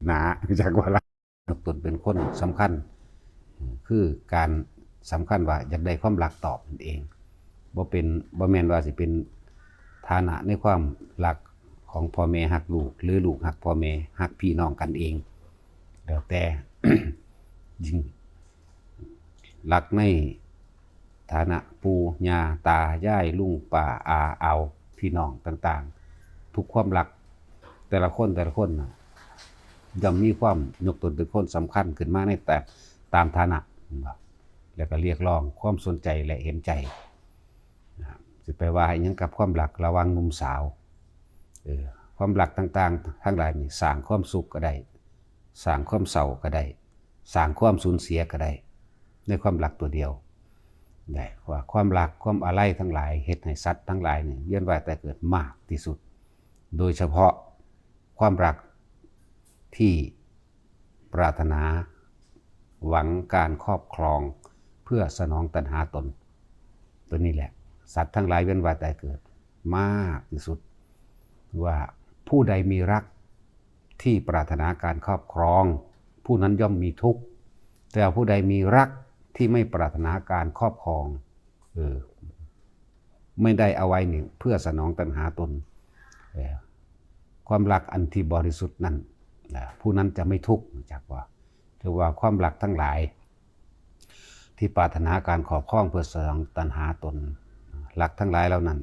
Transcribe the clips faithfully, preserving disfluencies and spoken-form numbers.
หนา จากว่าละ ยกตนเป็นคนสำคัญ คือการสำคัญว่าอยากได้ความรักตอบนั่นเอง บ่เป็น บ่แม่นว่าสิเป็นฐานะในความรักของพ่อแม่ฮักลูก หรือลูกฮักพ่อแม่ฮักพี่น้องกันเอง แล้วแต่ ยิ่งรักในฐานะปู่ย่าตายายลุงป้าอาอาวพี่น้องต่างๆ ทุกความรักแต่ละคนแต่ละคนน่ะย่อมมีความยกตนเป็นคนสำคัญขึ้นมาในแต่ตามฐานะ แล้วก็เรียกร้องความสนใจและเห็นใจ นะครับ สิไปว่าอิหยังกับความรักระหว่างหนุ่มสาว เออ ความรักต่างๆ ทั้งหลายนี่สร้างความสุขก็ได้ สร้างความเศร้าก็ได้ สร้างความสูญเสียก็ได้ ในความรักตัวเดียว ได้ว่าความรักความอาลัยทั้งหลายเฮ็ดให้สัตว์ทั้งหลายนี่เวียนว่ายตายเกิดมากที่สุด โดยเฉพาะความรักที่ปรารถนาหวังการครอบครองเพื่อสนองตัณหาตน ตัวนี้แหละ สัตว์ทั้งหลายเวียนว่ายตายเกิดมากที่สุด ว่าผู้ใดมีรักที่ปรารถนาการครอบครอง ผู้นั้นย่อมมีทุกข์ แต่ผู้ใดมีรักที่ไม่ปรารถนาการครอบครอง เออ ไม่ได้เอาไว้นี่เพื่อสนองตัณหาตน เออ ความรักอันที่บริสุทธิ์นั่นนะ ผู้นั้นจะไม่ทุกข์ จากว่า ถือว่าความรักทั้งหลาย ที่ปรารถนาการครอบครองเพื่อสนองตัณหาตน รักทั้งหลายเหล่านั้น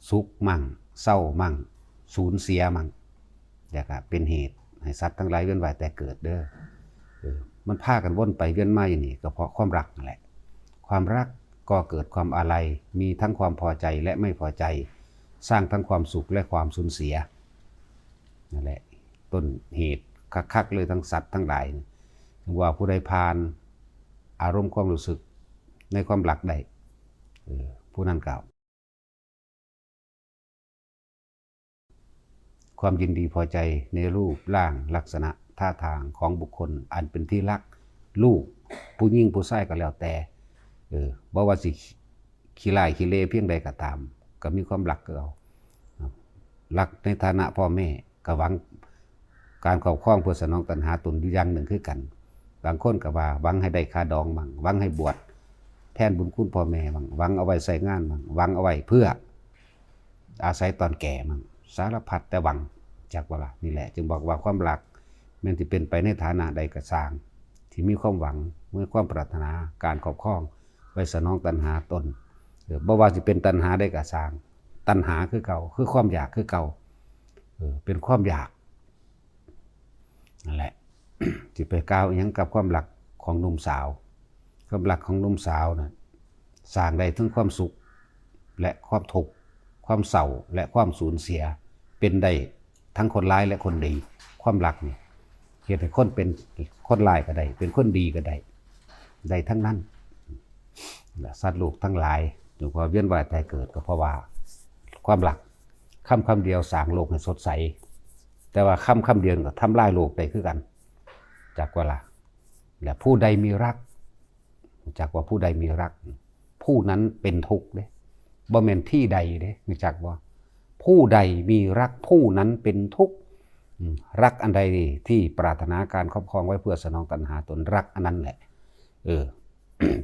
สุขมั่ง เศร้ามั่ง สูญเสียมั่ง แล้วก็เป็นเหตุให้สัตว์ทั้งหลายเวียนว่ายตายเกิดเด้อ เออ มันพากันวนไปเวียนมาอยู่นี่ก็เพราะความรักนั่นแหละ ความรักก็เกิดความอาลัย มีทั้งความพอใจและไม่พอใจ สร้างทั้งความสุขและความสูญเสีย นั่นแหละ ต้นเหตุคักๆเลยทั้งสัตว์ทั้งหลาย ว่าผู้ใดผ่านอารมณ์ความรู้สึกในความรักได้ เออ ผู้นั้นก็ ความยินดีพอใจในรูปร่างลักษณะท่าทางของบุคคลอันเป็นที่รัก ลูก ผู้หญิงผู้ชายก็แล้วแต่ เออ บ่ว่าสิขี้ร้ายขี้เลเพียงใดก็ตาม ก็มีความรักคือเอา รักในฐานะพ่อแม่ ก็หวังการครอบครองเพื่อสนองตัณหาตนอยู่อย่างหนึ่งคือกัน บางคนก็ว่าหวังให้ได้ค่าดองมั่ง หวังให้บวชแทนบุญคุณพ่อแม่มั่ง หวังเอาไว้ใช้งานมั่ง หวังเอาไว้เพื่ออาศัยตอนแก่มั่ง สารพัดแต่หวัง จักว่าล่ะ นี่แหละ จึงบอกว่าความรักแม้นสิเป็นไปในฐานะใดก็ซ่าง ที่มีความหวัง มีความปรารถนาการครอบครอง ไว้สนองตัณหาตน เออ บ่ว่าสิเป็นตัณหาใดก็ซ่าง ตัณหาคือเก่า คือความอยากคือเก่า เออ เป็นความอยาก นั่นแหละ สิไปกล่าวอิหยังกับความรักของหนุ่มสาว ความรักของหนุ่มสาวน่ะ สร้างได้ทั้งความสุข และความทุกข์ ความเศร้า และความสูญเสีย เป็นได้ทั้งคนร้ายและคนดี ความรักนี่ เฮ็ดให้คนเป็นคนร้ายก็ได้ เป็นคนดีก็ได้ ได้ทั้งนั้น และสัตว์โลกทั้งหลาย จึงว่าเวียนว่ายตายเกิดก็เพราะว่าความรัก คำคำเดียวสร้างโลกให้สดใส แต่ว่าคำคำเดียวก็ทำลายโลกได้คือกัน จักว่าล่ะ และผู้ใดมีรัก จักว่าผู้ใดมีรัก ผู้นั้นเป็นทุกข์เด้ บ่แม่นที่ใดเด้ รู้จักบ่ ผู้ใดมีรักผู้นั้นเป็นทุกข์ อืม รักอันใดที่ปรารถนาการครอบครองไว้เพื่อสนองตัณหาตน รักอันนั้นแหละ เออ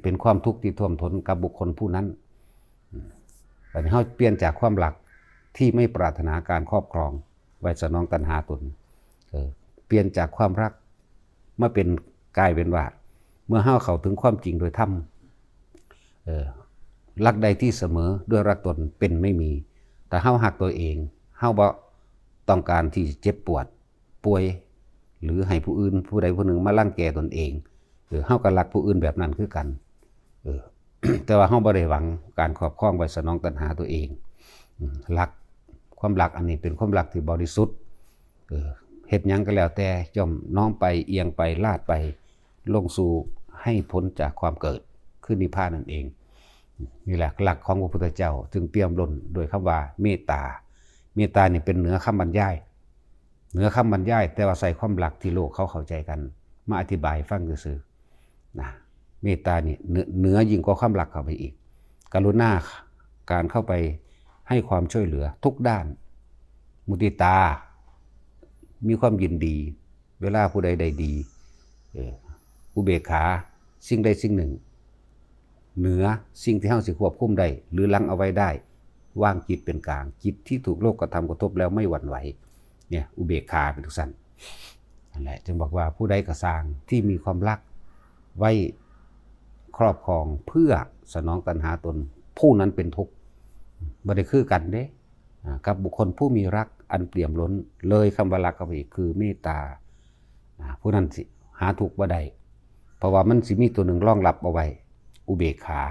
เป็นความทุกข์ที่ท่วมท้นกับบุคคลผู้นั้น อืม บัดนี้เฮาเปลี่ยนจากความรักที่ไม่ปรารถนาการครอบครองไว้สนองตัณหาตน เออ เปลี่ยนจากความรักมาเป็น กลายเป็นว่า เมื่อเฮาเข้าถึงความจริงโดยธรรม เออ รักใดที่เสมอด้วยรักตนเป็นไม่มี แต่เฮาฮักตัวเอง เฮาบ่ต้องการที่จะเจ็บปวด ป่วย หรือให้ผู้อื่นผู้ใดผู้หนึ่งมารังแกตนเอง เออ เฮาก็รักผู้อื่นแบบนั้นคือกัน เออ แต่ว่าเฮาบ่ได้หวังการครอบครองไว้สนองตัณหาตัวเอง อืม รัก ความรักอันนี้เป็นความรักที่บริสุทธิ์ เออ เฮ็ดหยังก็แล้วแต่ย่อมน้อมไป เอียงไป ลาดไป ลงสู่ให้พ้นจากความเกิด คือนิพพานนั่นเอง นี่แหละหลักของพระพุทธเจ้า จึงเปี่ยมล้นด้วยคำว่าเมตตา เมตตานี่เป็นเหนือคำบรรยาย เหนือคำบรรยาย แต่ว่าใส่ความรักที่โลกเขาเข้าใจกัน มาอธิบายให้ฟังซื่อๆ นะ เมตตานี่เหนือ เหนือยิ่งกว่าความรักเข้าไปอีก กรุณา การเข้าไปให้ความช่วยเหลือทุกด้าน มุทิตา มีความยินดี เวลาผู้ใดได้ดี เออ อุเบกขา สิ่งใดสิ่งหนึ่ง เหนือสิ่งที่เฮาสิควบคุมได้ หรือรั้งเอาไว้ได้ วางจิตเป็นกลาง จิตที่ถูกโลกกระทำกระทบแล้วไม่หวั่นไหว เนี่ย อุเบกขาเป็นจั่งซั้น นั่นแหละ จึงบอกว่าผู้ใดก็ซ่างที่มีความรักไว้ครอบครองเพื่อสนองตัณหาตน ผู้นั้นเป็นทุกข์ บ่ได้คือกันเด้ อ่า กับบุคคลผู้มีรักอันเปี่ยมล้น เลยคำว่ารักเข้าไปอีก คือเมตตา อ่า ผู้นั้นสิหาทุกข์บ่ได้ เพราะว่ามันสิมีตัวหนึ่งรองรับเอาไว้ อุเบกขา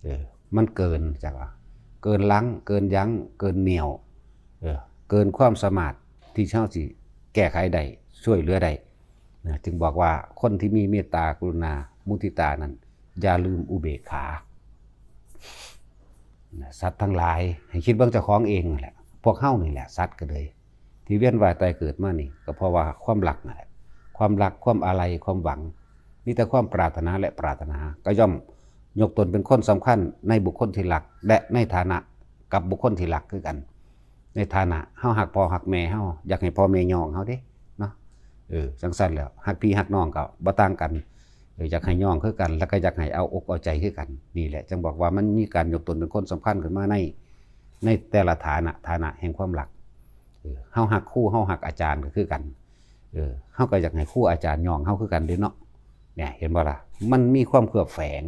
เออ มันเกิน จักว่า เกินรั้ง เกินยั้ง เกินเหนี่ยว เออ เกินความสามารถที่เฮาสิแก้ไขได้ ช่วยเหลือได้ นะ จึงบอกว่าคนที่มีเมตตากรุณา มุทิตานั้น อย่าลืมอุเบกขา นะ สัตว์ทั้งหลาย ให้คิดเบิ่งเจ้าของเองนั่นแหละ พวกเฮานี่แหละ สัตว์ก็เลย ที่เวียนว่ายตายเกิดมานี่ ก็เพราะว่าความรักนั่นแหละ ความรัก ความอาลัย ความหวัง มีแต่ความปรารถนาและปรารถนา ก็ย่อมยกตนเป็นคนสำคัญในบุคคลที่รัก และในฐานะกับบุคคลที่รักคือกัน ในฐานะเฮาฮักพ่อฮักแม่เฮา อยากให้พ่อแม่ย่องเฮาเด้ เนาะ เออ จั่งซั้นแหล้ว ฮักพี่ฮักน้องก็บ่ต่างกัน เออ อยากให้ย่องคือกัน แล้วก็อยากให้เอาอกเอาใจคือกัน นี่แหละ จึงบอกว่ามันมีการยกตนเป็นคนสำคัญขึ้นมาใน ในแต่ละฐานะ ฐานะแห่งความรัก เออ เฮาฮักครู เฮาฮักอาจารย์ก็คือกัน เออ เฮาก็อยากให้ครูอาจารย์ย่องเฮาคือกันเด้เนาะ เนี่ย เห็นบ่ล่ะ มันมีความเคลือบแฝง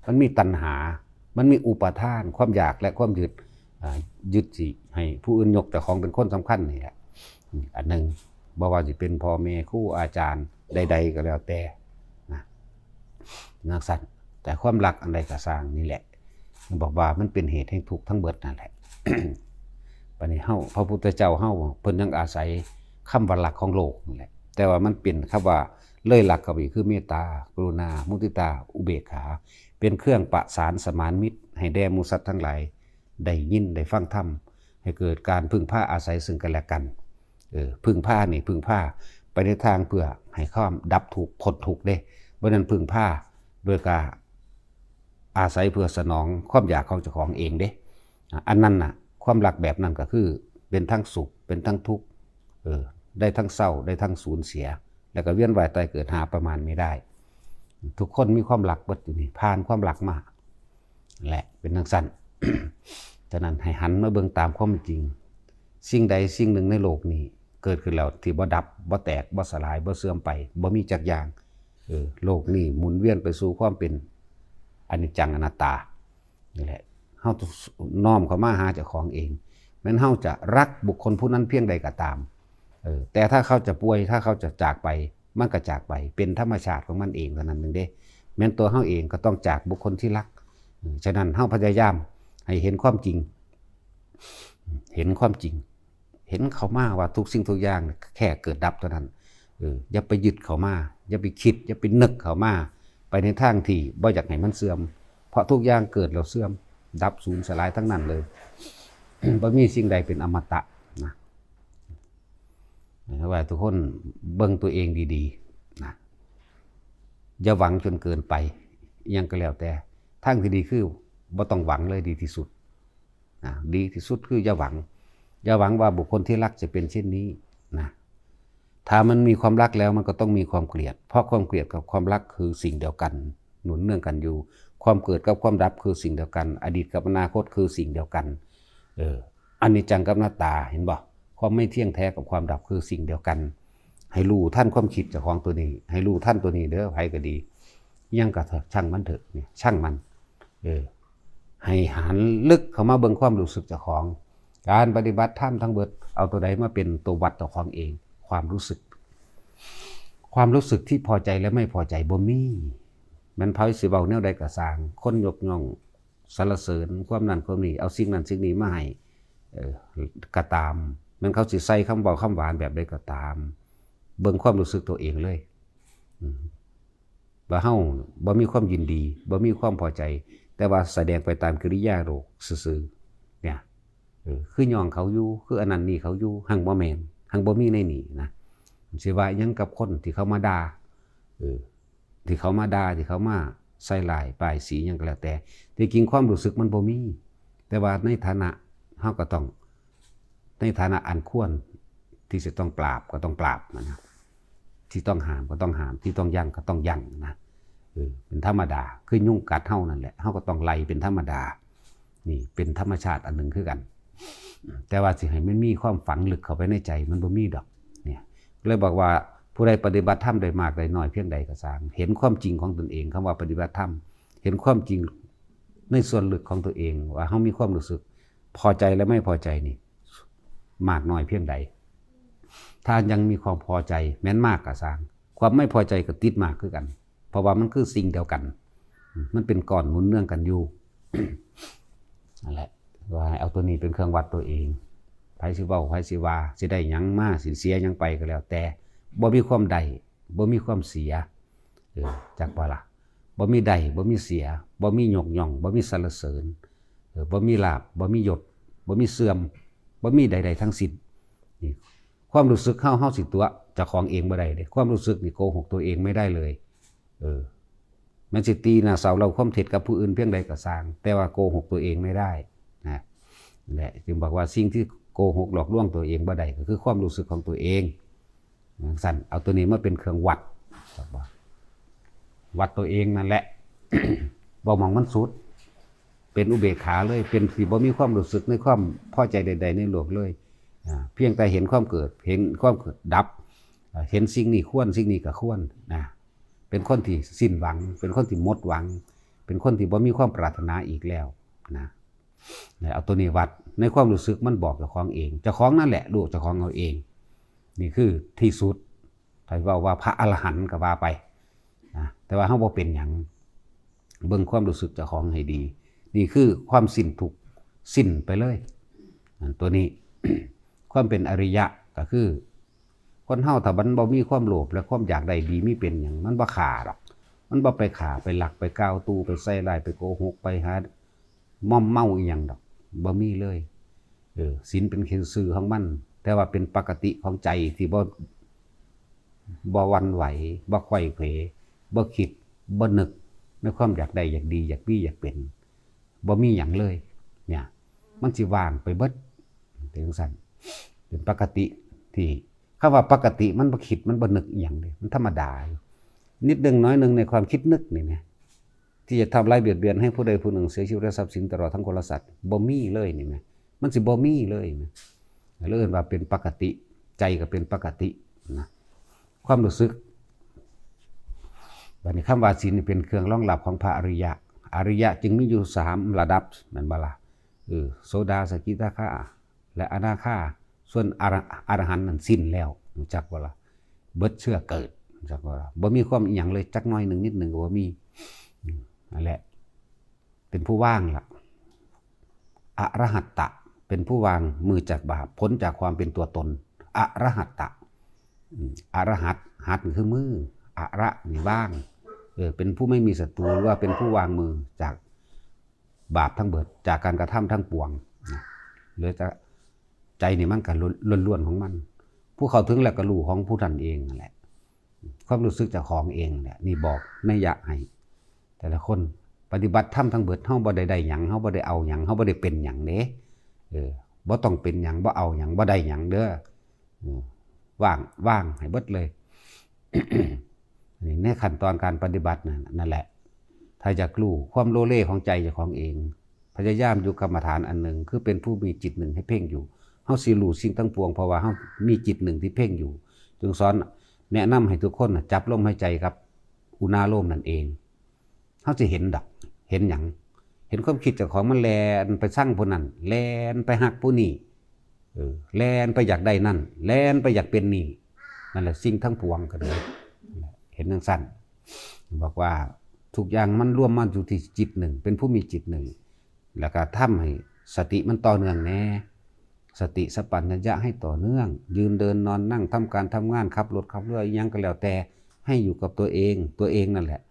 มันมีตัณหา มันมีอุปาทาน ความอยากและความยึด อ่า ยึดสิให้ผู้อื่นยกเจ้าของเป็นคนสำคัญนี่แหละ อืม อันหนึ่ง บ่ว่าสิเป็นพ่อแม่ ครูอาจารย์ใดๆก็แล้วแต่ นะ จั่งซั้น แต่ความรักอันใดก็ซ่างนี่แหละ บอกว่ามันเป็นเหตุแห่งทุกข์ทั้งเบิดนั่นแหละ บัดนี้เฮา พระพุทธเจ้าเฮา เพิ่นยังอาศัยคำว่ารักของโลกนี่แหละ แต่ว่ามันเป็นคำว่าเลยรักเข้าไปอีก คือเมตตา กรุณา มุทิตา อุเบกขา เป็นเครื่องประสานสมานมิตรให้แด่หมู่สัตว์ทั้งหลาย ได้ยินได้ฟังธรรม ให้เกิดการพึ่งพาอาศัยซึ่งกันและกัน เออ พึ่งพานี่ พึ่งพาไปในทางเพื่อให้ความดับทุกข์ พ้นทุกข์เด้ บ่แม่นพึ่งพาโดยการอาศัยเพื่อสนองความอยากของเจ้าของเองเด้ อ่ะ อันนั้นน่ะ ความรักแบบนั้นก็คือเป็นทั้งสุข เป็นทั้งทุกข์ เออ ได้ทั้งเศร้า ได้ทั้งสูญเสีย แล้วก็เวียนว่ายตายเกิดหาประมาณไม่ได้ ทุกคนมีความรักเบิดอยู่นี่ ผ่านความรักมา และเป็นจั่งซั้น ฉะนั้นให้หันมาเบิ่งตามความจริง สิ่งใดสิ่งหนึ่งในโลกนี้เกิดขึ้นแล้วที่บ่ดับ บ่แตก บ่สลาย บ่เสื่อมไป บ่มีจักอย่าง เออ โลกนี้หมุนเวียนไปสู่ความเป็นอนิจจังอนัตตา นี่แหละ เฮาต้องน้อมเข้ามาหาเจ้าของเอง แม้นเฮาจะรักบุคคลผู้นั้นเพียงใดก็ตาม เออ แต่ถ้าเขาจะป่วย ถ้าเขาจะจากไป มันก็จากไป เป็นธรรมชาติของมันเองเท่านั้นหนึ่งเด้ แม้นตัวเฮาเองก็ต้องจากบุคคลที่รัก เออ ฉะนั้นเฮาพยายามให้เห็นความจริง เห็นความจริง เห็นเข้ามาว่าทุกสิ่งทุกอย่างแค่เกิดดับเท่านั้น เออ อย่าไปยึดเข้ามา อย่าไปคิด อย่าไปนึกเข้ามา ไปในทางที่บ่อยากให้มันเสื่อม เพราะทุกอย่างเกิดแล้วเสื่อม ดับสูญสลายทั้งนั้นเลย บ่มีสิ่งใดเป็นอมตะนะ ให้ว่าทุกคนเบิ่งตัวเองดีๆ นะ อย่าหวังจนเกินไป อิหยังก็แล้วแต่ ทางที่ดีคือบ่ต้องหวังเลยดีที่สุด นะ ดีที่สุดคืออย่าหวัง อย่าหวังว่าบุคคลที่รักจะเป็นเช่นนี้นะ ถ้ามันมีความรักแล้วมันก็ต้องมีความเกลียด เพราะความเกลียดกับความรักคือสิ่งเดียวกัน หนุนเนื่องกันอยู่ ความเกิดกับความดับคือสิ่งเดียวกัน อดีตกับอนาคตคือสิ่งเดียวกัน เออ อนิจจังกับอนัตตา เห็นบ่ ความไม่เที่ยงแท้กับความดับคือสิ่งเดียวกัน ให้รู้ทันความคิดเจ้าของตัวนี้ ให้รู้ทันตัวนี้เด้อ ไผก็ดี ยังก็เถอะ ช่างมันเถอะ เนี่ย ช่างมัน เออ ให้หันลึกเข้ามาเบิ่งความรู้สึกเจ้าของ การปฏิบัติธรรมทั้งเบิด เอาตัวใดมาเป็นตัววัดเจ้าของเอง ความรู้สึก ความรู้สึกที่พอใจและไม่พอใจบ่มี แม่นไผสิเว้าแนวใดก็ซ่าง คนยกย่องสรรเสริญความนั้นความนี้ เอาสิ่งนั้นสิ่งนี้มาให้ เออ ก็ตาม แม่นเขาสิใส่คำเว้าคำหวานแบบใดก็ตาม เบิ่งความรู้สึกตัวเองเลย อืม ว่าเฮาบ่มีความยินดี บ่มีความพอใจ แต่ว่าแสดงไปตามกิริยาโลกซื่อๆ เนี่ย เออ คือย่องเขาอยู่ คืออันนั้นนี่เขาอยู่ หั่งบ่แม่น หั่งบ่มีในนี่นะ สิว่าหยังกับคนที่เขามาด่า เออ ที่เขามาด่า ที่เขามาใส่ร้ายป้ายสีหยังก็แล้วแต่ ที่จริงความรู้สึกมันบ่มี แต่ว่าในฐานะเฮาก็ต้อง ในฐานะอันควรที่จะต้องปราบก็ต้องปราบนะ ที่ต้องห้ามก็ต้องห้าม ที่ต้องยั้งก็ต้องยั้งนะ เออ เป็นธรรมดา คือยุงกัดเฮานั่นแหละ เฮาก็ต้องไล่เป็นธรรมดา นี่เป็นธรรมชาติอันหนึ่งคือกัน แต่ว่าสิให้มันมีความฝังลึกเข้าไปในใจ มันบ่มีดอก เนี่ย เลยบอกว่าผู้ใดปฏิบัติธรรมได้มากได้น้อยเพียงใดก็ซ่าง เห็นความจริงของตนเอง คำว่าปฏิบัติธรรม เห็นความจริงในส่วนลึกของตัวเอง ว่าเฮามีความรู้สึกพอใจและไม่พอใจนี่ มากน้อยเพียงใด ถ้ายังมีความพอใจ แม้นมากก็ซ่าง ความไม่พอใจก็ติดมากคือกัน เพราะว่ามันคือสิ่งเดียวกัน มันเป็นก้อนหนุนเนื่องกันอยู่ นั่นแหละ ว่าให้เอาตัวนี้เป็นเครื่องวัดตัวเอง ไผสิเว้า ไผสิว่า สิได้หยังมา สิเสียหยังไปก็แล้วแต่ บ่มีความได้ บ่มีความเสีย เออ จักบ่ล่ะ บ่มีได้ บ่มีเสีย บ่มียกย่อง บ่มีสรรเสริญ เออ บ่มีลาภ บ่มียศ บ่มีเสื่อม บ่มีใดๆทั้งสิ้น นี่ ความรู้สึกเฮา เฮาสิตั๋วเจ้าของเองบ่ได้เด้ ความรู้สึกนี่โกหกตัวเองไม่ได้เลย เออ แม้นสิตีหน้าเสาเล่าความเท็จกับผู้อื่นเพียงใดก็ซ่าง แต่ว่าโกหกตัวเองไม่ได้นะ และจึงบอกว่าสิ่งที่โกหกหลอกลวงตัวเองบ่ได้ก็คือความรู้สึกของตัวเอง จั่งซั้น เอาตัวนี้มาเป็นเครื่องวัด วัดตัวเองนั่นแหละ บ่หม่องมันสุด เป็นอุเบกขาเลย เป็นที่บ่มีความรู้สึกในความพอใจใดๆในโลกเลย อ่า เพียงแต่เห็นความเกิด เห็นความเกิดดับ อ่า เห็นสิ่งนี้ควร สิ่งนี้ก็ควรนะ เป็นคนที่สิ้นหวัง เป็นคนที่หมดหวัง เป็นคนที่บ่มีความปรารถนาอีกแล้วนะ แล้วเอาตัวนี้วัด ในความรู้สึกมันบอกเจ้าของเอง เจ้าของนั่นแหละรู้เจ้าของเอาเอง นี่คือที่สุด ถ้าเว้าว่าพระอรหันต์ก็ว่าไปนะ แต่ว่าเฮาบ่เป็นหยัง เบิ่งความรู้สึกเจ้าของให้ดี นี่คือความสิ้นทุกข์ สิ้นไปเลย อันตัวนี้ ความเป็นอริยะก็คือ คนเฮาถ้ามันบ่มีความโลภและความอยากได้ดีมีเป็นหยัง มันบ่ฆ่าดอก มันบ่ไปฆ่า ไปลัก ไปกล่าวตู่ ไปใส่ร้าย ไปโกหก ไปหาม่อมเมาอีหยังดอก บ่มีเลย เออ ศีลเป็นซื่อของมัน แต่ว่าเป็นปกติของใจที่บ่ บ่หวั่นไหว บ่ไขว้เขว บ่คิด บ่นึกในความอยากได้ อยากดี อยากมี อยากเป็น บ่มีหยังเลย เนี่ย มันสิว่างไปเบิด เป็นจั่งซั้น เป็นปกติที่ คำว่าปกติมันบ่คิด มันบ่นึกอีหยังเด้ มันธรรมดาอยู่ นิดหนึ่งน้อยหนึ่งในความคิดนึกนี่แหม ที่จะทำร้ายเบียดเบียนให้ผู้ใดผู้หนึ่งเสียชีวิตและทรัพย์สินตลอดทั้งคนและสัตว์ บ่มีเลยนี่แหม มันสิบ่มีเลยนะ เลยเอิ้นว่าเป็นปกติ ใจก็เป็นปกตินะ ความรู้สึก บัดนี้คำว่าศีลนี่เป็นเครื่องรองรับของพระอริยะ อริยะจึงมีอยู่สามระดับ แม่นบ่ล่ะ เออ โสดา สกิทาคา และอนาคา ส่วนอร-, อรหันต์นั่นสิ้นแล้ว รู้จักบ่ล่ะ เบิดเชื้อเกิด รู้จักบ่ล่ะ บ่มีความอีหยังเลย จักหน่อยหนึ่งนิดหนึ่งก็บ่มี อืม นั่นแหละ เป็นผู้ว่างล่ะ อรหัตตะ เป็นผู้วางมือจากบาป พ้นจากความเป็นตัวตน อรหัตตะ อืม อรหัต หัตคือมือ อระนี่วาง เออ เป็นผู้ไม่มีศัตรู หรือว่าเป็นผู้วางมือจากบาปทั้งเบิด จากการกระทำทั้งปวงนะ เหลือแต่ใจนี่มันก็ล้วนๆของมัน ผู้เข้าถึงแล้วก็รู้ของผู้นั้นเองนั่นแหละ ความรู้สึกเจ้าของเองเนี่ย นี่บอกนัยยะให้ แต่ละคน ปฏิบัติธรรมทั้งเบิด เฮาบ่ได้ได้หยัง เฮาบ่ได้เอาหยัง เฮาบ่ได้เป็นหยังเด้ เออ บ่ต้องเป็นหยัง บ่เอาหยัง บ่ได้หยังเด้อ อืม ว่าง ว่างให้เบิดเลย นี่ในขั้นตอนการปฏิบัตินั่น นั่นแหละ ถ้าอยากรู้ความโลเลของใจเจ้าของเอง พยายามอยู่กรรมฐานอันหนึ่ง คือเป็นผู้มีจิตหนึ่งให้เพ่งอยู่ เฮาสิรู้สิ่งทั้งปวง เพราะว่าเฮามีจิตหนึ่งที่เพ่งอยู่ จึงสอนแนะนำให้ทุกคนน่ะจับลมหายใจกับอุณาโลมนั่นเอง เฮาสิเห็นดอก เห็นหยัง เห็นความคิดเจ้าของมันแล่นไปซังผู้นั้น แล่นไปฮักผู้นี้ เออ แล่นไปอยากได้นั่น แล่นไปอยากเป็นนี่ นั่นแหละสิ่งทั้งปวงก็เลย เห็นจั่งซั้น บอกว่าทุกอย่างมันรวมมาอยู่ที่จิตหนึ่ง เป็นผู้มีจิตหนึ่ง แล้วก็ทำให้สติมันต่อเนื่องแน่ สติสัมปชัญญะให้ต่อเนื่อง ยืนเดินนอนนั่ง ทำการทำงาน ขับรถขับเรือ อิหยังก็แล้วแต่ ให้อยู่กับตัวเอง ตัวเองนั่นแหละ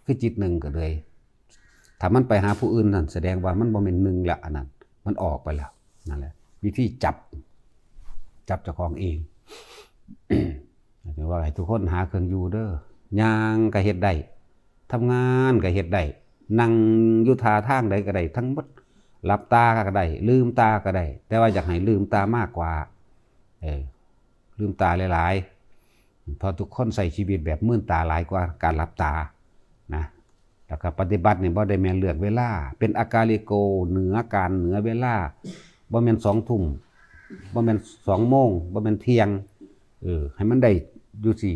คือจิตหนึ่งก็เลย ถ้ามันไปหาผู้อื่นนั่น แสดงว่ามันบ่แม่นหนึ่งละ อันนั้น มันออกไปแล้ว นั่นแหละ วิธีจับ จับเจ้าของเอง ถึงว่าให้ทุกคนหาเครื่องอยู่เด้อ ย่างก็เฮ็ดได้ ทำงานก็เฮ็ดได้ นั่งอยู่ท่าทางใดก็ได้ทั้งหมด หลับตาก็ได้ ลืมตาก็ได้ แต่ว่าอยากให้ลืมตามากกว่า เออ ลืมตาหลาย เพราะทุกคนใช้ชีวิตแบบมืนตาหลายกว่าการหลับตานะ แล้วก็ปฏิบัตินี่บ่ได้แม่นเลือกเวลา เป็นอากาลิโก เหนือการเหนือเวลา บ่แม่นสองทุ่ม บ่แม่นสองโมง บ่แม่นเที่ยง เออ ให้มันได้อยู่สิ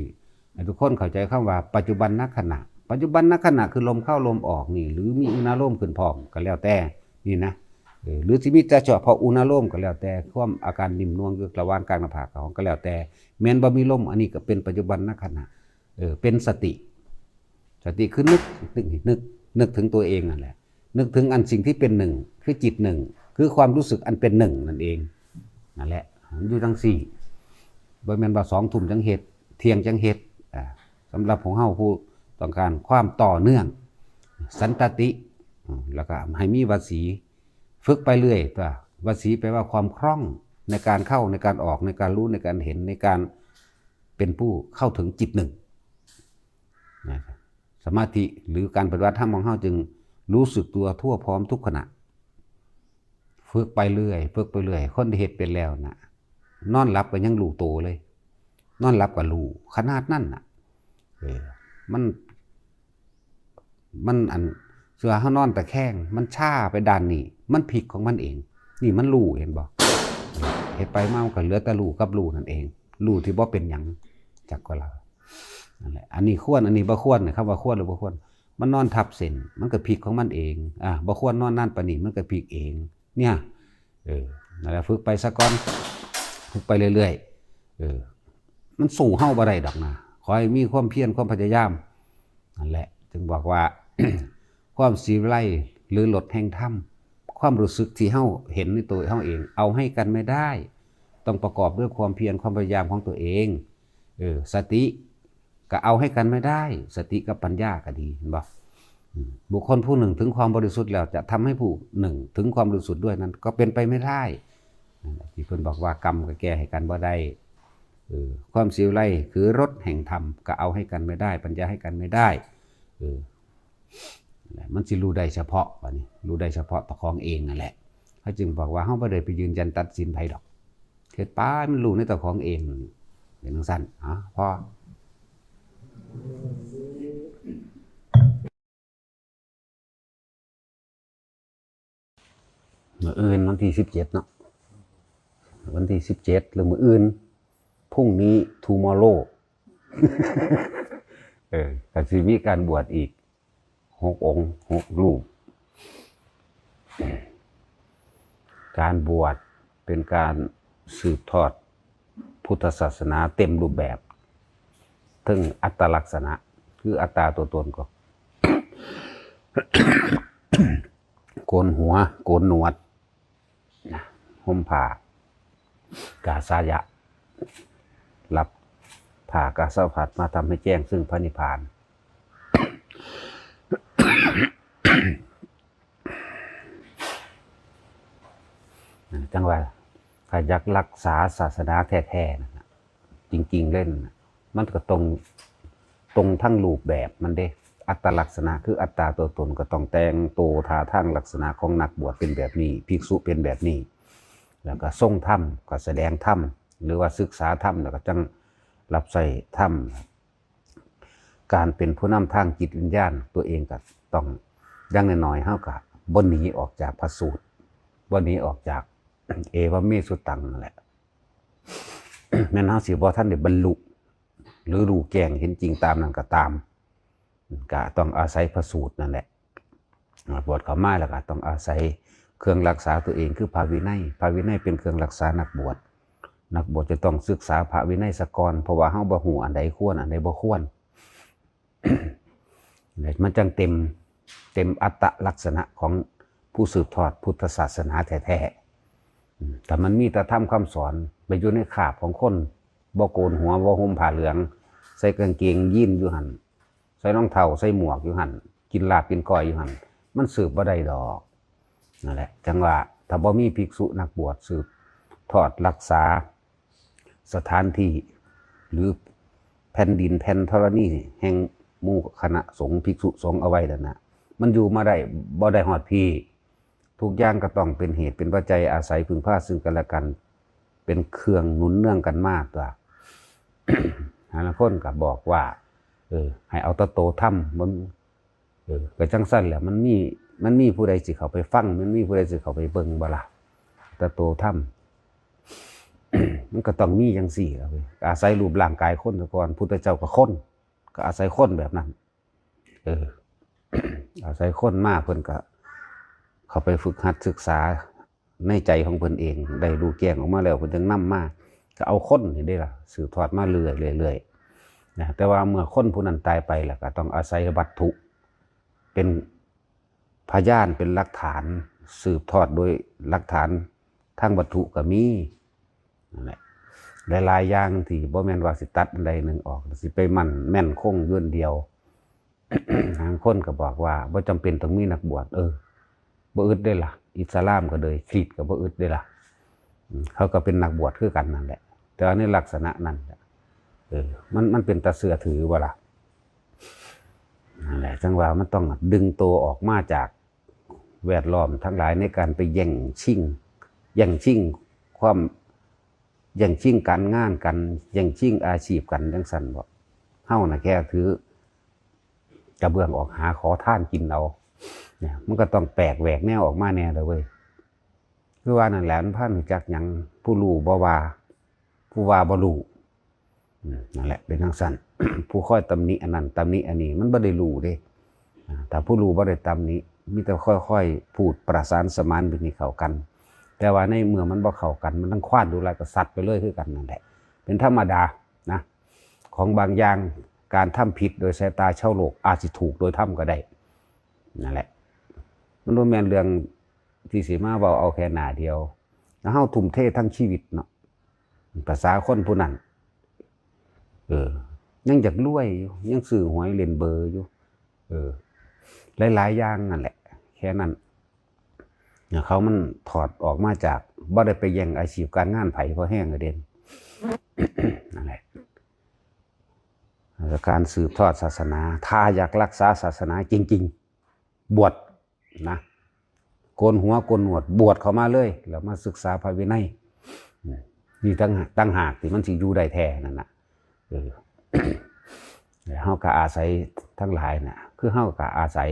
ให้ทุกคนเข้าใจคำว่าปัจจุบันนขณะ ปัจจุบันนขณะคือลมเข้าลมออกนี่ หรือมีอุณาโลมขึ้นพร้อมก็แล้วแต่นี่นะ เออ หรือสิมีแต่เฉพาะอุณาโลมก็แล้วแต่ ความอาการนิ่มนวลอยู่ระหว่างกลางหน้าผากกับห้องก็แล้วแต่ แม้นบ่มีลม อันนี้ก็เป็นปัจจุบันนขณะ เออ เป็นสติ สติคือนึก นึก นึก นึกถึงตัวเองนั่นแหละ นึกถึงอันสิ่งที่เป็นหนึ่ง คือจิตหนึ่ง คือความรู้สึกอันเป็นหนึ่งนั่นเอง นั่นแหละ มันอยู่จั่งซี้ บ่แม่นว่าสองทุ่มจั่งเฮ็ด เที่ยงจั่งเฮ็ด อ่า สำหรับของเฮาผู้ต้องการความต่อเนื่อง สันตติ อืม แล้วก็ให้มีวสี ฝึกไปเรื่อยตัว วสีแปลว่าความคล่องในการเข้า ในการออก ในการรู้ ในการเห็น ในการเป็นผู้เข้าถึงจิตหนึ่งนะ สมาธิหรือการปฏิบัติธรรมของเฮาจึงรู้สึกตัวทั่วพร้อมทุกขณะ ฝึกไปเรื่อย ฝึกไปเรื่อย คนที่เฮ็ดเป็นแล้วน่ะ นอนหลับก็ยังรู้โตเลย นอนหลับก็รู้ ขนาดนั้นน่ะ เออ มัน มันอัน เสื้อเฮานอนตะแคง มันชาไปด้านนี้ มันพลิกของมันเอง นี่มันรู้ เห็นบ่ เฮ็ดไปมามันก็เหลือแต่รู้กับรู้นั่นเอง รู้ที่บ่เป็นหยัง จักก็แล้ว นั่นแหละ อันนี้ควร อันนี้บ่ควร คำว่าควรหรือบ่ควร มันนอนทับเส้น มันก็พลิกของมันเอง อ่ะ บ่ควรนอนนานปานนี้ มันก็พลิกเอง เนี่ย เออ นั่นแหละ ฝึกไปซะก่อน ฝึกไปเรื่อยๆ เออ มันสู้เฮาบ่ได้ดอกนะ ขอให้มีความเพียร ความพยายาม นั่นแหละ จึงบอกว่า ความสีวิไลหรือรสแห่งธรรม ความรู้สึกที่เฮาเห็นในตัวเฮาเอง เอาให้กันไม่ได้ ต้องประกอบด้วยความเพียร ความพยายามของตัวเอง เออ สติก็เอาให้กันไม่ได้ สติกับปัญญาก็ดี เห็นบ่ อืม บุคคลผู้หนึ่งถึงความบริสุทธิ์แล้วจะทำให้ผู้หนึ่งถึงความบริสุทธิ์ด้วยนั้นก็เป็นไปไม่ได้ นั่นแหละที่เพิ่นบอกว่ากรรมก็แก้ให้กันบ่ได้ เออ ความสีวิไลคือรสแห่งธรรมก็เอาให้กันไม่ได้ ปัญญาให้กันไม่ได้ เออ นั่นแหละ มันสิรู้ได้เฉพาะ บัดนี้ รู้ได้เฉพาะตัวของเองนั่นแหละ เขาจึงบอกว่าเฮาบ่ได้ไปยืนยันตัดสินไผดอก เฮ็ดไปมันรู้ในตัวของเอง เป็นจั่งซั้น อ่ะ พอ มื้ออื่นวันที่สิบเจ็ดเนาะ วันที่สิบเจ็ด หรือมื้ออื่น พรุ่งนี้ tomorrow เออ ก็สิมีการบวชอีก หกองค์ หกรูป การบวชเป็นการสืบทอดพุทธศาสนาเต็มรูปแบบ ถึงอัตลักษณะ คืออัตตาตัวตนก็ โกนหัว โกนหนวด นะ ห่มผ้า กาสายะ รับผ้ากาสาวพัสตร์มาทำให้แจ้งซึ่งพระนิพพาน จังว่า ถ้าอยากรักษาศาสนาแท้ๆนั่นน่ะ จริงๆเล่นน่ะ มันก็ตรง ตรงทั้งรูปแบบมันเด้ อัตลักษณะคืออัตตาตัวตนก็ต้องแต่งตัวท่าทางลักษณะของนักบวชเป็นแบบนี้ ภิกษุเป็นแบบนี้ แล้วก็ทรงธรรมก็แสดงธรรม หรือว่าศึกษาธรรม แล้วก็จังรับใช้ธรรม การเป็นผู้นำทางจิตวิญญาณตัวเองก็ต้อง อย่างน้อยๆเฮาก็บ่หนีออกจากพระสูตร บ่หนีออกจาก เอวเมสุตังนั่นแหละ แม้นเฮาสิบ่ทันได้บรรลุ หรือรู้แจ้งเห็นจริงตามนั้นก็ตาม ก็ต้องอาศัยพระสูตรนั่นแหละ บวชเข้ามาแล้วก็ต้องอาศัยเครื่องรักษาตัวเองคือพระวินัย พระวินัยเป็นเครื่องรักษานักบวช นักบวชจะต้องศึกษาพระวินัยซะก่อน เพราะว่าเฮาบ่ฮู้อันใดควร อันใดบ่ควร มันจังเต็ม เต็มอัตลักษณะของผู้สืบทอดพุทธศาสนาแท้ๆ อืม แต่มันมีแต่ธรรมคำสอน ไปอยู่ในคาบของคนบ่โกนหัว บ่ห่มผ้าเหลือง ใส่กางเกงยีนอยู่หั่น ใส่รองเท้า ใส่หมวกอยู่หั่น กินลาบกินก้อยอยู่หั่น มันสืบบ่ได้ดอก นั่นแหละ จังว่าถ้าบ่มีภิกษุนักบวชสืบทอดรักษาสถานที่ หรือแผ่นดินแผ่นธรณีแห่งหมู่คณะสงฆ์ภิกษุสงฆ์เอาไว้นั่นน่ะ มันอยู่มาได้บ่ได้ฮอดพี้ ทุกอย่างก็ต้องเป็นเหตุเป็นปัจจัยอาศัยพึ่งพาซึ่งกันและกัน เป็นเครื่องหนุนเนื่องกันมาตัว บางคนก็บอกว่า เออ ให้เอาแต่โตทำ มัน เออ ก็จั่งซั้นแหละ มันมี มันมีผู้ใดสิเข้าไปฟัง มันมีผู้ใดสิเข้าไปเบิ่งบ่ล่ะ แต่โตทำ มันก็ต้องมีจั่งซี้ล่ะเว้ย อาศัยรูปร่างกายคนซะก่อน พุทธเจ้าก็คน ก็อาศัยคนแบบนั้น เออ อาศัยคนมา เพิ่นก็เข้าไปฝึกหัดศึกษาในใจของเพิ่นเอง ได้รู้แจ้งออกมาแล้ว เพิ่นจึงนำมา ก็เอาคนนี่เด้ล่ะ สืบทอดมาเรื่อยๆ เรื่อยๆ นะ แต่ว่าเมื่อคนผู้นั้นตายไปแล้ว ก็ต้องอาศัยวัตถุ เป็นพยาน เป็นหลักฐาน สืบทอดโดยหลักฐานทางวัตถุก็มี นั่นแหละ หลายๆ อย่างที่บ่แม่นว่าสิตัดอันใดหนึ่งออก สิไปมั่นแม่นคงอยู่อันเดียว บางคนก็บอกว่าบ่จำเป็นต้องมีนักบวช เออ บ่อึดเด้ล่ะ อิสลามก็เลย คริสต์ก็บ่อึดเด้ล่ะ อืม เขาก็เป็นนักบวชคือกันนั่นแหละ แต่ว่าในลักษณะนั้นแหละ เออ มัน มันเป็นตาเชื่อถือบ่ล่ะ นั่นแหละ จั่งว่ามันต้องดึงตัวออกมาจากแวดล้อมทั้งหลายในการไปแย่งชิง แย่งชิงความ แย่งชิงการงานกัน แย่งชิงอาชีพกันจั่งซั้นบ่ เฮาน่ะแค่ถือกระเบื้องออกหาขอทานกินเอา เนี่ย มันก็ต้องแปลกแหวกแนวออกมาแน่เลยเว้ย คือว่านั่นแหละ มันพารู้จักหยัง ผู้รู้บ่ว่า ผู้ว่าบ่รู้ อืม นั่นแหละ เป็นจั่งซั้น ผู้คอยตำหนิอันนั้น ตำหนิอันนี้ มันบ่ได้รู้เด้ อ่า ถ้าผู้รู้บ่ได้ตำหนิ มีแต่ค่อยๆ พูดประสานสมานเป็นให้เข้ากัน แต่ว่าในเมื่อมันบ่เข้ากัน มันทั้งคว้านดูลายก็สัตว์ไปเลยคือกันนั่นแหละ เป็นธรรมดานะ ของบางอย่าง การทำผิดโดยสายตาชาวโลก อาจสิถูกโดยธรรมก็ได้ นั่นแหละ มันบ่แม่นเรื่องที่สิมาเว้าเอาแค่หน้าเดียว แล้วเฮาทุ่มเททั้งชีวิตเนาะ ภาษาคนผู้นั้น เออ ยังอยากรวยอยู่ ยังซื้อหวยเล่นเบอร์อยู่ เออ หลายๆ อย่างนั่นแหละ แค่นั้น เนี่ย เขามันถอดออกมาจาก บ่ได้ไปแย่งอาชีพการงานไผ เพราะแห้งกระเด็น นั่นแหละ การสืบทอดศาสนา ถ้าอยากรักษาศาสนาจริงๆ บวชนะ โกนหัวโกนหนวด บวชเข้ามาเลย แล้วมาศึกษาพระวินัย อืม นี่ตั้ง ตั้งหากที่มันสิอยู่ได้แท้นั่นน่ะ เออ แล้วเฮาก็อาศัยทั้งหลายน่ะ คือเฮาก็อาศัย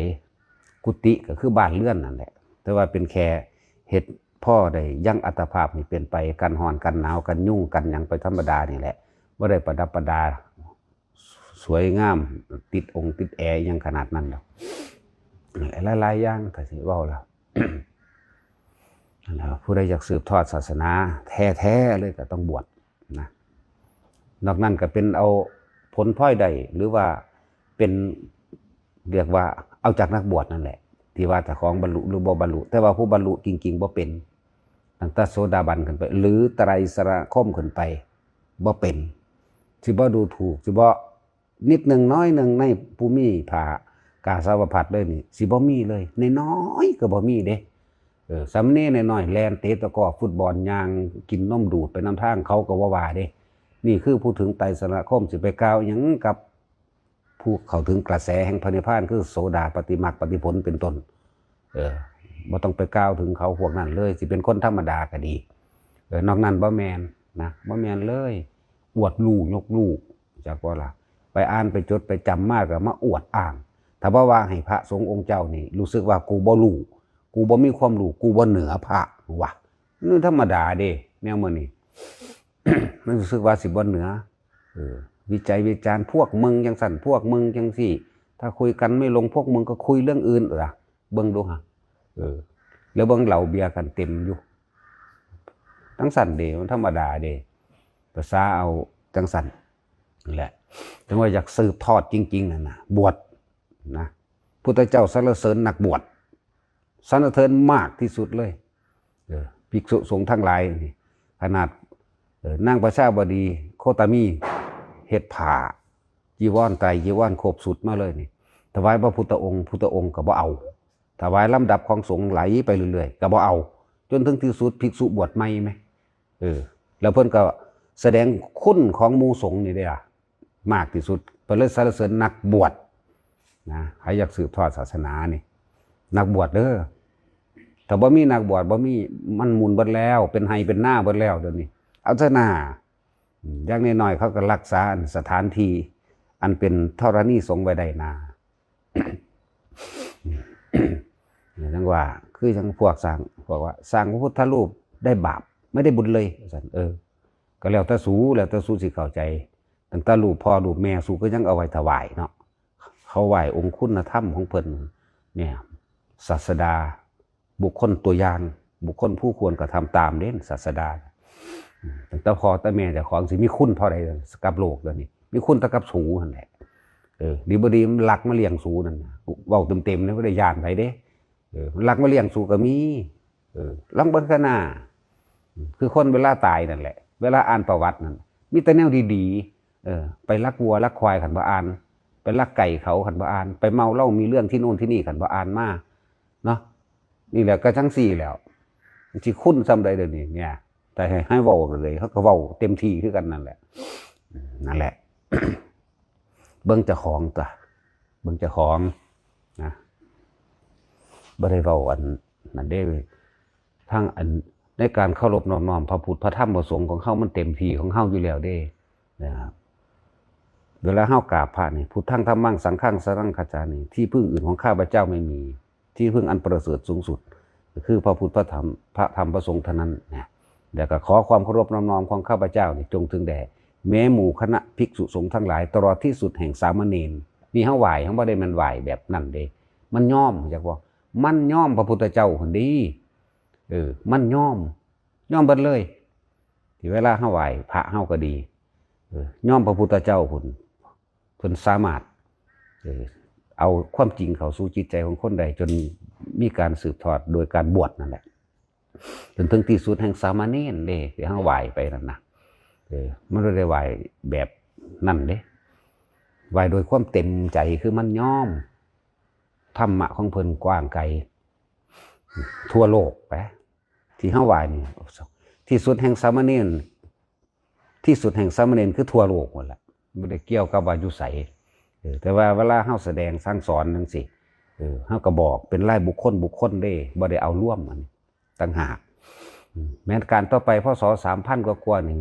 กุฏิก็คือบ้านเรือนนั่นแหละ แต่ว่าเป็นแค่เฮ็ดพอได้ยั้งอัตภาพให้เป็นไป กันฮ้อน กันหนาว กันยุง กันหยังไปธรรมดานี่แหละ บ่ได้ประดับประดา สวยงาม ติดองค์ติดแอร์หยังขนาดนั้นดอก หลายๆ อย่างก็สิเว้าแล้ว นั่นแหละ ผู้ใดอยากสืบทอดศาสนาแท้ๆ เลยก็ต้องบวชนะ นอกนั้นก็เป็นเอาผลพลอยได้ หรือว่าเป็น เรียกว่าเอาจากนักบวชนั่นแหละ ที่ว่าเจ้าของบรรลุหรือบ่บรรลุ แต่ว่าผู้บรรลุจริงๆ บ่เป็น ตั้งแต่โสดาบันขึ้นไป หรือไตรสรณคมขึ้นไป บ่เป็น สิบ่ดูถูก สิบ่นิดหนึ่งน้อยหนึ่งในผู้มีผ้ากาสาวพัสตร์เลยนี่ สิบ่มีเลย น้อยๆ ก็บ่มีเด้ เออ สามเณรน้อยๆ แล่นเตะตะกร้อฟุตบอล ย่างกินนมดูดไปนำทาง เขาก็บ่ว่าเด้ นี่คือผู้ถึงไตรสรณคม สิไปกล่าวหยังกับผู้เข้าถึงกระแสแห่งพระนิพพาน คือโสดาปัตติมรรคปัตติผลเป็นต้น เออ บ่ต้องไปกล่าวถึงเขาพวกนั้นเลย สิเป็นคนธรรมดาก็ดี เออ นอกนั้นบ่แม่นนะ บ่แม่นเลย อวดรู้ยกรู้ จักบ่ล่ะ ไปอ่านไปจดไปจำมาก็มาอวดอ้าง ถ้าบ่ว่าให้พระสงฆ์องค์เจ้านี่ รู้สึกว่ากูบ่รู้ กูบ่มีความรู้ กูบ่เหนือพระว่ะ นี่ธรรมดาเด้ แนวมื้อนี้ มันรู้สึกว่าสิบ่เหนือ เออ วิจัยวิจารณ์ พวกมึงจั่งซั่น พวกมึงจั่งซี่ ถ้าคุยกันไม่ลง พวกมึงก็คุยเรื่องอื่นล่ะ เบิ่งดูฮะ เออ แล้วเบิ่งเหล้าเบียร์กันเต็มอยู่ จั่งซั่นเด้ มันธรรมดาเด้ ภาษาเอาจั่งซั่น นั่นแหละ ถึงว่าอยากสืบทอดจริงๆ นั่นน่ะ บวชนะ พุทธเจ้าสรรเสริญนักบวช สรรเสริญมากที่สุดเลย เออ ภิกษุสงฆ์ทั้งหลายนี่ ขนาด เออ นางประชาบดีโคตมี เฮ็ดผ้า จีวรไตรจีวรครบชุดมาเลยนี่ ถวายพระพุทธองค์ พุทธองค์ก็บ่เอา ถวายลำดับของสงฆ์ไหลไปเรื่อยๆ ก็บ่เอา จนถึงที่สุดภิกษุบวชใหม่ไหม เออ แล้วเพิ่นก็แสดงคุณของหมู่สงฆ์นี่เด้ล่ะ มากที่สุด เพิ่นเลยสรรเสริญนักบวชนะ ใครอยากสืบทอดศาสนานี่ นักบวชเด้อ ถ้าบ่มีนักบวช บ่มี มันหมุนเบิดแล้ว เป็นไฮ่เป็นนาเบิดแล้วเดี๋ยวนี้ เอาเถอะนา อย่างน้อยๆเขาก็รักษาอันสถานที่อันเป็นธรณีสงฆ์ไว้ได้นา จั่งว่า คือจั่งพวกสร้าง พวกว่าสร้างพระพุทธรูปได้บาป ไม่ได้บุญเลย ว่าซั่น เออ ก็แล้วแต่สู แล้วแต่สูสิเข้าใจ ตั้งแต่รูปพ่อรูปแม่สูก็ยังเอาไว้ถวายเนาะ เขาไหว้องค์คุณธรรมของเพิ่น เนี่ย ศาสดา บุคคลตัวอย่าง บุคคลผู้ควรกระทำตามเด้ ศาสดา ตั้งแต่พ่อแต่แม่เจ้าของสิมีคุณเท่าใดกับโลกเดี๋ยวนี้ มีคุณแต่กับสูนั่นแหละ เออ ดีบ่ดีมันลักมาเลี้ยงสูนั่นน่ะ เว้าเต็มๆเลย บ่ได้ย้านไผเด้ เออ มันลักมาเลี้ยงสูก็มี เออ ลองเบิ่งซะหน้า คือคนเวลาตายนั่นแหละ เวลาอ่านประวัตินั่น มีแต่แนวดีๆ เออ ไปลักวัวลักควายคันบ่อ่าน ไปลักไก่เขาคันบ่อ่าน ไปเมาเหล้ามีเรื่องที่โน่นที่นี่คันบ่อ่านมา เนาะ นี่แหละก็จั่งซี้แล้ว สิคุณส่ำใดเดี๋ยวนี้เนี่ย แต่ให้ ให้เว้าเลย เขาก็เว้าเต็มที่คือกันนั่นแหละ นั่นแหละ เบิ่งเจ้าของตั๊ว เบิ่งเจ้าของนะ บ่ได้เว้าอันนั้นเด้ ทั้งอันในการเคารพนอบน้อมพระพุทธพระธรรมพระสงฆ์ของเฮามันเต็มที่ของเฮาอยู่แล้วเด้ นะครับ เวลาเฮากราบพระนี่ พุทธังธัมมังสังฆังสรณังคัจฉามิ ที่พึ่งอื่นของข้าพเจ้าไม่มี ที่พึ่งอันประเสริฐสูงสุด ก็คือพระพุทธพระธรรม พระธรรมพระสงฆ์เท่านั้นนะ แล้วก็ขอความเคารพนอบน้อมของข้าพเจ้านี่จงถึงแด่แม้หมู่คณะภิกษุสงฆ์ทั้งหลาย ตลอดที่สุดแห่งสามเณร นี่เฮาไหว้ เฮาบ่ได้แม่นไหว้แบบนั้นเด้ มันยอม อยากบอก มันยอมพระพุทธเจ้าหั่นเด้ เออ มันยอม ยอมเบิดเลย ที่เวลาเฮาไหว้พระเฮาก็ดี เออ ยอมพระพุทธเจ้าพุ้น เพิ่นสามารถ เออ เอาความจริงเข้าสู่จิตใจของคนได้ จนมีการสืบทอดโดยการบวชนั่นแหละ จนถึงที่สุดแห่งสามเณรเด้ ที่เฮาไหว้ไปนั่นนะ เออ มันบ่ได้ไหว้แบบนั่นเด้ ไหว้โดยความเต็มใจ คือมันยอม ธรรมะของเพิ่นกว้างไกล ทั่วโลกไป ที่เฮาไหว้นี่ ที่สุดแห่งสามเณร ที่สุดแห่งสามเณรคือทั่วโลกนั่นแหละ บ่ได้เกี่ยวกับว่าอยู่ไส เออ แต่ว่าเวลาเฮาแสดงสั่งสอนจั่งซี้ เออ เฮาก็บอกเป็นรายบุคคลบุคคลเด้ บ่ได้เอารวมอันนี้ต่างหาก อืม แม้นการต่อไป พ.ศ. สามพันกว่าๆนี่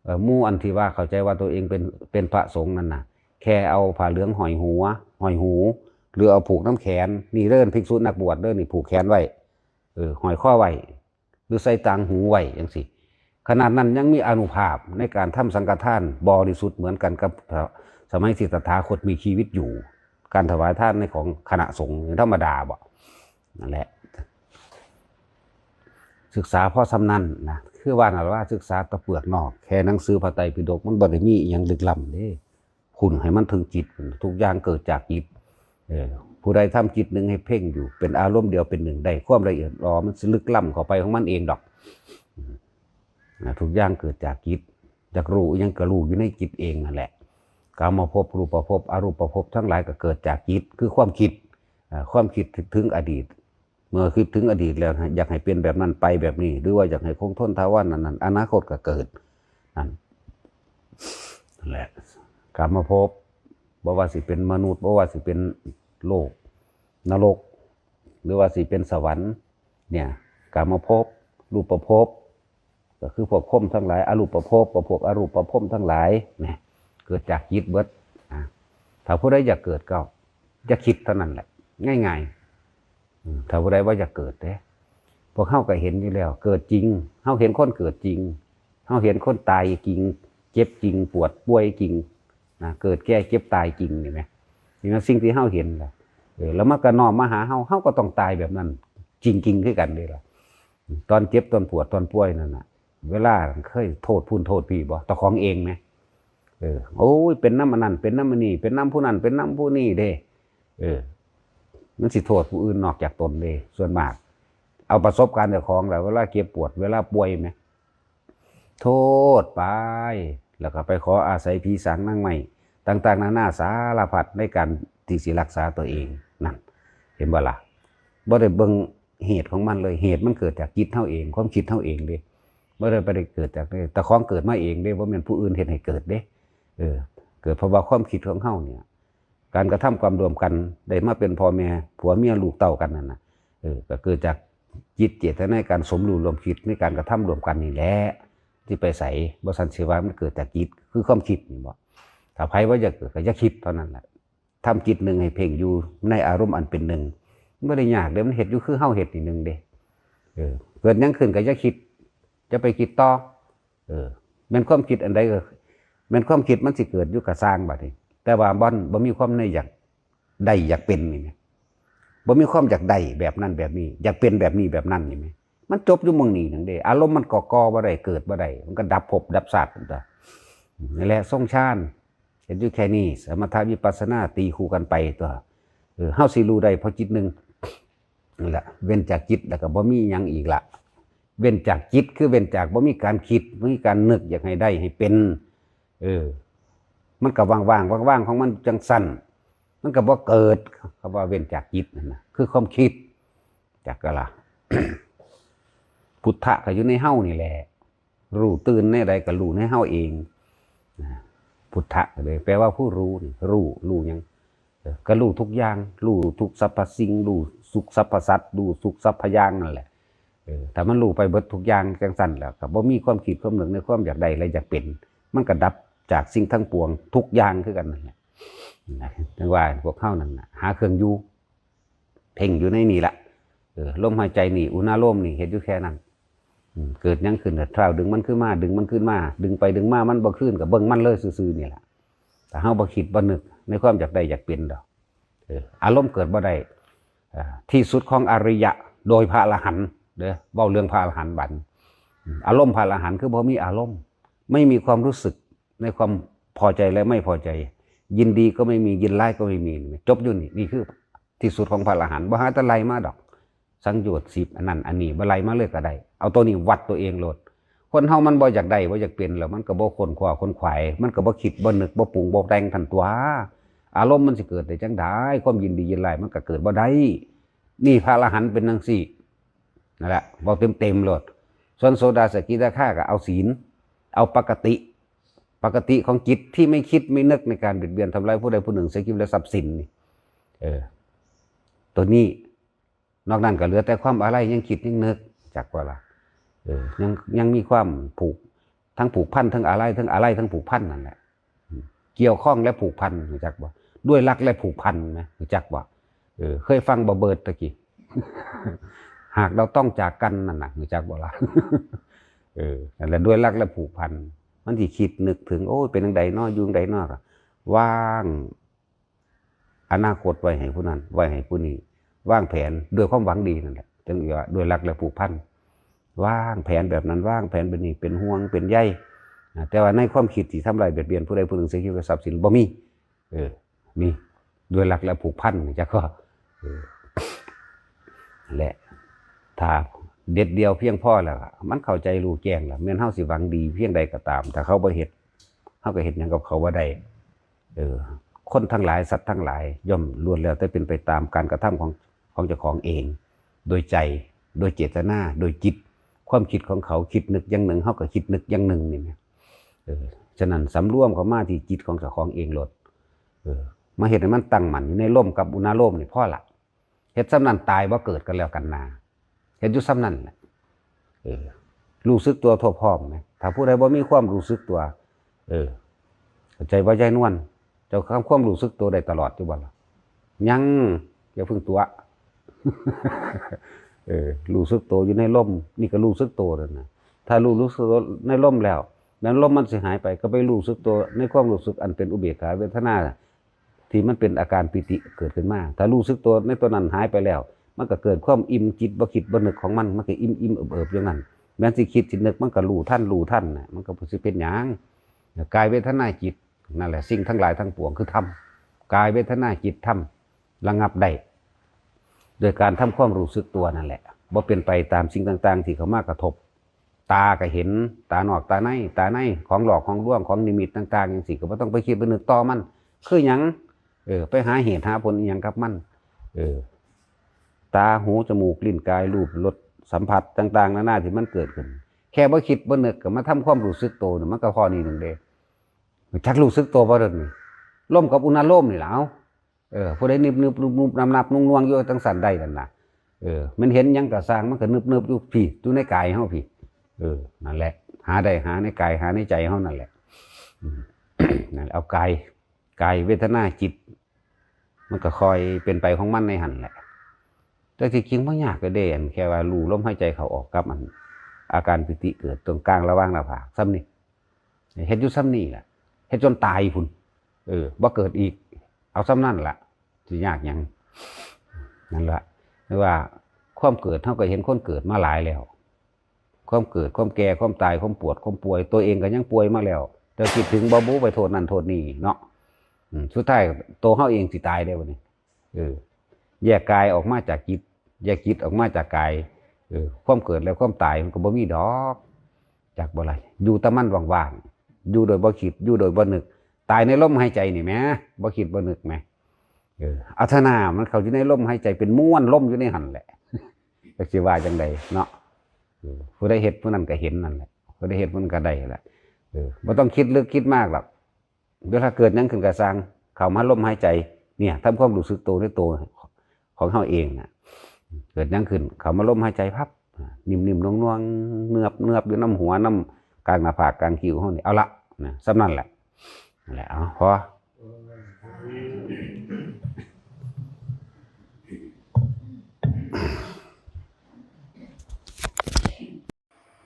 เอ่อ หมู่อันที่ว่าเข้าใจว่าตัวเองเป็น เป็นพระสงฆ์นั่นน่ะ แค่เอาผ้าเหลืองห้อยหัว ห้อยหู หรือเอาผูกนำแขน นี่เด้อภิกษุนักบวชเด้อ นี่ผูกแขนไว้ เออ ห้อยคอไว้ หรือใส่ต่างหูไว้จั่งซี้ ขนาดนั้นยังมีอานุภาพในการทำสังฆทานบริสุทธิ์เหมือนกันกับสมัยที่ตถาคตมีชีวิตอยู่ การถวายทานในของคณะสงฆ์ธรรมดาบ่ นั่นแหละ ศึกษาพอส่ำนั้นนะ คือว่านั่นว่าศึกษาแต่เปลือกนอก แค่หนังสือพระไตรปิฎกมันบ่ได้มีอิหยังลึกล้ำเด้ พุ้นให้มันถึงจิต ทุกอย่างเกิดจากจิต เออ ผู้ใดทำจิตหนึ่งให้เพ่งอยู่ เป็นอารมณ์เดียวเป็นหนึ่งได้ ความละเอียดอ่อนมันสิลึกล้ำเข้าไปของมันเองดอก อืม นะ ทุกอย่างเกิดจากจิต อยากรู้อิหยังก็รู้อยู่ในจิตเองนั่นแหละ กามภพ รูปภพ อรูปภพทั้งหลายก็เกิดจากจิต คือความคิด อ่า ความคิดถึงอดีต เมื่อคิดถึงอดีตแล้วนะ อยากให้เป็นแบบนั้นไปแบบนี้ หรือว่าอยากให้คงทนถาวรนั่นนั่น อนาคตก็เกิด นั่น นั่นแหละ กามภพ บ่ว่าสิเป็นมนุษย์ บ่ว่าสิเป็นโลก นรก หรือว่าสิเป็นสวรรค์ เนี่ย กามภพ รูปภพ ก็คือพวกพรหมทั้งหลาย อรูปภพ ก็พวกอรูปภพทั้งหลาย เนี่ย เกิดจากจิตเบิด อ่ะ ถ้าผู้ใดอยากเกิดก็อย่าคิดเท่านั้นแหละ ง่ายๆ อืม ถ้าผู้ใดว่าอยากเกิดเด้ พวกเฮาก็เห็นอยู่แล้ว เกิดจริง เฮาเห็นคนเกิดจริง เฮาเห็นคนตายจริง เจ็บจริง ปวดป่วยจริง นะ เกิดแก่เจ็บตายจริง นี่แหม นี่นะสิ่งที่เฮาเห็นล่ะ เออ แล้วมันก็น้อมมาหาเฮา เฮาก็ต้องตายแบบนั้น จริงๆ คือกันเด้ล่ะ ตอนเจ็บ ตอนปวด ตอนป่วยนั่นน่ะ เวลาเคยโทษพุ้นโทษพี้บ่ เจ้าของเองแหม เออ โอ้ย เป็นนำอันนั้น เป็นนำอันนี้ เป็นนำผู้นั้น เป็นนำผู้นี้เด้ เออ มันสิโทษผู้อื่นนอกจากตนเด้ ส่วนมาก เอาประสบการณ์เจ้าของแหละ เวลาเจ็บปวด เวลาป่วยแหม โทษไป แล้วก็ไปขออาศัยผีสางนางไม้ ต่างๆ นานาสารพัดในการที่สิรักษาตัวเอง นั่น เห็นบ่ล่ะ บ่ได้เบิ่งเหตุของมันเลย เหตุมันเกิดจากจิตเฮาเอง ความคิดเฮาเองเด้ บ่ได้ บ่ได้เกิดจากนี่ เจ้าของเกิดมาเองเด้ บ่แม่นผู้อื่นเฮ็ดให้เกิดเด้ เออ เกิดเพราะว่าความคิดของเฮาเนี่ย การกระทำความร่วมกัน ได้มาเป็นพ่อแม่ ผัวเมียลูกเต้ากันนั่นน่ะ เออ ก็เกิดจากจิตเจตนาในการสมรู้ร่วมคิดในการกระทำร่วมกันนี่แหละ สิไปไส บ่ซั้นสิว่ามันเกิดจากจิต คือความคิดนี่บ่ ถ้าไผว่าอยากเกิดก็อย่าคิดเท่านั้นแหละ ทำจิตหนึ่งให้เพ่งอยู่ในอารมณ์อันเป็นหนึ่ง มันบ่ได้ยากเด้ มันเฮ็ดอยู่คือเฮาเฮ็ดนี่หนึ่งเด้ เออ เกิดหยังขึ้นก็อย่าคิด อย่าไปคิดต่อ เออ แม่นความคิดอันใดก็ แม่นความคิดมันสิเกิดอยู่กะซ่างบัดนี้ แต่ว่าบ่อน บ่มีความในอยากได้อยากเป็นนี่แหม บ่มีความอยากได้แบบนั้นแบบนี้ อยากเป็นแบบนี้แบบนั้นนี่แหม มันจบอยู่หม่องนี้หนึ่งเด้ อารมณ์มันก็ก่อบ่ได้ เกิดบ่ได้ มันก็ดับภพดับชาติตั๊ว นี่แหละทรงฌาน เฮ็ดอยู่แค่นี้ สมถะวิปัสสนาตีคู่กันไปตั๊ว เออ เฮาสิรู้ได้เพราะจิตหนึ่ง นั่นแหละ เว้นจากจิตแล้วก็บ่มีหยังอีกละ เว้นจากจิตคือเว้นจากบ่มีการคิด บ่มีการนึกอยากให้ได้ให้เป็น เออ มันก็ว่างๆ ว่างๆ ของมันจั่งซั้น มันก็บ่เกิด คำว่าเว้นจากจิตนั่นนะ คือความคิด จักกะละ พุทธะก็อยู่ในเฮานี่แหละ รู้ตื่นในใดก็รู้ในเฮาเอง นะ พุทธะก็เลยแปลว่าผู้รู้นี่ รู้ รู้หยัง เออ ก็รู้ทุกอย่าง รู้ทุกสรรพสิ่ง รู้ทุกสรรพสัตว์ รู้ทุกสรรพอย่างนั่นแหละ เออ ถ้ามันรู้ไปเบิดทุกอย่างจั่งซั้นแล้ว ก็บ่มีความคิดความนึกในความอยากได้และอยากเป็น มันก็ดับจากสิ่งทั้งปวงทุกอย่างคือกันนั่นแหละ นะ จั่งว่าพวกเฮานั่นน่ะ หาเครื่องอยู่ เพ่งอยู่ในนี่ละ เออ ลมหายใจนี่ อุณาโลมนี่ เฮ็ดอยู่แค่นั้น อืม เกิดหยังขึ้นก็คราวดึงมันขึ้นมา ดึงมันขึ้นมา ดึงไปดึงมา มันบ่คืนก็เบิ่งมันเลยซื่อๆ นี่แหละ ถ้าเฮาบ่คิดบ่นึกในความอยากได้อยากเป็นดอก เออ อารมณ์เกิดบ่ได้ อ่า ที่สุดของอริยะ โดยพระอรหันต์เด้อ เว้าเรื่องพระอรหันต์บัด อืม อารมณ์พระอรหันต์คือบ่มีอารมณ์ ไม่มีความรู้สึกในความพอใจและไม่พอใจ ยินดีก็ไม่มี ยินร้ายก็ไม่มี จบอยู่นี่ นี่คือที่สุดของพระอรหันต์ บ่หาแต่ไล่มาดอก สังโยชน์สิบ อันนั้นอันนี้ บ่ไล่มาเลยก็ได้ เอาตัวนี้วัดตัวเองโลด คนเฮามันบ่อยากได้ บ่อยากเป็น แล้วมันก็บ่ค้นคว้าค้นขวาย มันก็บ่คิด บ่นึก บ่ปรุง บ่แต่งทันตั๊ว อารมณ์มันสิเกิดได้จั่งใด ความยินดียินร้ายมันก็เกิดบ่ได้ นี่พระอรหันต์เป็นจั่งซี้ นั่นแหละ เว้าเต็มๆ โลด ส่วนโสดาสกิทาคาก็เอาศีล เอาปกติ ปกติของจิตที่ไม่คิดไม่นึกในการเบียดเบียนทำร้ายผู้ใดผู้หนึ่ง เสียชีวิตและทรัพย์สินนี่ เออ ตัวนี้ นอกนั้นก็เหลือแต่ความอาลัย ยังคิดยังนึก จักว่าล่ะ เออ ยัง ยังมีความผูก ทั้งผูกพัน ทั้งอาลัย ทั้งอาลัย ทั้งผูกพันนั่นแหละ อืม เกี่ยวข้องและผูกพัน รู้จักบ่ ด้วยรักและผูกพันนะ รู้จักบ่ เออ เคยฟังบ่ เบิร์ดตะกี้ หากเราต้องจากกันนั่นน่ะ รู้จักบ่ล่ะ เออ นั่นแหละ ด้วยรักและผูกพัน มันสิคิดนึกถึง โอ้ย เป็นจั่งใดน้อ อยู่จั่งใดน้อ ก็วาง อนาคตไว้ให้ผู้นั้น ไว้ให้ผู้นี้ วางแผนด้วยความหวังดีนั่นแหละ ถึงว่าด้วยรักและผูกพัน วางแผนแบบนั้น วางแผนแบบนี้ เป็นห่วง เป็นใย นะ แต่ว่าในความคิดที่ทำร้ายเบียดเบียนผู้ใดผู้หนึ่ง เสียชีวิตและทรัพย์สิน บ่มี เออ นี่ ด้วยรักและผูกพัน จักว่า เออ และ ถ้าเด็ดเดี่ยวเพียงพอแล้วอะ มันเข้าใจรู้แจ้งแล้ว แม้นเฮาสิหวังดีเพียงใดก็ตาม ถ้าเขาบ่เฮ็ด เฮาก็เฮ็ดหยังกับเขาบ่ได้ เออ คนทั้งหลาย สัตว์ทั้งหลาย ย่อมล้วนแล้วแต่เป็นไปตามการกระทำของ ของเจ้าของเอง โดยใจ โดยเจตนา โดยจิต ความคิดของเขาคิดนึกอย่างหนึ่ง เฮาก็คิดนึกอย่างหนึ่งนี่แหม เออ ฉะนั้นสำรวมเข้ามาที่จิตของเจ้าของเองโลด เออ มาเฮ็ดให้มันตั้งมั่นอยู่ในลมกับอุณาโลมนี่พอละ เฮ็ดส่ำนั้นตายบ่เกิดกันแล้วกันนา เฮ็ดอยู่ส่ำนั้นแหละ เออ รู้สึกตัวทั่วพร้อมนะ ถ้าผู้ใดบ่มีความรู้สึกตัว เออ เข้าใจบ่ยายนวล เจ้าทำความรู้สึกตัวได้ตลอดอยู่บ่ล่ะ ยัง อย่าเพิ่งตั๋ว เออ รู้สึกตัวอยู่ในลม นี่ก็รู้สึกตัวแล้วนะ ถ้ารู้ รู้สึกตัวในลมแล้ว นั้นลมมันสิหายไป ก็ไปรู้สึกตัวในความรู้สึกอันเป็นอุเบกขาเวทนา ที่มันเป็นอาการปีติเกิดขึ้นมา ถ้ารู้สึกตัวในตัวนั้นหายไปแล้ว มันก็เกิดความอิ่มจิตบ่คิดบ่นึกของมัน มันก็อิ่มอิ่มเอิบเอิบอย่างนั้น แม้นสิคิดสินึกมันก็รู้ทัน รู้ทันน่ะ มันก็บ่สิเป็นหยัง กายเวทนาจิต นั่นแหละ สิ่งทั้งหลายทั้งปวงคือธรรม กายเวทนาจิตธรรม ระงับได้ โดยการทำความรู้สึกตัวนั่นแหละ บ่เป็นไปตามสิ่งต่างๆ ที่เข้ามากระทบ ตาก็เห็น ตานอกตาใน ตาใน ของหลอกของลวง ของนิมิตต่างๆ จั่งซี้ ก็บ่ต้องไปคิดไปนึกต่อมัน คือหยัง เออ ไปหาเหตุหาผลอิหยังกับมัน เออ ตา หู จมูก ลิ้น กาย รูป รส สัมผัสต่างๆ นานาที่มันเกิดขึ้น แค่บ่คิดบ่นึกก็มาทำความรู้สึกตัวนี่ มันก็ข้อนี้หนึ่งเด้ จักรู้สึกตัวบ่เด้อนี่ ลมกับอุณาโลมนี่ล่ะ เอ้า เออ ผู้ใดนึบๆ นุบๆ นับๆ นุ่งๆ อยู่จั่งซั้นได้นั่นน่ะ เออ มันเห็นหยังก็ซ่าง มันก็นึบๆ อยู่พี้ อยู่ในกายเฮาพี้ เออ นั่นแหละ หาได้หาในกาย หาในใจเฮานั่นแหละ อืม นั่นแหละ เอากาย กายเวทนาจิต มันก็ค่อยเป็นไปของมันในหั่นแหละ แต่ที่จริงบ่ยากเลยเด้ อันแค่ว่ารู้ลมหายใจเข้าออกกับอัน อาการปีติเกิดตรงกลางระหว่างหน้าผาก ส่ำนี้ เฮ็ดอยู่ส่ำนี้แหละ เฮ็ดจนตายพุ้น เออ บ่เกิดอีก เอาส่ำนั้นล่ะ สิยากหยัง นั่นล่ะ คือว่าความเกิด เฮาก็เห็นคนเกิดมาหลายแล้ว ความเกิด ความแก่ ความตาย ความปวด ความป่วย ตัวเองก็ยังป่วยมาแล้ว แต่คิดถึงบ่บุ ไปโทษนั่นโทษนี่เนาะ อืม สุดท้ายตัวเฮาเองสิตายเด้บัดนี้ เออ แยกกายออกมาจากจิต แยกจิตออกมาจากกาย เออ ความเกิดและความตายมันก็บ่มีดอก จักบ่ล่ะ อยู่แต่มันว่างๆ อยู่โดยบ่คิด อยู่โดยบ่นึก ตายในลมหายใจนี่แหม บ่คิดบ่นึกแหม เออ อัธนามันเข้าอยู่ในลมหายใจ เป็นมวลลมอยู่ในหั่นแหละ จักสิว่าจั่งใดเนาะ เออ ผู้ใดเฮ็ดผู้นั้นก็เห็นนั่นแหละ ผู้ใดเฮ็ดผู้นั้นก็ได้แหละ เออ บ่ต้องคิดลึกคิดมากหรอก เวลาเกิดหยังขึ้นก็ซ่าง เข้ามาลมหายใจ เนี่ย ทำความรู้สึกตัวในตัวของเฮาเองน่ะ เกิดหยังขึ้น เข้ามาลมหายใจพับ นิ่มๆ นวลๆ เนือบๆ อยู่นำหัวนำกลางหน้าผากกลางคิ้วเฮานี่ เอาละ นะ ส่ำนั้นแหละ นั่นแหละ เอา พอ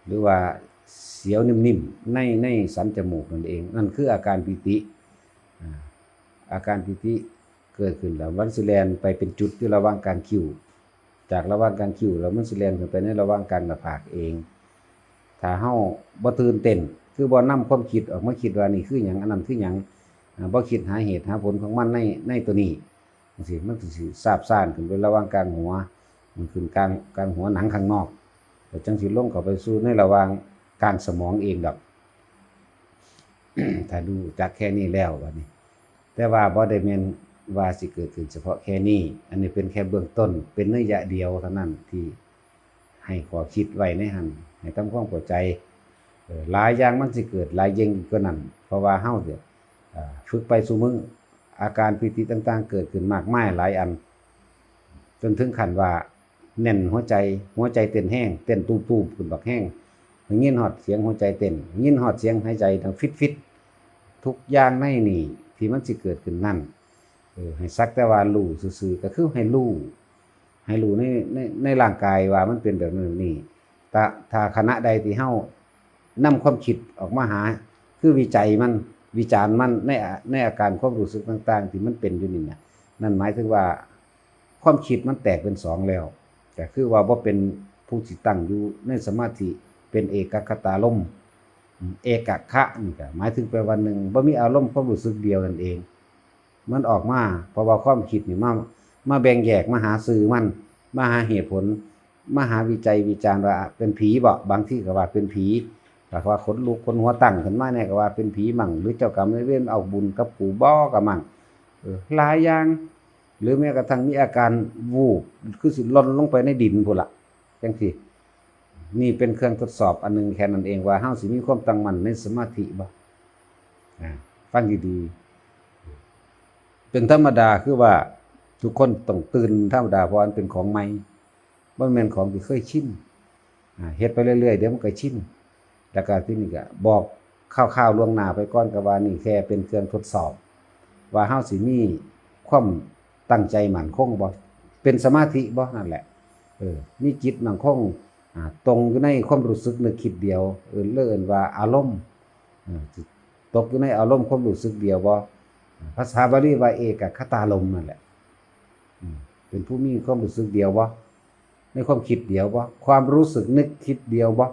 หรือว่าเสียวนิ่มๆ ใน ในสันจมูกนั่นเอง นั่นคืออาการปีติ อ่า อาการปีติเกิดขึ้นแล้ว มันสิแล่นไปเป็นจุดอยู่ระหว่างกลางคิ้ว จากระหว่างกลางคิ้วแล้วมันสิแล่นขึ้นไปในระหว่างกลางหน้าผากเอง ถ้าเฮาบ่ตื่นเต้น คือบ่นำความคิดออกมาคิดว่านี่คือหยัง อันนั้นคือหยัง อ่า บ่คิดหาเหตุหาผลของมันใน ในตัวนี้ จั่งซี้ มันก็สิซาบซ่านขึ้นไประหว่างกลางหัว มันขึ้นกลาง กลางหัวหนังข้างนอก แล้วจั่งสิลงเข้าไปสู่ในระหว่างกลางสมองเองดอก ถ้ารู้จักแค่นี้แล้วบัดนี้ แต่ว่าบ่ได้แม่นว่าสิเกิดขึ้นเฉพาะแค่นี้ อันนี้เป็นแค่เบื้องต้น เป็นนัยยะเดียวเท่านั้นที่ให้ข้อคิดไว้ในหั่น ให้ทำความเข้าใจ เอ่อ หลายอย่างมันสิเกิดหลายยิ่งกว่านั้น เพราะว่าเฮาเนี่ย อ่า ฝึกไปซุมื้อ อาการปีติต่างๆ เกิดขึ้นมากมายหลายอัน จนถึงขั้นว่าแน่นหัวใจ หัวใจเต้นแฮง เต้นตูมๆ ขึ้นบักแฮง ได้ยินฮอดเสียงหัวใจเต้น ได้ยินฮอดเสียงหายใจดังฟิดๆ ทุกอย่างในนี่ที่มันสิเกิดขึ้นนั่น เออ ให้สักแต่ว่ารู้ซื่อๆ ก็คือให้รู้ ให้รู้ใน ใน ในร่างกายว่ามันเป็นแบบนั้นแบบนี้ ถ้า ถ้าขณะใดที่เฮานำความคิดออกมาหา คือวิจัยมัน วิจารณ์มัน ใน ในอาการความรู้สึกต่างๆ ที่มันเป็นอยู่นี่นะ นั่นหมายถึงว่าความคิดมันแตกเป็นสองแล้ว ก็คือว่าบ่เป็นผู้ที่ตั้งอยู่ในสมาธิ เป็นเอกัคคตารมณ์ อืม เอกัคคะนี่ก็หมายถึงแปลว่าหนึ่ง บ่มีอารมณ์ความรู้สึกเดียวนั่นเอง มันออกมา เพราะว่าความคิดนี่มา มาแบ่งแยก มาหาชื่อมัน มาหาเหตุผล มาหาวิจัยวิจารณ์ว่าเป็นผีบ่ บางทีก็ว่าเป็นผี ถ้าว่าขนลุกขนหัวตั้งขึ้นมาแน่ก็ว่าเป็นผีมั่ง หรือเจ้ากรรมนายเวรเอาบุญกับกูบ่ก็มั่ง เออ หลายอย่าง หรือแม้กระทั่งมีอาการวูบ คือสิหล่นลงไปในดินพู้นล่ะ จั่งซี้ นี่เป็นเครื่องทดสอบอันหนึ่งแค่นั้นเองว่าเฮาสิมีความตั้งมั่นในสมาธิบ่ อ่า ฟังดีๆ เป็นธรรมดาคือว่าทุกคนต้องตื่นธรรมดา เพราะมันเป็นของใหม่ บ่แม่นของที่เคยชิน อ่า เฮ็ดไปเรื่อยๆ เดี๋ยวมันก็ชิน แล้วก็ที่นี่ก็บอกคร่าวๆล่วงหน้าไปก่อนก็ว่านี่แค่เป็นเครื่องทดสอบ ว่าเฮาสิมีความตั้งใจมั่นคงบ่ เป็นสมาธิบ่ นั่นแหละ เออ มีจิตมั่นคง อ่า ตรงอยู่ในความรู้สึกนึกคิดเดียว เออ เรียกว่าอารมณ์ เออ ตกอยู่ในอารมณ์ความรู้สึกเดียวบ่ ภาษาบาลีว่าเอกัคคตารมณ์นั่นแหละ อืม เป็นผู้มีความรู้สึกเดียวบ่ ในความคิดเดียวบ่ ความรู้สึกนึกคิดเดียวบ่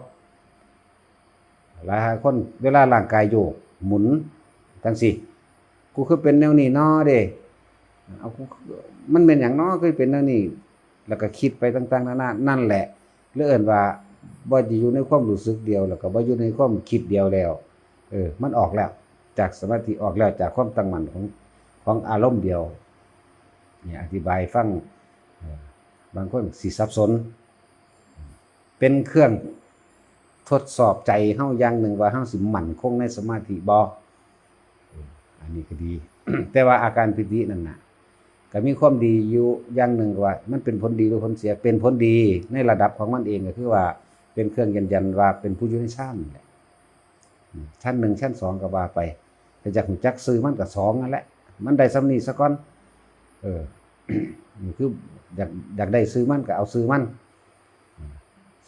หลายๆคนเวลาร่างกายโยกหมุนจั่งซี้ กูคือเป็นแนวนี้น้อเด้ เอา กู มันเป็นหยังน้อ คือเป็นแนวนี้ แล้วก็คิดไปต่างๆนานา นั่นแหละ เรียกเอิ้นว่าบ่ได้อยู่ในความรู้สึกเดียว แล้วก็บ่อยู่ในความคิดเดียวแล้ว เออ มันออกแล้ว จากสมาธิออกแล้ว จากความตั้งมั่นของ ของอารมณ์เดียว เนี่ย อธิบายให้ฟัง เออ บางคนสิสับสน เป็นเครื่องทดสอบใจเฮาอย่างหนึ่งว่าเฮาสิมั่นคงในสมาธิบ่ เออ อันนี้ก็ดี แต่ว่าอาการปีตินั่นน่ะ ก็มีความดีอยู่อย่างหนึ่งว่า มันเป็นผลดีหรือผลเสีย เป็นผลดีในระดับของมันเอง ก็คือว่าเป็นเครื่องยืนยันว่าเป็นผู้อยู่ในฌานนั่นแหละ ชั้นหนึ่ง ชั้นสอง ก็ว่าไป แต่อยากรู้จักชื่อมันก็สองนั่นแหละ มันได้ส่ำนี้ซะก่อน เออ นี่คืออยาก อยากได้ชื่อมันก็เอาชื่อมัน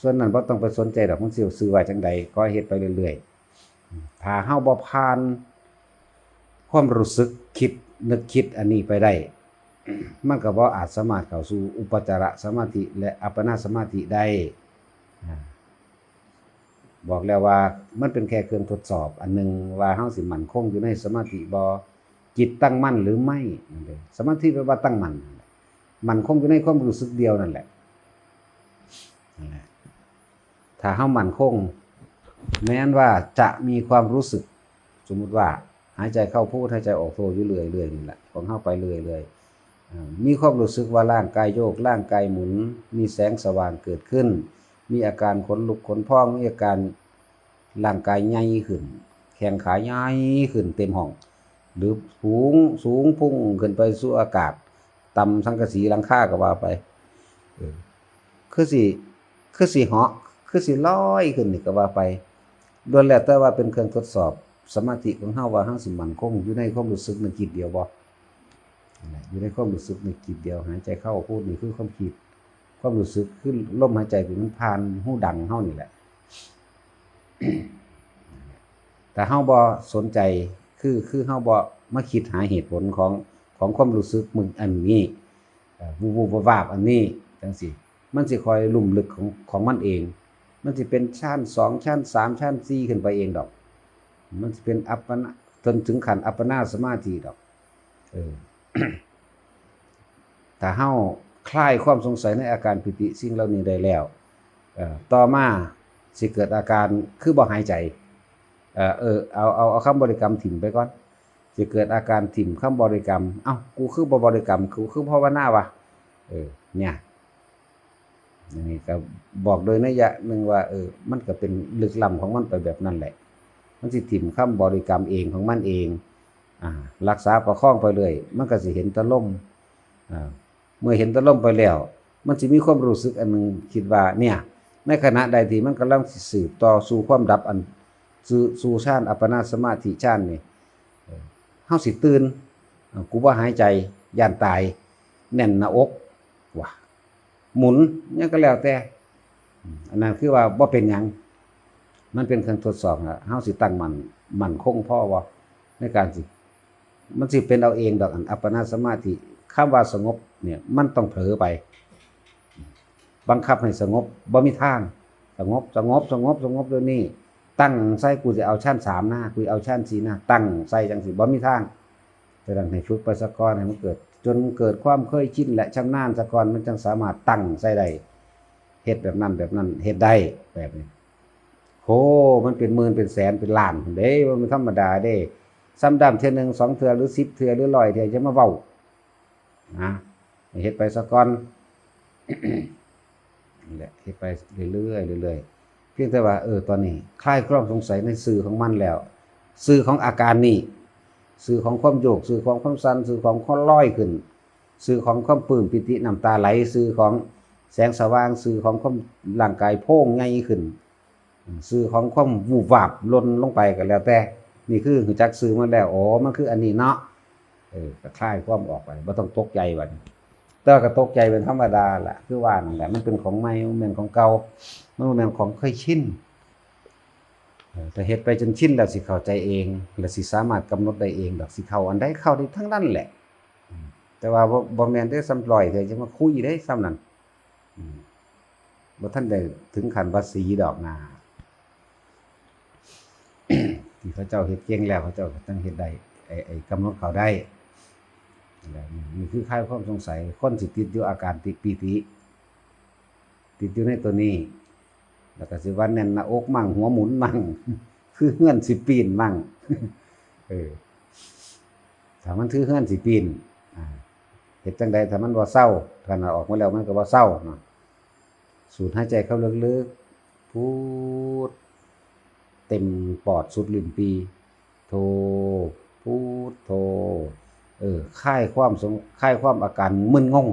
ส่วนนั้นบ่ต้องไปสนใจดอก มันสิเอาชื่อว่าจั่งใด ขอเฮ็ดไปเรื่อยๆ ถ้าเฮาบ่ผ่านความรู้สึกคิด นึกคิดอันนี้ไปได้ มันก็บ่อาจสามารถเข้าสู่อุปจารสมาธิและอัปปนาสมาธิได้ อ่า บอกแล้วว่ามันเป็นแค่เครื่องทดสอบอันหนึ่ง ว่าเฮาสิมั่นคงอยู่ในสมาธิบ่ จิตตั้งมั่นหรือไม่นั่นเอง สมาธิแปลว่าตั้งมั่นนั่นแหละ มั่นคงอยู่ในความรู้สึกเดียวนั่นแหละ นั่นแหละ ถ้าเฮามั่นคง แม้นว่าจะมีความรู้สึก สมมุติว่าหายใจเข้าพุท หายใจออกโทอยู่เรื่อยๆ นี่แหละ ของเฮาไปเรื่อยๆ อ่า มีความรู้สึกว่าร่างกายโยก ร่างกายหมุน มีแสงสว่างเกิดขึ้น มีอาการขนลุกขนพอง มีอาการร่างกายใหญ่ขึ้น แข้งขาใหญ่ขึ้นเต็มห้อง หรือสูง สูงพุ่งขึ้นไปสู่อากาศ ต่ำสังกะสีหลังคาก็ว่าไป เออ คือสิ คือสิเหาะ คือสิลอยขึ้นนี่ก็ว่าไป ล้วนแล้วแต่ว่าเป็นเครื่องทดสอบสมาธิของเฮา ว่าเฮาสิมั่นคงอยู่ในความรู้สึกนึกคิดเดียวบ่ นั่นแหละ อยู่ในความรู้สึกนึกคิดเดียว หายใจเข้าพุท นี่คือความคิด ความรู้สึกคือลมหายใจที่มันผ่านหูดังเฮานี่แหละ ถ้าเฮาบ่สนใจ คือ คือเฮาบ่มาคิดหาเหตุผลของ ของความรู้สึกมึงอันนี้ เอ่อ วูบๆ วาบๆ อันนี้ จั่งซี้ มันสิค่อยลุ่มลึกของ ของมันเอง มันสิเป็นชั้นสอง ชั้นสาม ชั้นสี่ ขึ้นไปเองดอก มันสิเป็นอัปปนา จนถึงขั้นอัปปนาสมาธิดอก เออ ถ้าเฮาคลายความสงสัยในอาการปีติสิ่งเหล่านี้ได้แล้ว เอ่อ ต่อมาสิเกิดอาการคือบ่หายใจ เอ่อ เออ เอา เอา เอาคำบริกรรมถิ่มไปก่อน สิเกิดอาการถิ่มคำบริกรรม เอ้า กูคือบ่บริกรรม กูคือภาวนาวะ เออ เนี่ย อันนี้ก็บอกโดยนัยยะหนึ่งว่า เออ มันก็เป็นลึกล้ำของมันไปแบบนั้นแหละ มันสิถิ่มคำบริกรรมเองของมันเอง อ่า รักษาประคองไปเรื่อย มันก็สิเห็นแต่ลม อ่า เมื่อเห็นแต่ลมไปแล้ว มันสิมีความรู้สึกอันหนึ่ง คิดว่า เนี่ย ในขณะใดที่มันกำลังสิสืบต่อสู่ความดับอัน สู่ สู่ฌานอัปปนาสมาธิฌานนี่ เออ เฮาสิตื่น เอ้า กูบ่หายใจ ย้านตาย แน่นหน้าอก ว่ะ หมุน หยังก็แล้วแต่ อืม อันนั้นคือว่าบ่เป็นหยัง มันเป็นเครื่องทดสอบล่ะ เฮาสิตั้งมั่น มั่นคงพอบ่ ในการสิ มันสิเป็นเอาเองดอก อันอัปปนาสมาธิ คำว่าสงบเนี่ย มันต้องเผลอไป บังคับให้สงบ บ่มีทาง สงบ สงบ สงบ สงบเดี๋ยวนี้ ตั้งใส่ กูสิเอาชั้นสามนะ กูสิเอาชั้นสี่นะ ตั้งใส่จั่งซี้ บ่มีทาง ฉะนั้นให้ฝึกไปซะก่อน ให้มันเกิด จนเกิดความเคยชินและชำนาญซะก่อน มันจั่งสามารถตั้งใส่ได้ เฮ็ดแบบนั้นแบบนั้น เฮ็ดได้แบบนี้ โห มันเป็นหมื่นเป็นแสนเป็นล้านพู้นเด้ บ่แม่นธรรมดาเด้ ซ้ำด้ำเทื่อหนึ่งสองเทื่อ หรือสิบเทื่อ หรือร้อยเทื่อ จะมาเว้า นะ ให้เฮ็ดไปซะก่อน นี่แหละ เฮ็ดไปเรื่อยๆ เรื่อยๆ เพียงแต่ว่า เออ ตอนนี้คลายความสงสัยในชื่อของมันแล้ว ชื่อของอาการนี้ ชื่อของความโยก ชื่อของความสั่น ชื่อของความลอยขึ้น ชื่อของความปลื้มปีติน้ำตาไหล ชื่อของแสงสว่าง ชื่อของความร่างกายโพล่งใหญ่ขึ้น ชื่อของความวูบวาบหล่นลงไปก็แล้วแต่ นี่คือรู้จักชื่อมันแล้ว อ๋อ มันคืออันนี้เนาะ เออ ก็คลายความออกไป บ่ต้องตกใจบัดนี้ แต่ว่าก็ตกใจเป็นธรรมดาล่ะ คือว่านั่นแหละ มันเป็นของใหม่ มันแม่นของเก่า มันบ่แม่นของเคยชิน เออ ถ้าเฮ็ดไปจนชินแล้วสิเข้าใจเอง และสิสามารถกำหนดได้เองดอก สิเข้าอันใดเข้าได้ทั้งนั้นแหละ อืม แต่ว่าบ่ บ่แม่นเด้ ซ้ำร้อยเทื่อจะมาคุยเด้ ซ้ำนั่น อืม บ่ทันได้ถึงขั้นว่าสีดอกนา ที่เขาเจ้าเฮ็ดเก่งแล้ว เขาเจ้าก็ต้องเฮ็ดได้ ไอ้ ไอ้กำหนดเข้าได้ นั่นแหละ นี่คือคลายความสงสัย คนสิติดอยู่อาการติดปีติ ติดอยู่ในตัวนี้ แล้วก็สิว่าแน่นหน้าอกมั่ง หัวหมุนมั่ง คือเฮือนสิปีนมั่ง เออ ถ้ามันคือเฮือนสิปีน อ่า เฮ็ดจั่งใดถ้ามันบ่เซา คันว่าออกมาแล้วมันก็บ่เซาเนาะ สูดหายใจเข้าลึกๆ พุท เต็มปอดสุดลิ้นปี่ โธ พุทโธ เออ คลายความสง- คลายความอาการมึนงง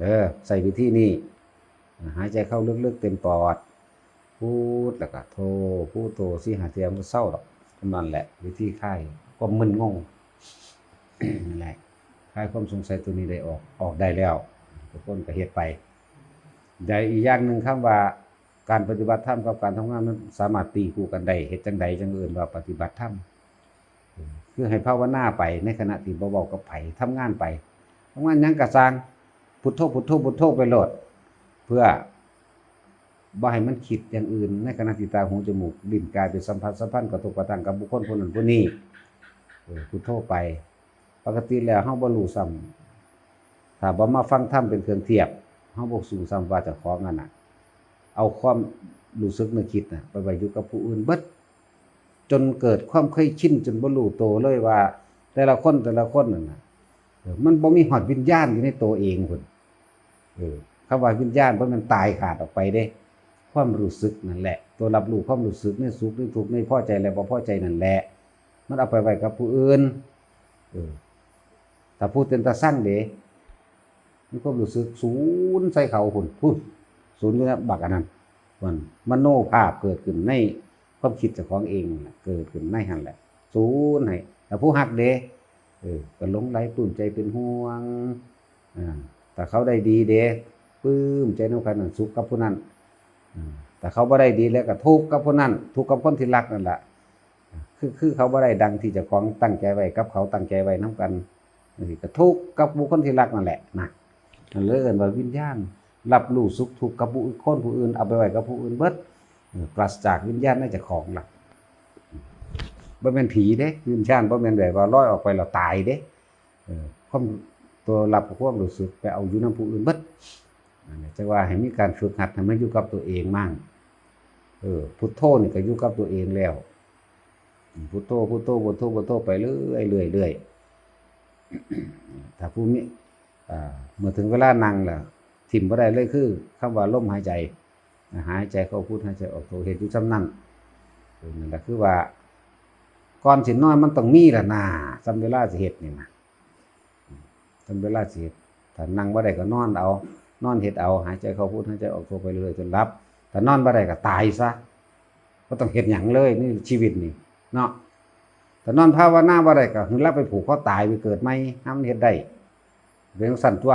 เออ ใช้วิธีนี้ หายใจเข้าลึกๆ เต็มปอด พุทโธ แล้วก็โธ พุทโธ สี่ห้าเทื่อมันก็เซาดอก นั่นแหละ วิธีคลายความมึนงง นั่นแหละ คลายความสงสัยตัวนี้ได้ออก ออกได้แล้ว ทุกคนก็เฮ็ดไป ได้อีกอย่างหนึ่ง คำว่าการปฏิบัติธรรมกับการทำงานมันสามารถตีคู่กันได้ เฮ็ดจั่งใดจั่งเอิ้นว่าปฏิบัติธรรม คือให้ภาวนาไปในขณะที่บ่เว้ากับไผ ทำงานไป ทำงานหยังก็ซ่าง พุทโธ พุทโธ พุทโธไปโลด เพื่อบ่ให้มันคิดอย่างอื่น ในขณะที่ตา หู จมูก ลิ้น กายไปสัมผัสสัมพันธ์กระทบกระทั่งกับบุคคลผู้นั้นผู้นี้ เออ พุทโธไป ปกติแล้วเฮาบ่รู้ซ้ำ ถ้าบ่มาฟังธรรมเป็นเครื่องเทียบ เฮาบ่รู้ซ้ำว่าเจ้าของนั่นน่ะ เอาความรู้สึกนึกคิดน่ะ ไปไว้อยู่กับผู้อื่นเบิด จนเกิดความเคยชิน จนบ่รู้ตัวเลยว่า แต่ละคน แต่ละคนนั่นน่ะ เออ มันบ่มีฮอดวิญญาณอยู่ในตัวเองพุ้น เออ คำว่าวิญญาณบ่แม่นตายขาดออกไปเด้ ความรู้สึกนั่นแหละ ตัวรับรู้ความรู้สึกในสุข ในทุกข์ ในพอใจและบ่พอใจนั่นแหละ มันเอาไปไว้กับผู้อื่น เออ ถ้าผู้เป็นตาซังเด้ มีความรู้สึกสูนใส่เขาพุ้น พุ้น สูนอยู่ในบักอันนั้น มันมโนภาพเกิดขึ้นในความคิดเจ้าของเองนั่นแหละ เกิดขึ้นในหั่นแหละ สูนให้ แล้วผู้ฮักเด้ เออ ก็หลงใหลปลื้มใจเป็นห่วง อ่า ถ้าเขาได้ดีเด้ ปลื้มใจนำกันนั่น สุขกับผู้นั้น อ่า ถ้าเขาบ่ได้ดีแล้วก็ทุกข์กับผู้นั้น ทุกข์กับคนที่รักนั่นแหละ คือ คือเขาบ่ได้ดังที่เจ้าของตั้งใจไว้ กับเขาตั้งใจไว้นำกัน จั่งซี้ก็ทุกข์กับบุคคลที่รักนั่นแหละนะ นั่นเลยเอิ้นว่าวิญญาณ รับรู้สุขทุกข์กับบุคคลผู้อื่น เอาไปไว้กับผู้อื่นเบิด เออ ปราศจากวิญญาณในเจ้าของล่ะ บ่แม่นผีเด้ วิญญาณบ่แม่นแบบว่าลอยออกไปแล้วตายเด้ เออ ความ ตัวรับความรู้สึกไปเอาอยู่นำผู้อื่นเบิด นั่นแหละ จั่งว่าให้มีการฝึกหัดให้มาอยู่กับตัวเองมั่ง เออ พุทโธนี่ก็อยู่กับตัวเองแล้ว พุทโธ พุทโธ พุทโธ พุทโธไปเรื่อยๆ เรื่อยๆ ถ้าผู้มี อ่า เมื่อถึงเวลานั่งแล้ว ถิ่มบ่ได้เลยคือคำว่าลมหายใจ หายใจเข้าพุท หายใจออกโธ เฮ็ดอยู่ส่ำนั้น เออ นั่นแหละคือว่า ก่อนสินอนมันต้องมีล่ะนา ส่ำเวลาสิเฮ็ดนี่นะ ส่ำเวลาสิเฮ็ด ถ้านั่งบ่ได้ก็นอนเอา นอนเฮ็ดเอา หายใจเข้าพุท หายใจออกโธไปเรื่อยๆ จนหลับ ถ้านอนบ่ได้ก็ตายซะ บ่ต้องเฮ็ดหยังเลย นี่ชีวิตนี่ เนาะ ถ้านอนภาวนาบ่ได้ก็ให้ลาไปผูกคอตายไปเกิดใหม่ หามันเฮ็ดได้ เป็นจั่งซั้นตั๊ว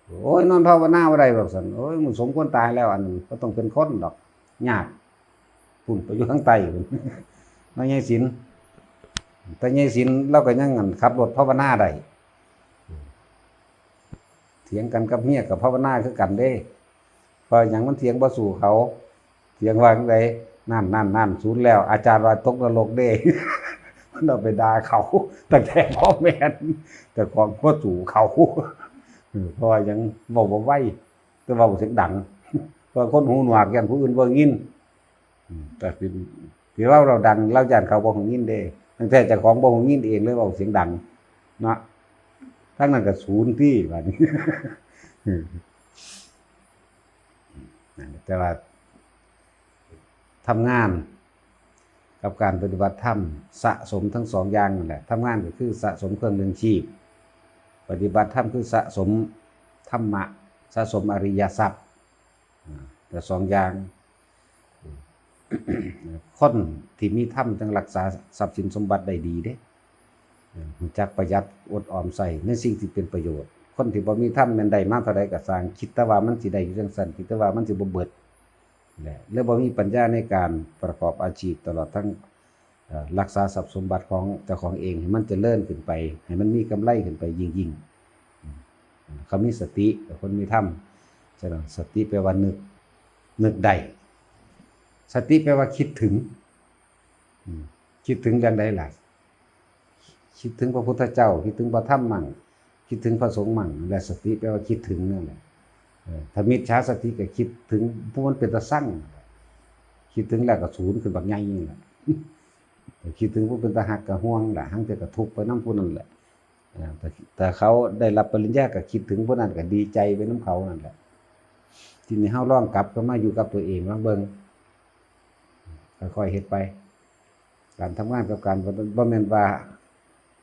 โอ้ย นอนภาวนาบ่ได้ดอกซั้น โอ้ย มันสมควรตายแล้ว อันนั้นบ่ต้องเป็นคนดอก ยาก พุ้นไปอยู่ทางใต้พุ้น นายใหญ่ศิลป์ แต่ใหญ่ศิลป์ลาวก็ยัง อั่น ขับรถภาวนาได้ เถียงกันกับเมียก็ภาวนาคือกันเด้ เพราะหยังมันเถียงบ่สู้เขา เถียงว่าจั่งใด นั่น นั่น นั่น สูนแล้ว อาจารย์ว่าตกนรกเด้ มันเอาไปด่าเขา ตั้งแต่บ่แม่น แต่ของบ่สู้เขา เออ เพราะว่าหยังเว้าบ่ไว แต่เว้าเสียงดัง เพราะคนหูหนวกย้านผู้อื่นบ่ได้ยิน อืม แต่ที่ ที่เว้าเราดัง ลาวย้านเขาบ่ได้ยินเด้ ตั้งแต่เจ้าของบ่ได้ยินเองเลยเว้าเสียงดัง เนาะ ทางนั้นก็สูนติ บาดนี้ แต่ว่า ทำงานกับการปฏิบัติธรรม สะสมทั้งสองอย่างนั่นแหละ ทำงานก็คือสะสมเครื่องเลี้ยงชีพ ปฏิบัติธรรมคือสะสมธรรมะ สะสมอริยทรัพย์ อ่า แต่สองอย่าง คนที่มีธรรมจั่งรักษาทรัพย์สินสมบัติได้ดีเด้ เออ รู้จักประหยัดอดออมใช้ในสิ่งที่เป็นประโยชน์ คนที่บ่มีธรรมแม่นได้มาเท่าใดก็ซ่าง คิดแต่ว่ามันสิได้อยู่จั่งซั้น คิดแต่ว่ามันสิบ่เบิด แหละ เลยบ่มีปัญญาในการประกอบอาชีพ ตลอดทั้ง เอ่อ รักษาทรัพย์สมบัติของเจ้าของเองให้มันเจริญขึ้นไป ให้มันมีกำไรขึ้นไปยิ่งๆ อืม เขามีสติ คนมีธรรม ฉะนั้นสติแปลว่านึก นึกได้ สติแปลว่าคิดถึง อืม คิดถึงเรื่องใดล่ะ คิดถึงพระพุทธเจ้า คิดถึงพระธรรมมั่ง คิดถึงพระสงฆ์มั่ง และสติแปลว่าคิดถึงนั่นแหละ เออ ถ้ามิจฉาสติก็คิดถึงผู้มันเป็นตาซัง คิดถึงแล้วก็สูนขึ้นบักใหญ่นี่แหละ คิดถึงผู้เป็นตาฮักก็ห่วงล่ะ หังแต่ก็ทุกข์ไปนำผู้นั้นแหละ เออ แต่ แต่เขาได้รับปริญญาก็คิดถึงผู้นั้นก็ดีใจไปนำเขานั่นแหละ ทีนี้เฮาลองกลับเข้ามาอยู่กับตัวเองลองเบิ่ง ค่อยๆเฮ็ดไป การทำงานกับการบ่ บ่แม่นว่า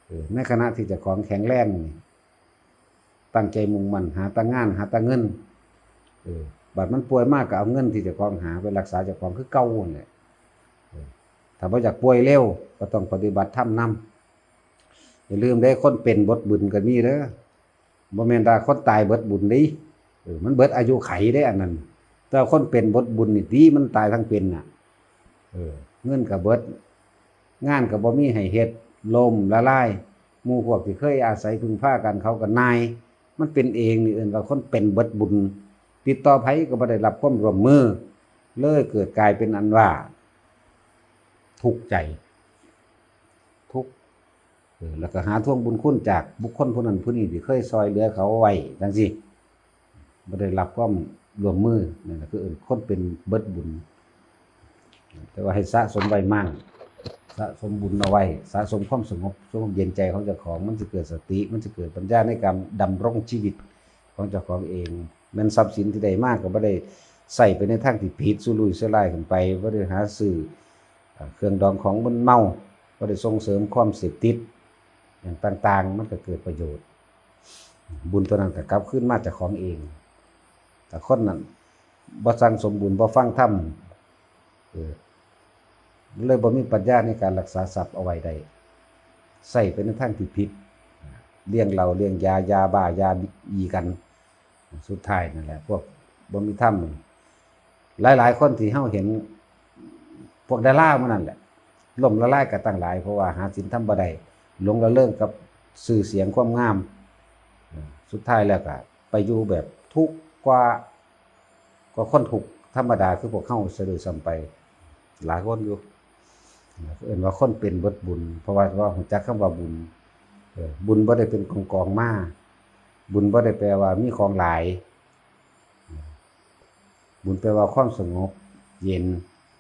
เออ ในขณะที่เจ้าของแข็งแรงนี่ ตั้งใจมุ่งมั่นหาแต่งาน หาแต่เงิน เออ บัดมันป่วยมากก็เอาเงินที่เจ้าของหาไปรักษาเจ้าของคือเก่านั่นแหละ เออ ถ้าบ่อยากป่วยเร็ว ก็ต้องปฏิบัติธรรมนำ อย่าลืมได้คนเป็นเบิดบุญก็มีเด้อ บ่แม่นว่าคนตายเบิดบุญเด้ เออ มันเบิดอายุไขเด้อันนั้น แต่คนเป็นเบิดบุญนี่ดี มันตายทั้งเป็นน่ะ เออ เงินก็เบิด งานก็บ่มีให้เฮ็ด ล้มละลาย หมู่พวกที่เคยอาศัยพึ่งพากันเขาก็นาย มันเป็นเองนี่เอิ้นว่าคนเป็นเบิดบุญ ติดต่อไผก็บ่ได้รับความร่วมมือ เลยเกิดกลายเป็นอันว่า ทุกข์ใจ ทุกข์ เออ แล้วก็หาทวงบุญคุณจากบุคคลผู้นั้นผู้นี้ที่เคยซอยเหลือเขาไว้จังซี้ บ่ได้รับความร่วมมือ นั่นแหละคือเอิ้นคนเป็นเบิดบุญ แต่ว่าให้สะสมไว้มั่ง สะสมบุญเอาไว้ สะสมความสงบ สงบเย็นใจของเจ้าของ มันสิเกิดสติ มันสิเกิดปัญญาในการดำรงชีวิตของเจ้าของเอง แม่นทรัพย์สินที่ได้มาก็บ่ได้ใช้ไปในทางที่ผิด สุรุ่ยสุร่ายขึ้นไป บ่ได้หาซื้อ อ่า เครื่องดองของมึนเมา บ่ได้ส่งเสริมความเสพติดอย่างต่างๆ มันก็เกิดประโยชน์ บุญตัวนั้นก็กลับคืนมาเจ้าของเอง แต่คนนั้นบ่สั่งสมบุญ บ่ฟังธรรม เออ เลยบ่มีปัญญาในการรักษาทรัพย์เอาไว้ได้ ใช้ไปในทางที่ผิด เลี้ยงเหล้า เลี้ยงยา ยาบ้า ยาอีกัน สุดท้ายนั่นแหละ พวกบ่มีธรรม หลายๆ คนที่เฮาเห็น พวกดาราหมู่นั่นแหละ ล้มละลายก็ตั้งหลาย เพราะว่าหาศีลธรรมบ่ได้ หลงระเริงกับชื่อเสียงความงาม สุดท้ายแล้วก็ไปอยู่แบบทุกข์กว่า กว่าคนทุกข์ธรรมดาคือพวกเฮาซะด้วยซ้ำไป หลายคนอยู่ เอิ้นว่าคนเป็นเบิดบุญ เพราะว่า ว่ารู้จักคำว่าบุญ เออ บุญบ่ได้เป็นกองๆ มา บุญบ่ได้แปลว่ามีของหลาย บุญแปลว่าความสงบเย็น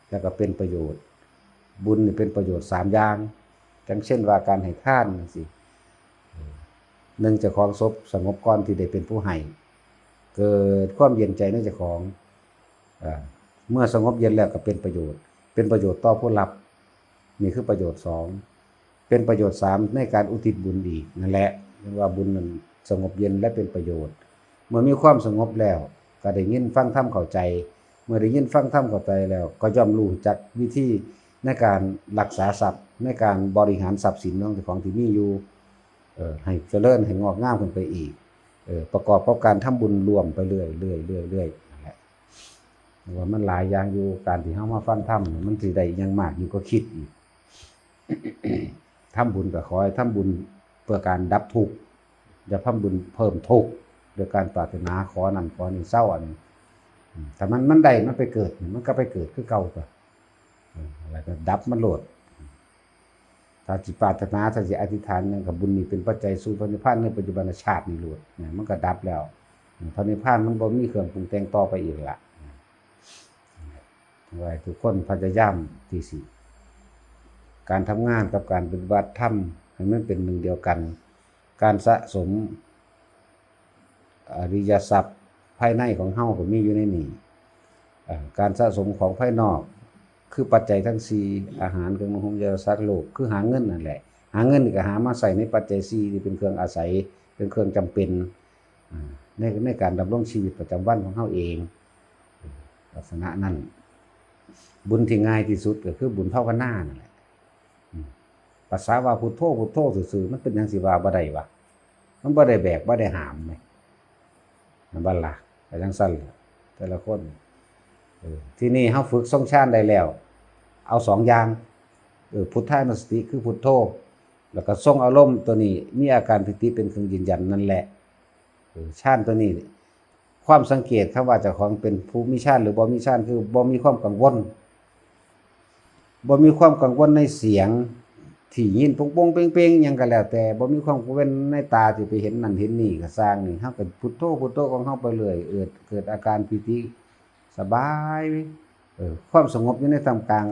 แล้วก็เป็นประโยชน์ บุญนี่เป็นประโยชน์สามอย่าง อย่างเช่นว่าการให้ทานจังซี้ หนึ่ง เจ้าของสงบก่อนที่ได้เป็นผู้ให้ เกิดความเย็นใจในเจ้าของ อ่า เมื่อสงบเย็นแล้วก็เป็นประโยชน์ เป็นประโยชน์ต่อผู้รับ นี่คือประโยชน์สอง เป็นประโยชน์สามในการอุทิศบุญอีกนั่นแหละ เรียกว่าบุญนั้นสงบเย็นและเป็นประโยชน์ เมื่อมีความสงบแล้ว ก็ได้ยินฟังธรรมเข้าใจ เมื่อได้ยินฟังธรรมเข้าใจแล้ว ก็ย่อมรู้จักวิธีในการรักษาทรัพย์ ในการบริหารทรัพย์สินของเจ้าของที่มีอยู่ เอ่อ ให้เจริญ ให้งอกงามขึ้นไปอีก เอ่อ ประกอบกับการทำบุญร่วมไปเรื่อยๆ เรื่อยๆ เรื่อยๆ นั่นแหละ ว่ามันหลายอย่างอยู่ การที่เฮามาฟังธรรมนี่ มันสิได้อิหยังมากอยู่กว่าคิดอีก ทำบุญก็ขอให้ทำบุญเพื่อการดับทุกข์ อย่าทำบุญเพิ่มทุกข์ โดยการปรารถนาขอนั่นขอนี่เซาอันนี้ อืม ถ้ามัน มันได้ มันไปเกิด มันก็ไปเกิดคือเก่าตั๊ว เออ แล้วก็ดับมันโลด ถ้าสิปรารถนา ถ้าสิอธิษฐานหยังก็ บุญนี้เป็นปัจจัยสู่พระนิพพานในปัจจุบันชาตินี่โลด นะ มันก็ดับแล้ว พระนิพพานมันบ่มีเครื่องปรุงแต่งต่อไปอีกละ นะ ขอให้ทุกคนพยายามที่สิ การทำงานกับการปฏิบัติธรรมให้มันเป็นหนึ่งเดียวกัน การสะสมอริยทรัพย์ภายในของเฮาก็มีอยู่ในนี้ เอ่อ การสะสมของภายนอก คือปัจจัยทั้งสี่ อาหาร เครื่องนุ่งห่ม ยาสัก โลก คือหาเงินนั่นแหละ หาเงินนี่ก็หามาใช้ในปัจจัยสี่ที่เป็นเครื่องอาศัย เป็นเครื่องจำเป็น อ่า ใน ในการดำรงชีวิตประจำวันของเฮาเอง ลักษณะนั้น บุญที่ง่ายที่สุดก็คือบุญภาวนานั่นแหละ อืม ภาษาว่าพุทโธ พุทโธซื่อๆ มันเป็นหยังสิว่าบ่ได้วะ มันบ่ได้แบก บ่ได้หามแหม นั่นบ่ล่ะ ก็จั่งซั้นล่ะ แต่ละคน เออ ทีนี้เฮาฝึกทรงฌานได้แล้ว เอาสองอย่าง เออ พุทธานุสติคือพุทโธ แล้วก็ทรงอารมณ์ตัวนี้ มีอาการปีติเป็นเครื่องยืนยันนั่นแหละ เออ ฌานตัวนี้ ความสังเกตคำว่าเจ้าของเป็นผู้มีฌานหรือบ่มีฌาน คือบ่มีความกังวล บ่มีความกังวลในเสียงที่ยินปงๆ เปงๆ หยังก็แล้วแต่ บ่มีความกังวลในตาที่ไปเห็นนั่นเห็นนี่ก็ซ่างนี่ เฮาก็พุทโธ พุทโธของเฮาไปเรื่อย เกิด เกิดอาการปีติสบาย เออ ความสงบอยู่ในท่ามกลาง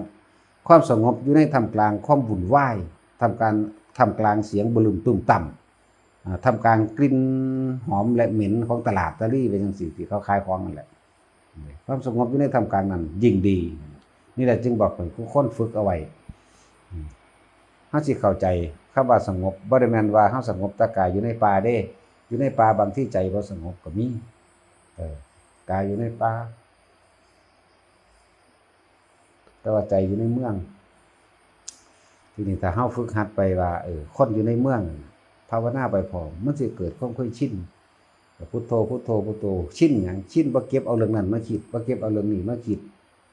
ความสงบอยู่ในท่ามกลางความวุ่นวาย ท่ามกลาง ท่ามกลางเสียงบะลึมตุ้มตั้ม อ่า ท่ามกลางกลิ่นหอมและเหม็นของตลาดตะลี่ไปจั่งซี้ ที่เขาขายของนั่นแหละ ความสงบอยู่ในท่ามกลางนั้นยิ่งดี นี่แหละจึงบอกให้ทุกคนฝึกเอาไว้ อืม เฮาสิเข้าใจคำว่าสงบ บ่ได้แม่นว่าเฮาสงบแต่กายอยู่ในป่าเด้ อยู่ในป่าบางทีใจบ่สงบก็มี เออ กายอยู่ในป่า แต่ว่าใจอยู่ในเมือง ทีนี้ถ้าเฮาฝึกหัดไปว่า เออ คนอยู่ในเมือง ภาวนาไปพร้อม มันสิเกิดความเคยชิน พุทโธ พุทโธ พุทโธ ชินหยัง ชินบ่เก็บเอาเรื่องนั้นมาคิด บ่เก็บเอาเรื่องนี้มาคิด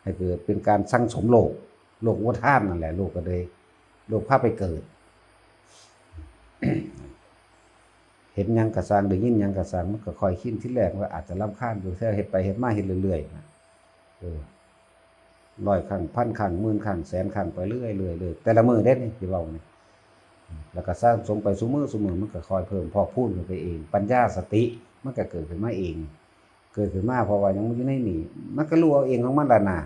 ให้เกิดเป็นการสั่งสมโลภ โลภอุปาทานนั่นแหละ โลภก็เลย โลภพาไปเกิด เห็นหยังก็ซ่าง ได้ยินหยังก็ซ่าง มันก็ค่อยชิน ทีแรกว่าอาจจะรำคาญอยู่ แต่เฮ็ดไปเฮ็ดมา เฮ็ดเรื่อยๆนะ เออ ร้อยครั้ง พันครั้ง หมื่นครั้ง แสนครั้ง ไปเรื่อยๆเลย แต่ละมื้อเด้นี่ที่เว้านี่ แล้วก็สั่งสมไปซุมื้อซุมื้อ มันก็ค่อยเพิ่มพอกพูนขึ้นไปเอง ปัญญาสติ มันก็เกิดขึ้นมาเอง เกิดขึ้นมาเพราะว่าหยัง มันอยู่ในนี่ มันก็รู้เอาเองของมันล่ะนะ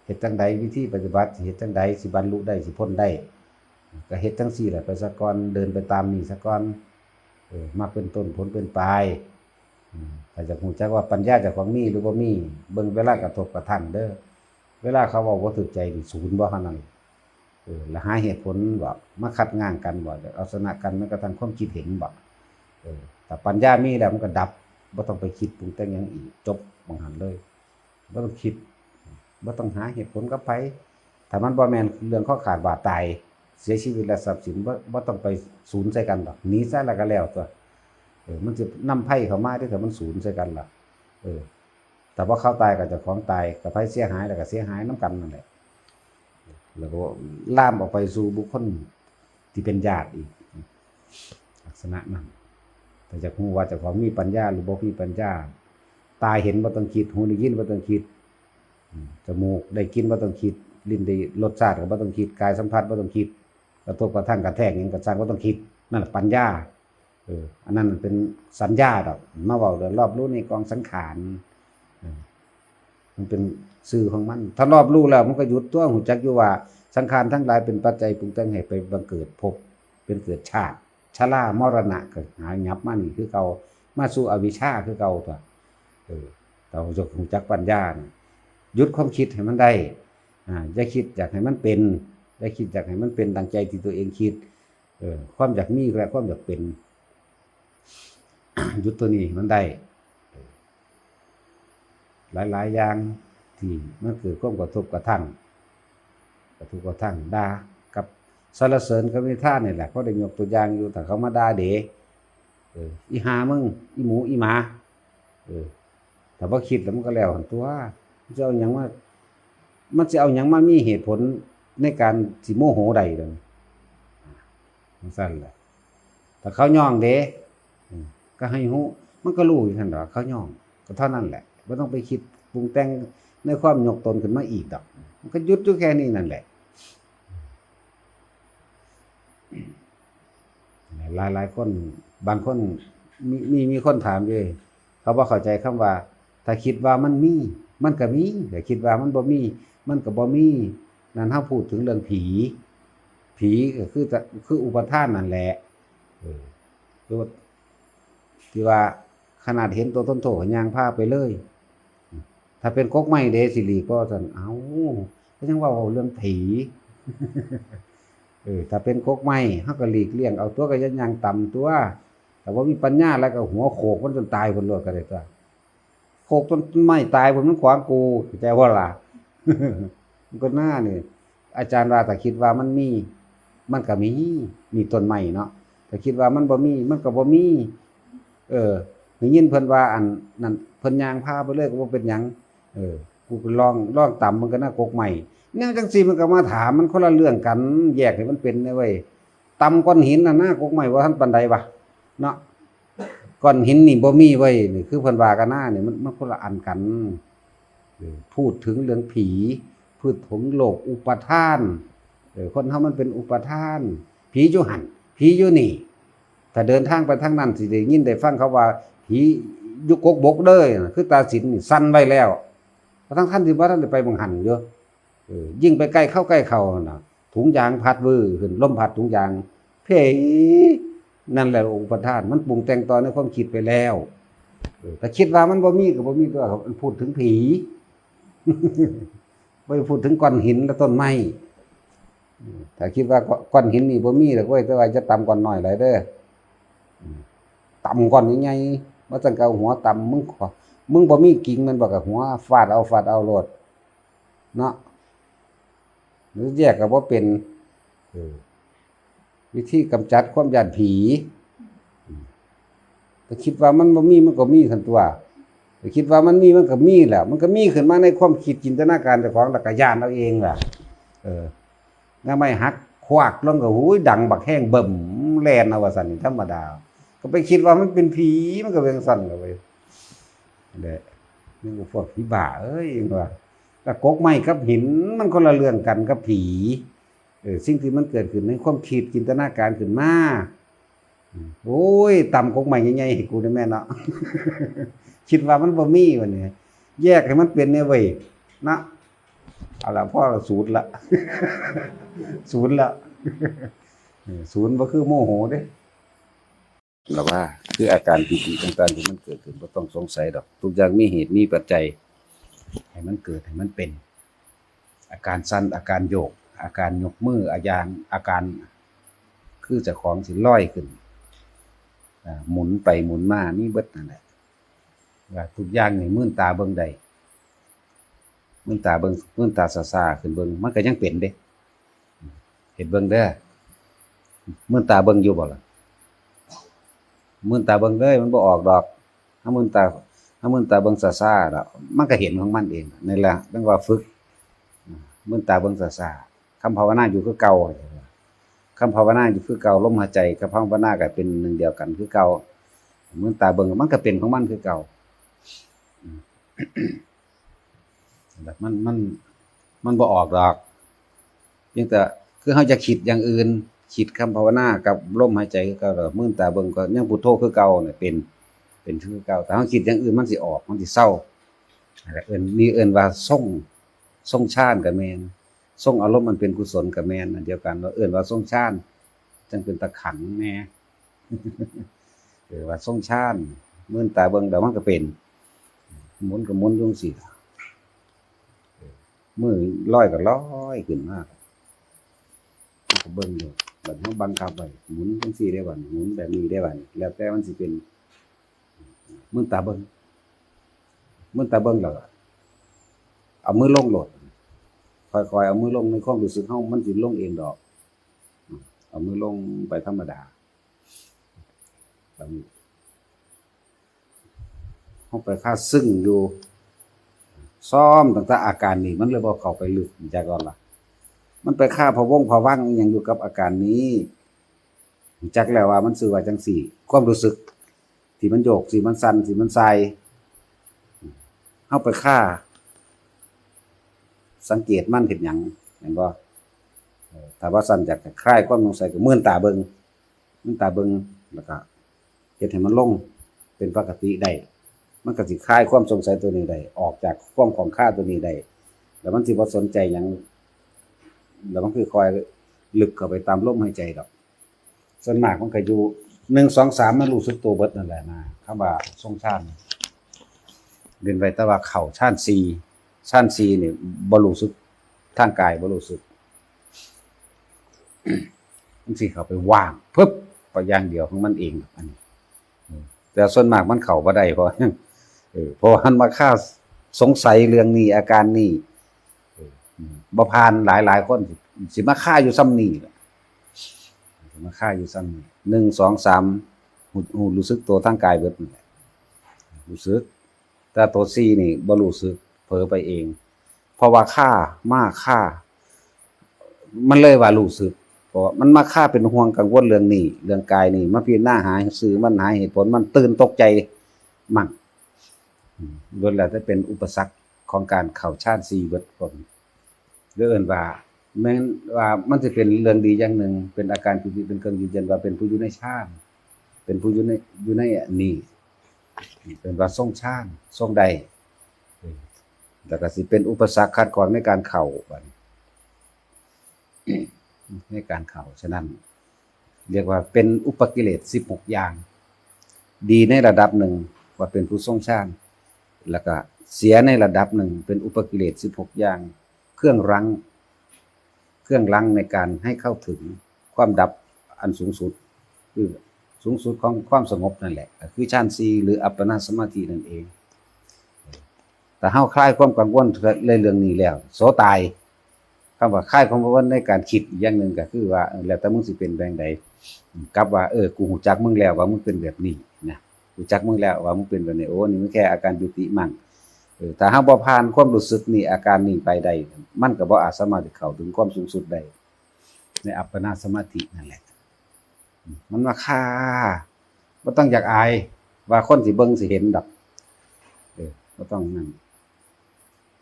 เฮ็ดจั่งใด วิธีปฏิบัติ สิเฮ็ดจั่งใด สิบรรลุได้ สิพ้นได้ ก็เฮ็ดจั่งซี้แหละไปซะก่อน เดินไปตามนี่ซะก่อน เออ มรรคเป็นต้น ผลเป็นปลาย อืม ถ้าอยากรู้จักว่าปัญญาเจ้าของมีหรือบ่มี เบิ่งเวลากระทบกระทั่งเด้อ เวลาเขาเว้าบ่ถูกใจนี่ ศูนย์บ่เท่านั้น เออ แล้วหาเหตุผลบ่ มาคัดง้างกันบ่ เอาชนะกันแม้กระทั่งความคิดเห็นบ่ เออ ถ้าปัญญามีแล้วมันก็ดับ บ่ต้องไปคิดปรุงแต่งหยังอีก จบหม่องหั้นเลย บ่ต้องคิด บ่ต้องหาเหตุผลกับไผ ถ้ามันบ่แม่นเรื่องคอขาดบาดตาย เสียชีวิตและทรัพย์สิน บ่ บ่ต้องไปสูญใส่กันดอก หนีซะแล้วก็แล้วตั่ว เออ มันสินำภัยเข้ามาเด้ ถ้ามันสูญใส่กันล่ะ เออ ถ้าบ่เขาตายก็เจ้าของตาย ถ้าไผเสียหายแล้วก็เสียหายนำกันนั่นแหละ แล้วก็ลามออกไปสู่บุคคลที่เป็นญาติอีก ลักษณะนั้น ถ้าอยากรู้ว่าเจ้าของมีปัญญาหรือบ่มีปัญญา ตาเห็นบ่ต้องคิด หูได้ยินบ่ต้องคิด อืม จมูกได้กลิ่นบ่ต้องคิด ลิ้นได้รสชาติก็บ่ต้องคิด กายสัมผัสบ่ต้องคิด กระทบกระทั่งกระแทกหยังก็ซ่างบ่ต้องคิด นั่นแหละปัญญา เออ อันนั้นเป็นสัญญาดอก มาเว้าเรื่องรอบรู้ในกองสังขาร เออ มันเป็นชื่อของมัน ถ้ารอบรู้แล้วมันก็หยุดตั่ว ฮู้จักอยู่ว่าสังขารทั้งหลายเป็นปัจจัยปรุงแต่งให้ไปบังเกิดภพ เป็นเกิดชาติ ชรามรณะ ก็หาหยับมานี่คือเก่า มาสู่อวิชชาคือเก่าตั่ว เออ ถ้าฮู้จัก ฮู้จักปัญญานี่ หยุดความคิดให้มันได้ อ่า อย่าคิดอยากให้มันเป็น อย่าคิดอยากให้มันเป็นดังใจที่ตัวเองคิด เออ ความอยากมีและความอยากเป็น หยุดตัวนี้ให้มันได้ หลายๆอย่างที่มันเกิดความกระทบกระทั่ง กระทบกระทั่ง ด่ากับสรรเสริญกับนินทานี่แหละ เพราะได้ยกตัวอย่างอยู่ ถ้าเขามาด่าเด๋ เออ อีห่ามึง อีหมู อีหมา เออ ถ้าบ่คิดแล้วมันก็แล้วหั่นตั่ว มันสิเอาหยังมา มันสิเอาหยังมามีเหตุผลในการสิโมโหได้ล่ะ จั่งซั้นแหละ ถ้าเขาย้องเด๋ อืม ก็ให้ฮู้ มันก็รู้อยู่หั่นดอก เขาย้อง ก็เท่านั้นแหละ บ่ต้องไปคิดปรุงแต่งในความยกตนขึ้นมาอีกดอก มันก็หยุดอยู่แค่นี้นั่นแหละ หลายๆคน บางคน มี มี มีคนถามอยู่ เขาบ่เข้าใจคำว่า ถ้าคิดว่ามันมี มันก็มี ถ้าคิดว่ามันบ่มี มันก็บ่มี นั่นเฮาพูดถึงเรื่องผี ผีก็คือจะ คืออุปาทานนั่นแหละ เออ คือว่า ที่ว่าขนาดเห็นตัวตนโตก็ย่างผ่าไปเลย ถ้าเป็นกกไม้เด๋สิหลีกบ่ ซั่น เอ้า ก็ยังเว้าเรื่องผี เออ ถ้าเป็นกกไม้ เฮาก็หลีกเลี่ยงเอาตั่ว ก็อย่าย่างต่ำตั่ว ถ้าบ่มีปัญญาแล้วก็หัวโขกมันจนตายพุ้นโลดก็ได้ตั่ว โขกต้นไม้ตายพุ้น มันขวางกู เข้าใจบ่ล่ะ มันก็น่านี่ อาจารย์ว่าถ้าคิดว่ามันมี มันก็มี นี่ต้นไม้เนาะ ถ้าคิดว่ามันบ่มี มันก็บ่มี เออ ได้ยินเพิ่นว่าอันนั้น เพิ่นย่างผ่าไปเลยก็บ่เป็นหยัง เออ กูก็ลอง ลองต่ำมันก็น่ากกไม้ แนวจั่งซี้มันก็มาถาม มันคนละเรื่องกัน แยกให้มันเป็นแหน่เว้ย ต่ำก้อนหินน่ะน่ากกไม้บ่ทันปานใดวะ เนาะ ก้อนหินนี่บ่มีเว้ย นี่คือเพิ่นว่ากันนะ นี่มัน มันคนละอันกัน เออ พูดถึงเรื่องผี พูดถึงโลกอุปาทาน เออ คนเฮามันเป็นอุปาทาน ผีอยู่หั่น ผีอยู่นี่ ถ้าเดินทางไปทางนั้นสิได้ยินได้ฟังเขาว่าผีอยู่กกบกเด้อ คือตาสินนี่สั่นไว้แล้ว ทั้งๆที่บ่ทันได้ไปหม่องหั่นอยู่ เออ ยิ่งไปใกล้เข้าใกล้เข้าหั่นน่ะ ถุงยางพัดวื้อขึ้น ลมพัดถุงยาง เพ นั่นแหละอุปาทาน มันปรุงแต่งต่อในความคิดไปแล้ว เออ ถ้าคิดว่ามันบ่มีก็บ่มีตั่ว มันพูดถึงผี บ่ได้พูดถึงก้อนหินและต้นไม้ ถ้าคิดว่าก้อนหินนี่บ่มีดอกเว้ย แต่ว่าจะต่ำก้อนน้อยหลายเด้อ ต่ำก้อนใหญ่ ว่าจังก็เอาหัวต่ำ มึงขอ มึงบ่มีกิ่ง มันบอกกับหัวฟาดเอา ฟาดเอาโลด เนาะ หรือแยกก็บ่เป็น เออ วิธีกำจัดความย้านผี อืม ก็คิดว่ามันบ่มี มันก็มีซั่นตั๊ว ก็คิดว่ามันมี มันก็มีแหละ มันก็มีขึ้นมาในความคิดจินตนาการเจ้าของ แล้วก็ย้านเอาเองล่ะ เออ แนวไม้หักควักลงก็ หูย ดังบักแฮงเบิ่ม แล่นเอาว่าซั่น ธรรมดา ก็ไปคิดว่ามันเป็นผี มันก็เป็นซั่นล่ะเว้ย เด้ นี่ก็พวกผีบ้าเอ้ย ว่า แต่กกไม้กับหิน มันคนละเรื่องกันกับผี เออ สิ่งที่มันเกิดขึ้นในความคิดจินตนาการขึ้นมา อืม โอ้ย ต่ำกกไม้ใหญ่ๆ ให้กูได้แม่เนาะ คิดว่ามันบ่มีวะเนี่ย แยกให้มันเป็นเนี่ยเว้ย นะ เอาละ พ่อละ ศูนย์ละ ศูนย์ละ เออ ศูนย์บ่คือโมโหเด้ ละว่า คืออาการปีติต่างๆ ที่มันเกิดขึ้น บ่ต้องสงสัยดอก ทุกอย่างมีเหตุมีปัจจัย ให้มันเกิด ให้มันเป็น อาการสั่น อาการโยก อาการยกมือ อาการ อาการ คือเจ้าของสิลอยขึ้น อ่า หมุนไปหมุนมา มีเบิดนั่นแหละ ว่าทุกอย่างนี่มืนตาเบิ่งได้ มืนตาเบิ่ง มืนตาซ่าๆ ขึ้นเบิ่ง มันก็ยังเป็นเด้ เฮ็ดเบิ่งเด้อ มืนตาเบิ่งอยู่บ่ล่ะ มืนตาเบิ่งเลย มันบ่ออกดอก ถ้ามืนตา ถ้ามืนตาเบิ่งซ่าๆ แล้ว มันก็เห็นของมันเอง นั่นแหละ เรียกว่าฝึก มืนตาเบิ่งซ่าๆ คำภาวนาอยู่คือเก่า คำภาวนาอยู่คือเก่า ลมหายใจกับภาวนาก็เป็นหนึ่งเดียวกันคือเก่า มืนตาเบิ่ง มันก็เป็นของมันคือเก่า อืม แบบมัน มัน มันบ่ออกดอก เพียงแต่คือเฮาจะคิดอย่างอื่น คิดคำภาวนากับลมหายใจคือเก่า แล้วมืนตาเบิ่งก็ยังพุทโธคือเก่าเนี่ย เป็น เป็นคือเก่า แต่เฮาคิดอย่างอื่นมันสิออก มันสิเซา นั่นแหละ เอิ้น นี่เอิ้นว่าทรง ทรงฌานก็แม่น ทรงอารมณ์อันเป็นกุศลก็แม่น อันเดียวกัน ว่าเอิ้นว่าทรงฌาน จั่งเป็นตาขังแน่ เออ ว่าทรงฌาน มืนตาเบิ่ง เดี๋ยวมันก็เป็น หมุนก็หมุนอยู่จั่งซี้ล่ะ เออ มือลอยก็ลอยขึ้นมา มันก็เบิ่งอยู่ บัดเฮาบังคับไว้ หมุนจั่งซี้ได้บัดนี้ หมุนแบบนี้ได้บัดนี้ แล้วแต่มันสิเป็น มืนตาเบิ่ง มืนตาเบิ่งแล้วก็เอามือลงโลด ค่อยๆ เอามือลง ในความรู้สึกเฮามันสิลงเองดอก เอามือลงไปธรรมดา บัดนี้ เฮาไปคาซึ่งอยู่ ซ้อมตั้งแต่อาการนี้ มันเลยบ่เข้าไปลึก จักก่อนล่ะ มันไปคาพะวงพะวังอิหยังอยู่กับอาการนี้ จักแล้วว่ามันชื่อว่าจั่งซี้ ความรู้สึกที่มันโยก ที่มันสั่น ที่มันส่าย เฮาไปคาสังเกตมันเฮ็ดหยัง แม่นบ่ เออ ถ้าว่าซั่นอยากจะคลายความสงสัยก็มืนตาเบิ่ง มืนตาเบิ่ง แล้วก็เฮ็ดให้มันลงเป็นปกติได้ มันก็สิคลายความสงสัยตัวนี้ได้ ออกจากความข้องคาตัวนี้ได้ แล้วมันสิบ่สนใจหยัง แล้วมันคือค่อยลึกเข้าไปตามลมหายใจดอก ส่วนมากมันก็อยู่ หนึ่ง สอง สาม มันรู้สึกตัวเบิดนั่นแหละนะ คำว่าทรงฌาน เว้นไว้แต่ว่าเข้าฌานสี่ ฌานสี่นี่บ่รู้สึก ทางกายบ่รู้สึก มันสิเข้าไปว่าง ปึ๊บ ไปอย่างเดียวของมันเอง อันนี้ อืม แต่ส่วนมากมันเข้าบ่ได้ เพราะหยัง เออ เพราะว่ามันมาคาสงสัยเรื่องนี้ อาการนี้ เออ อืม บ่ผ่าน หลายหลายคนสิ สิมาคาอยู่ซ่ำนี่แหละ สิมาคาอยู่ซ่ำนี่ หนึ่ง สอง สาม ฮู้ ฮู้ รู้สึกตัวทางกายเบิดนั่นแหละ รู้สึก แต่ตัวสี่นี่บ่รู้สึก เผลอไปเอง เพราะว่าคา มาคา มันเลยว่ารู้สึก เพราะว่ามันมาคาเป็นห่วงกังวลเรื่องนี้ เรื่องกายนี่ มาพิจารณาหาชื่อมัน หาเหตุผลมัน ตื่นตกใจมั่ง อืม ล้วนแล้วแต่เป็นอุปสรรคของการเข้าฌานสี่เบิดพวกนี้ หรือเอิ้นว่า แม้นว่ามันสิเป็นเรื่องดีอย่างหนึ่ง เป็นอาการปีติ เป็นเครื่องยืนยันว่าเป็นผู้อยู่ในฌาน เป็นผู้อยู่ใน อยู่ในอันนี้ เป็นว่าทรงฌาน ทรงได้ แล้วก็สิเป็นอุปสรรคขัดขวางในการเข้า บัดนี้ ในการเข้า ฉะนั้น เรียกว่าเป็นอุปกิเลสสิบหกอย่าง ดีในระดับหนึ่ง ว่าเป็นผู้ทรงฌาน แล้วก็เสียในระดับหนึ่ง เป็นอุปกิเลสสิบหกอย่าง เครื่องรั้ง เครื่องรั้งในการให้เข้าถึงความดับอันสูงสุด คือ สูงสุดของความสงบนั่นแหละ ก็คือฌานสี่ หรืออัปปนาสมาธินั่นเอง แต่เฮาคลายความกังวลในเรื่องนี้แล้ว โสตาย คำว่าคลายความกังวลในการคิดอย่างหนึ่งก็คือว่า เออ แล้วแต่มึงสิเป็นแบบใด กลับว่า เออ กูรู้จักมึงแล้วว่ามึงเป็นแบบนี้นะ รู้จักมึงแล้วว่ามึงเป็นแบบนี้ โอ้ นี่มันแค่อาการปีติมั่ง เออ ถ้าเฮาบ่ผ่านความรู้สึกนี้ อาการนี้ไปได้ มันก็บ่อาจสามารถที่เข้าถึงความสูงสุดได้ ในอัปปนาสมาธินั่นแหละ มันมาฆ่า บ่ต้องอยากอายว่าคนสิเบิ่งสิเห็นดอก เออ บ่ต้องนั่น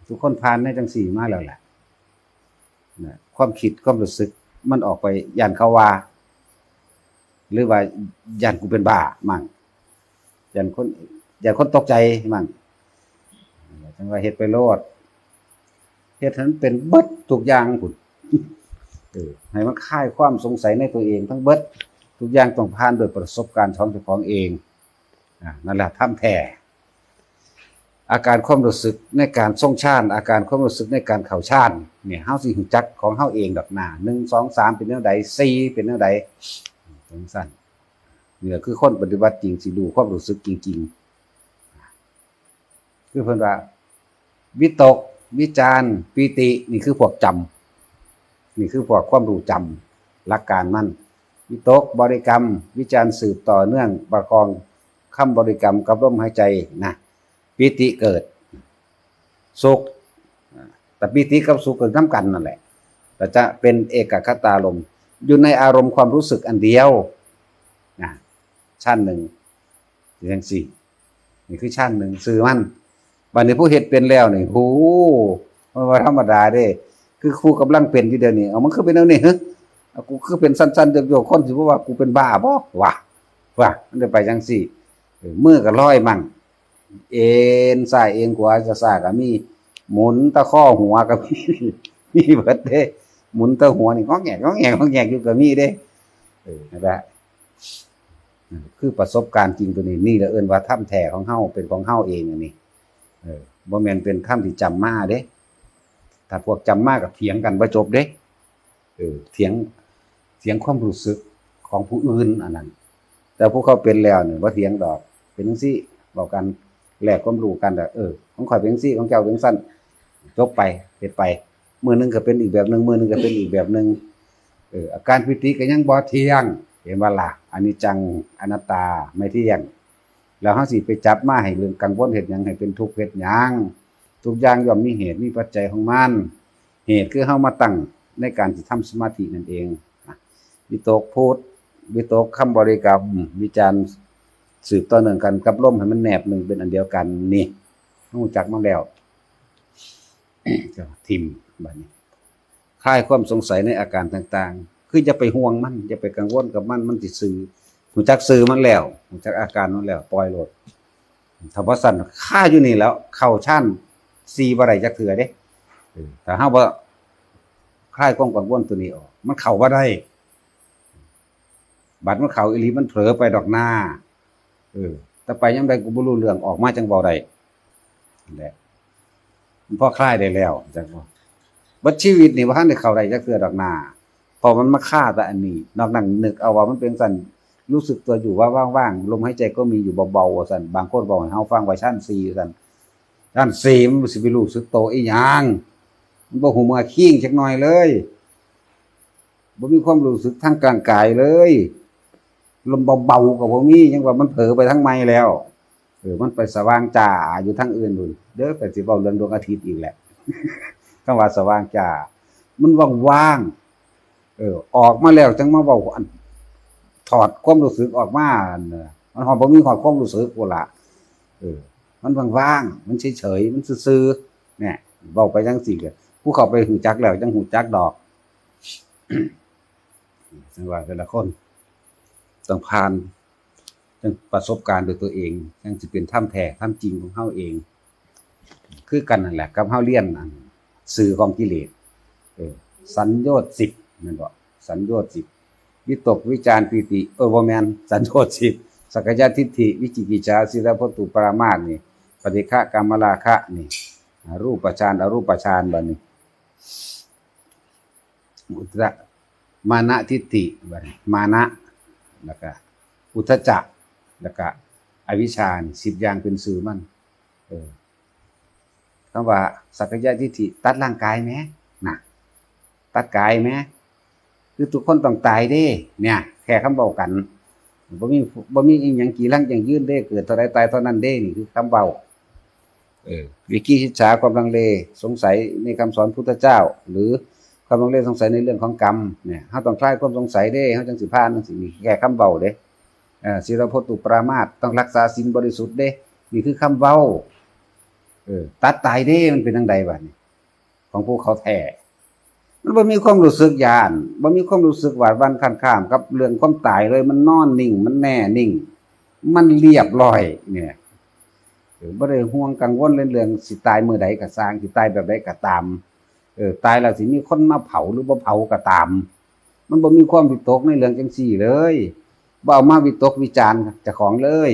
ทุกคนผ่านในจังสี่มาแล้วแหละ นะ ความคิดความรู้สึกมันออกไป ย่านเขาว่า หรือว่าย่านกูเป็นบ้ามั่ง ย่านคน ย่านคนตกใจมั่ง จังว่าเฮ็ดไปโลด เฮ็ดให้มันเป็นเบิดทุกอย่างพุ้น เออ ให้มันคลายความสงสัยในตัวเองทั้งเบิด ทุกอย่างต้องผ่านโดยประสบการณ์ของเจ้าของเอง อ่า นั่นแหละธรรมแท้ อาการความรู้สึกในการทรงฌาน อาการความรู้สึกในการเข้าฌาน เนี่ย เฮาสิรู้จักของเฮาเองดอกหน้า หนึ่ง สอง สาม เป็นแนวใด สี่ เป็นแนวใด จังซั่น นี่แหละคือคนปฏิบัติจริงสิรู้ความรู้สึกจริงๆ คือเพิ่นว่า วิตก วิจาร ปีติ นี่คือพวกจำ นี่คือพวกความรู้จำ หลักการมัน วิตก บริกรรม วิจาร สืบต่อเนื่อง ประคองคำบริกรรมกับลมหายใจนะ ปีติเกิด สุข แต่ปีติกับสุขเกิดนำกันนั่นแหละ แต่จะเป็นเอกคตารมณ์ อยู่ในอารมณ์ความรู้สึกอันเดียวนะ ชั้นหนึ่ง จังสี่ นี่คือชั้นหนึ่ง ซื่อมัน บัดนี้ผู้เฮ็ดเป็นแล้วนี่ โห มันบ่ธรรมดาเด้ คือผู้กำลังเป็นอยู่เดี๋ยวนี้ เอา มันคือเป็นแนวนี้ ฮะ เอา กูคือเป็นสั้นๆ โยกๆ คนสิบ่ว่ากูเป็นบ้าบ่ วะ วะ มันได้ไปจังสี่ เออ มือก็ลอยมั่ง เอนซ้ายเอนขวา ช้าๆ ก็มี หมุนตะข้อหัวก็มี มีเบิดเด้ หมุนตะหัวนี่ งอแงก งอแงก งอแงกอยู่ก็มีเด้ เออ นั่นแหละ คือประสบการณ์จริงตัวนี้ นี่แหละเอิ้นว่าธรรมแท้ของเฮา เป็นของเฮาเองอันนี้ เออ บ่แม่นเป็นธรรมที่จำมาเด้ ถ้าพวกจำมาก็เถียงกันบ่จบเด้ เออ เถียง เถียงความรู้สึกของผู้อื่นอันนั้น แต่ผู้เขาเป็นแล้วนี่บ่เถียงดอก เป็นจังซี่ เว้ากัน แลกความรู้กัน เออ ของข้อยเป็นจังซี่ ของเจ้าเป็นจังซั่น จบไป เฮ็ดไป มื้อหนึ่งก็เป็นอีกแบบหนึ่ง มื้อหนึ่งก็เป็นอีกแบบหนึ่ง เออ อาการปีติก็ยังบ่เที่ยง เห็นบ่ล่ะ อนิจจัง อนัตตา ไม่เที่ยง แล้วเฮาสิไปจับมาให้เรื่องกังวลเฮ็ดหยัง ให้เป็นทุกข์เฮ็ดหยัง ทุกอย่างย่อมมีเหตุมีปัจจัยของมัน เหตุคือเฮามาตั้งในการสิทำสมาธินั่นเอง วิตกพุทธ วิตกคำบริกรรม วิจาร สืบต่อเนื่องกันกับลมให้มันแนบหนึ่งเป็นอันเดียวกัน นี่ รู้จักมันแล้ว ก็ทิ่ม บัดนี้ คลายความสงสัยในอาการต่างๆ คืออย่าไปห่วงมัน อย่าไปกังวลกับมัน มันสิซื่อ รู้จักซื่อมันแล้ว รู้จักอาการมันแล้ว ปล่อยโลด ถ้าบ่ซั่น คาอยู่นี่แล้ว เข้าฌานสี่บ่ได้จักเทื่อเด้ เออ ถ้าเฮาบ่คลายความกังวลตัวนี้ออก มันเข้าบ่ได้ บัดมันเข้าอีหลี มันเผลอไปดอกหน้า เออ แต่ไปยามใดกูบ่รู้เรื่อง ออกมาจั่งเว้าได้ นั่นแหละ มันพอคลายได้แล้ว จั่งว่า เบิดชีวิตนี่บ่ทันได้เข้าได้จักเทื่อดอกหน้า เพราะมันมาคาแต่อันนี้ นอกนั้นนึกเอาว่ามันเป็นซั่น รู้สึกตัวอยู่ว่าว่างๆ ลมหายใจก็มีอยู่เบาๆ ว่าซั่น บางคนบอกให้เฮาฟังว่าฌานสี่ ว่าซั่น ฌานสี่ มันสิไปรู้สึกโตอีหยัง มันบ่ฮู้เมื่อคิงจักหน่อยเลย บ่มีความรู้สึกทางร่างกายเลย ลมเบาๆ ก็บ่มี ยังว่ามันเผลอไปทางใหม่แล้ว เออ มันไปสว่างจ้าอยู่ทางอื่นพู้น เด้อ ไปสิเว้าเรื่องดวงอาทิตย์อีกแหละ คำว่าสว่างจ้า มันว่างๆ เออ ออกมาแล้วจั่งมาเว้า อัน ถอดความรู้สึกออกมา อันน่ะ มันฮอดบ่มีฮอดความรู้สึกพู้นล่ะ เออ มันว่างๆ มันเฉยๆ มันซื่อๆ เนี่ย เว้าไปจั่งซี้ก็ ผู้เข้าไปรู้จักแล้วจั่งรู้จักดอก จั่งว่าแต่ละคนต้องผ่าน จั่งประสบการณ์ด้วยตัวเอง จั่งสิเป็นธรรมแท้ธรรมจริงของเฮาเอง คือกันนั่นแหละ กับเฮาเรียนอันซื่อของกิเลส เออ สัญโยชน์สิบ แม่นบ่ สัญโยชน์สิบ วิตกวิจารปีติ เออ บ่แม่น สัญโยชน์สิบ สักกายทิฏฐิ วิจิกิจฉา ศีลพัตตุปรามาสนี่ ปฏิฆะ กามราคะนี่ รูปฌาน อรูปฌาน บัดนี้ อุทธัจจะ มานะทิฏฐิ บัดนี้ มานะ แล้วก็ อุทธัจจะ แล้วก็อวิชชานี่ สิบอย่างเป็นชื่อมัน เออ คำว่าสักกายทิฏฐิ ตัดร่างกายแหม นะ ตัดกายแหม คือทุกคนต้องตายเด้ เนี่ย แค่คำเว้ากัน บ่มี บ่มีอิหยังจีรังยั่งยืนเด้ เกิดเท่าใดตายเท่านั้นเด้ นี่คือคำเว้า เออ วิจิกิจฉา ความลังเลสงสัยในคำสอนพุทธเจ้า หรือความลังเลสงสัยในเรื่องของกรรมเนี่ย เฮาต้องคลายความสงสัยเด้ เฮาจังสิผ่านจังสิ นี่แค่คำเว้าเด้ เออ ศีลพจน์อุปรามาส ต้องรักษาศีลบริสุทธิ์เด้ นี่คือคำเว้า เออ ตัดตายเด้ มันเป็นจั่งใดบัดนี้ ของพวกเขาแท้ มันบ่มีความรู้สึกย้าน บ่มีความรู้สึกหวาดหวั่นคลานคลามกับเรื่องความตายเลย มันนอนนิ่ง มันแน่นิ่ง มันเรียบร้อยเนี่ย เออ บ่ได้ห่วงกังวลเรื่อง เรื่องสิตายมื้อใดก็ซ่าง สิตายแบบใดก็ตาม เออ ตายแล้วสิมีคนมาเผาหรือบ่เผาก็ตาม มันบ่มีความวิตกในเรื่องจั่งซี้เลย บ่เอามาวิตกวิจารณ์เจ้าของเลย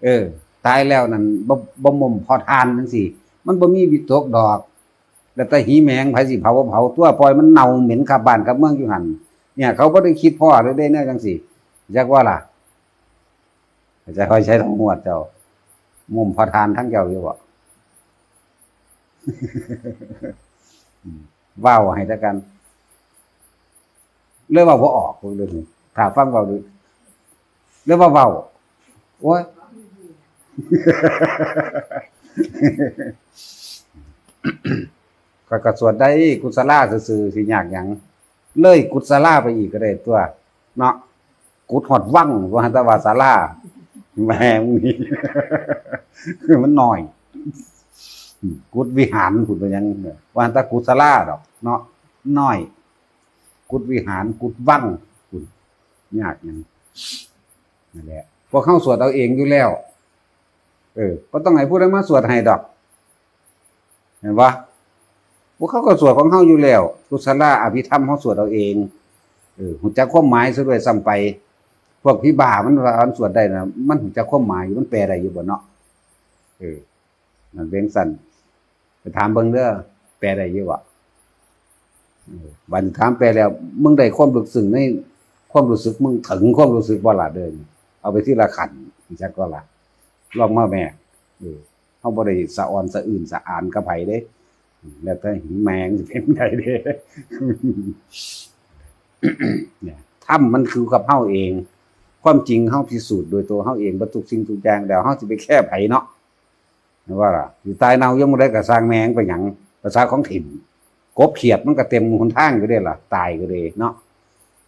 เออ ตายแล้วนั่นบ่ บ่หม่มพอทานจั่งซี้ มันบ่มีวิตกดอก แล้วแต่หิแมง ไผสิเผาบ่เผา ตัวปล่อยมันเน่าเหม็นคาบ้านคาเมืองอยู่หั่น เนี่ย เขาบ่ได้คิดพ้อเลยเด้ แนวจั่งซี้ จักว่าล่ะ อาจารย์ค่อยใช้ทองหวดเจ้า หม่มพอทานทั้งเจ้าอยู่บ่ อืม เว้าให้แล้วกัน เลยเว้าบ่ออก เรื่องนี้ ถ้าฟังเว้าดู เลยว่าเว้า โอ้ย ข้อยก็สวดได้กุศลาซื่อๆ สิยากหยัง เลยกุศลาไปอีกก็ได้ตัว เนาะ กุดฮอดวัง ว่าแต่ว่าศาลา แหม มึงนี่ มันน้อย กุดวิหารพุ้นเป็นหยัง ว่าแต่กุศลาดอก เนาะ น้อย กุดวิหาร กุดวังพุ้น ยากหยัง นั่นแหละ พวกเฮาสวดเอาเองอยู่แล้ว เออ บ่ต้องให้ผู้ใดมาสวดให้ดอก เห็นบ่ พวกเขาก็สวดของเฮาอยู่แล้ว กุศลาอภิธรรมเฮาสวดเอาเอง เออ ฮู้จักความหมายซะด้วยซ้ำไป พวกผีบ้ามันว่ามันสวดได้นะ มันฮู้จักความหมายอยู่ มันแปลได้อยู่บ่เนาะ เออ นั่นเป็นซั่น ไปถามเบิ่งเด้อ แปลได้อยู่บ่ เออ บัดนี้ถามแปลแล้ว มึงได้ความลึกซึ้งในความรู้สึก มึงถึงความรู้สึกบ่ล่ะเด้อ เอาไปทีละขั้น จักก็ล่ะ ลองมาแม่ เออ เฮาบ่ได้สะออนสะอื้นสะอานกับไผเด้ แล้วแต่แม่งสิเป็นไดเด้ เนี่ย ธรรมมันคือกับเฮาเอง ความจริงเฮาพิสูจน์โดยตัวเฮาเอง เบิดทุกสิ่งทุกอย่าง แล้วเฮาสิไปแคร์ไผเนาะ ว่าล่ะ สิตายเน่ายังบ่ได้ก็ซ่างแม่งไปหยัง ภาษาของถิ่น กบเขียดมันก็เต็มหนทางอยู่เด้ล่ะ ตายก็เลยเนาะ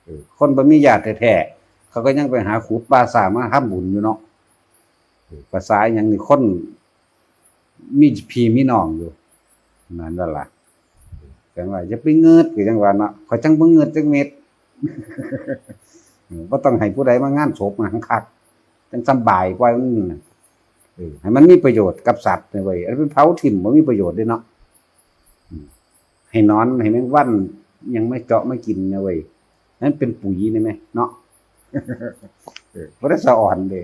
เออ คนบ่มีญาติแท้ๆ เขาก็ยังไปหาขุดป่าช้ามาทำบุญอยู่เนาะ เออ ภาษาหยังนี่ คนมีพี่มีน้องอยู่ นั่นนั่นล่ะ จังว่าอย่าไปเงิด ก็จังว่าเนาะ ข้อยจังบ่เงิดจักเม็ด เออ บ่ต้องให้ผู้ใดมางานศพงานคัก จังสำบายกว่ามันน่ะ เออ ให้มันมีประโยชน์กับสัตว์นะเว้ย เอาไปเผาถิ่มบ่มีประโยชน์เด้เนาะ อืม ให้หนอน ให้แมงวัน ยังไม่เจาะไม่กินนะเว้ย นั่นเป็นปุ๋ยนี่ไหมเนาะ เออ บ่ได้สะออนเด้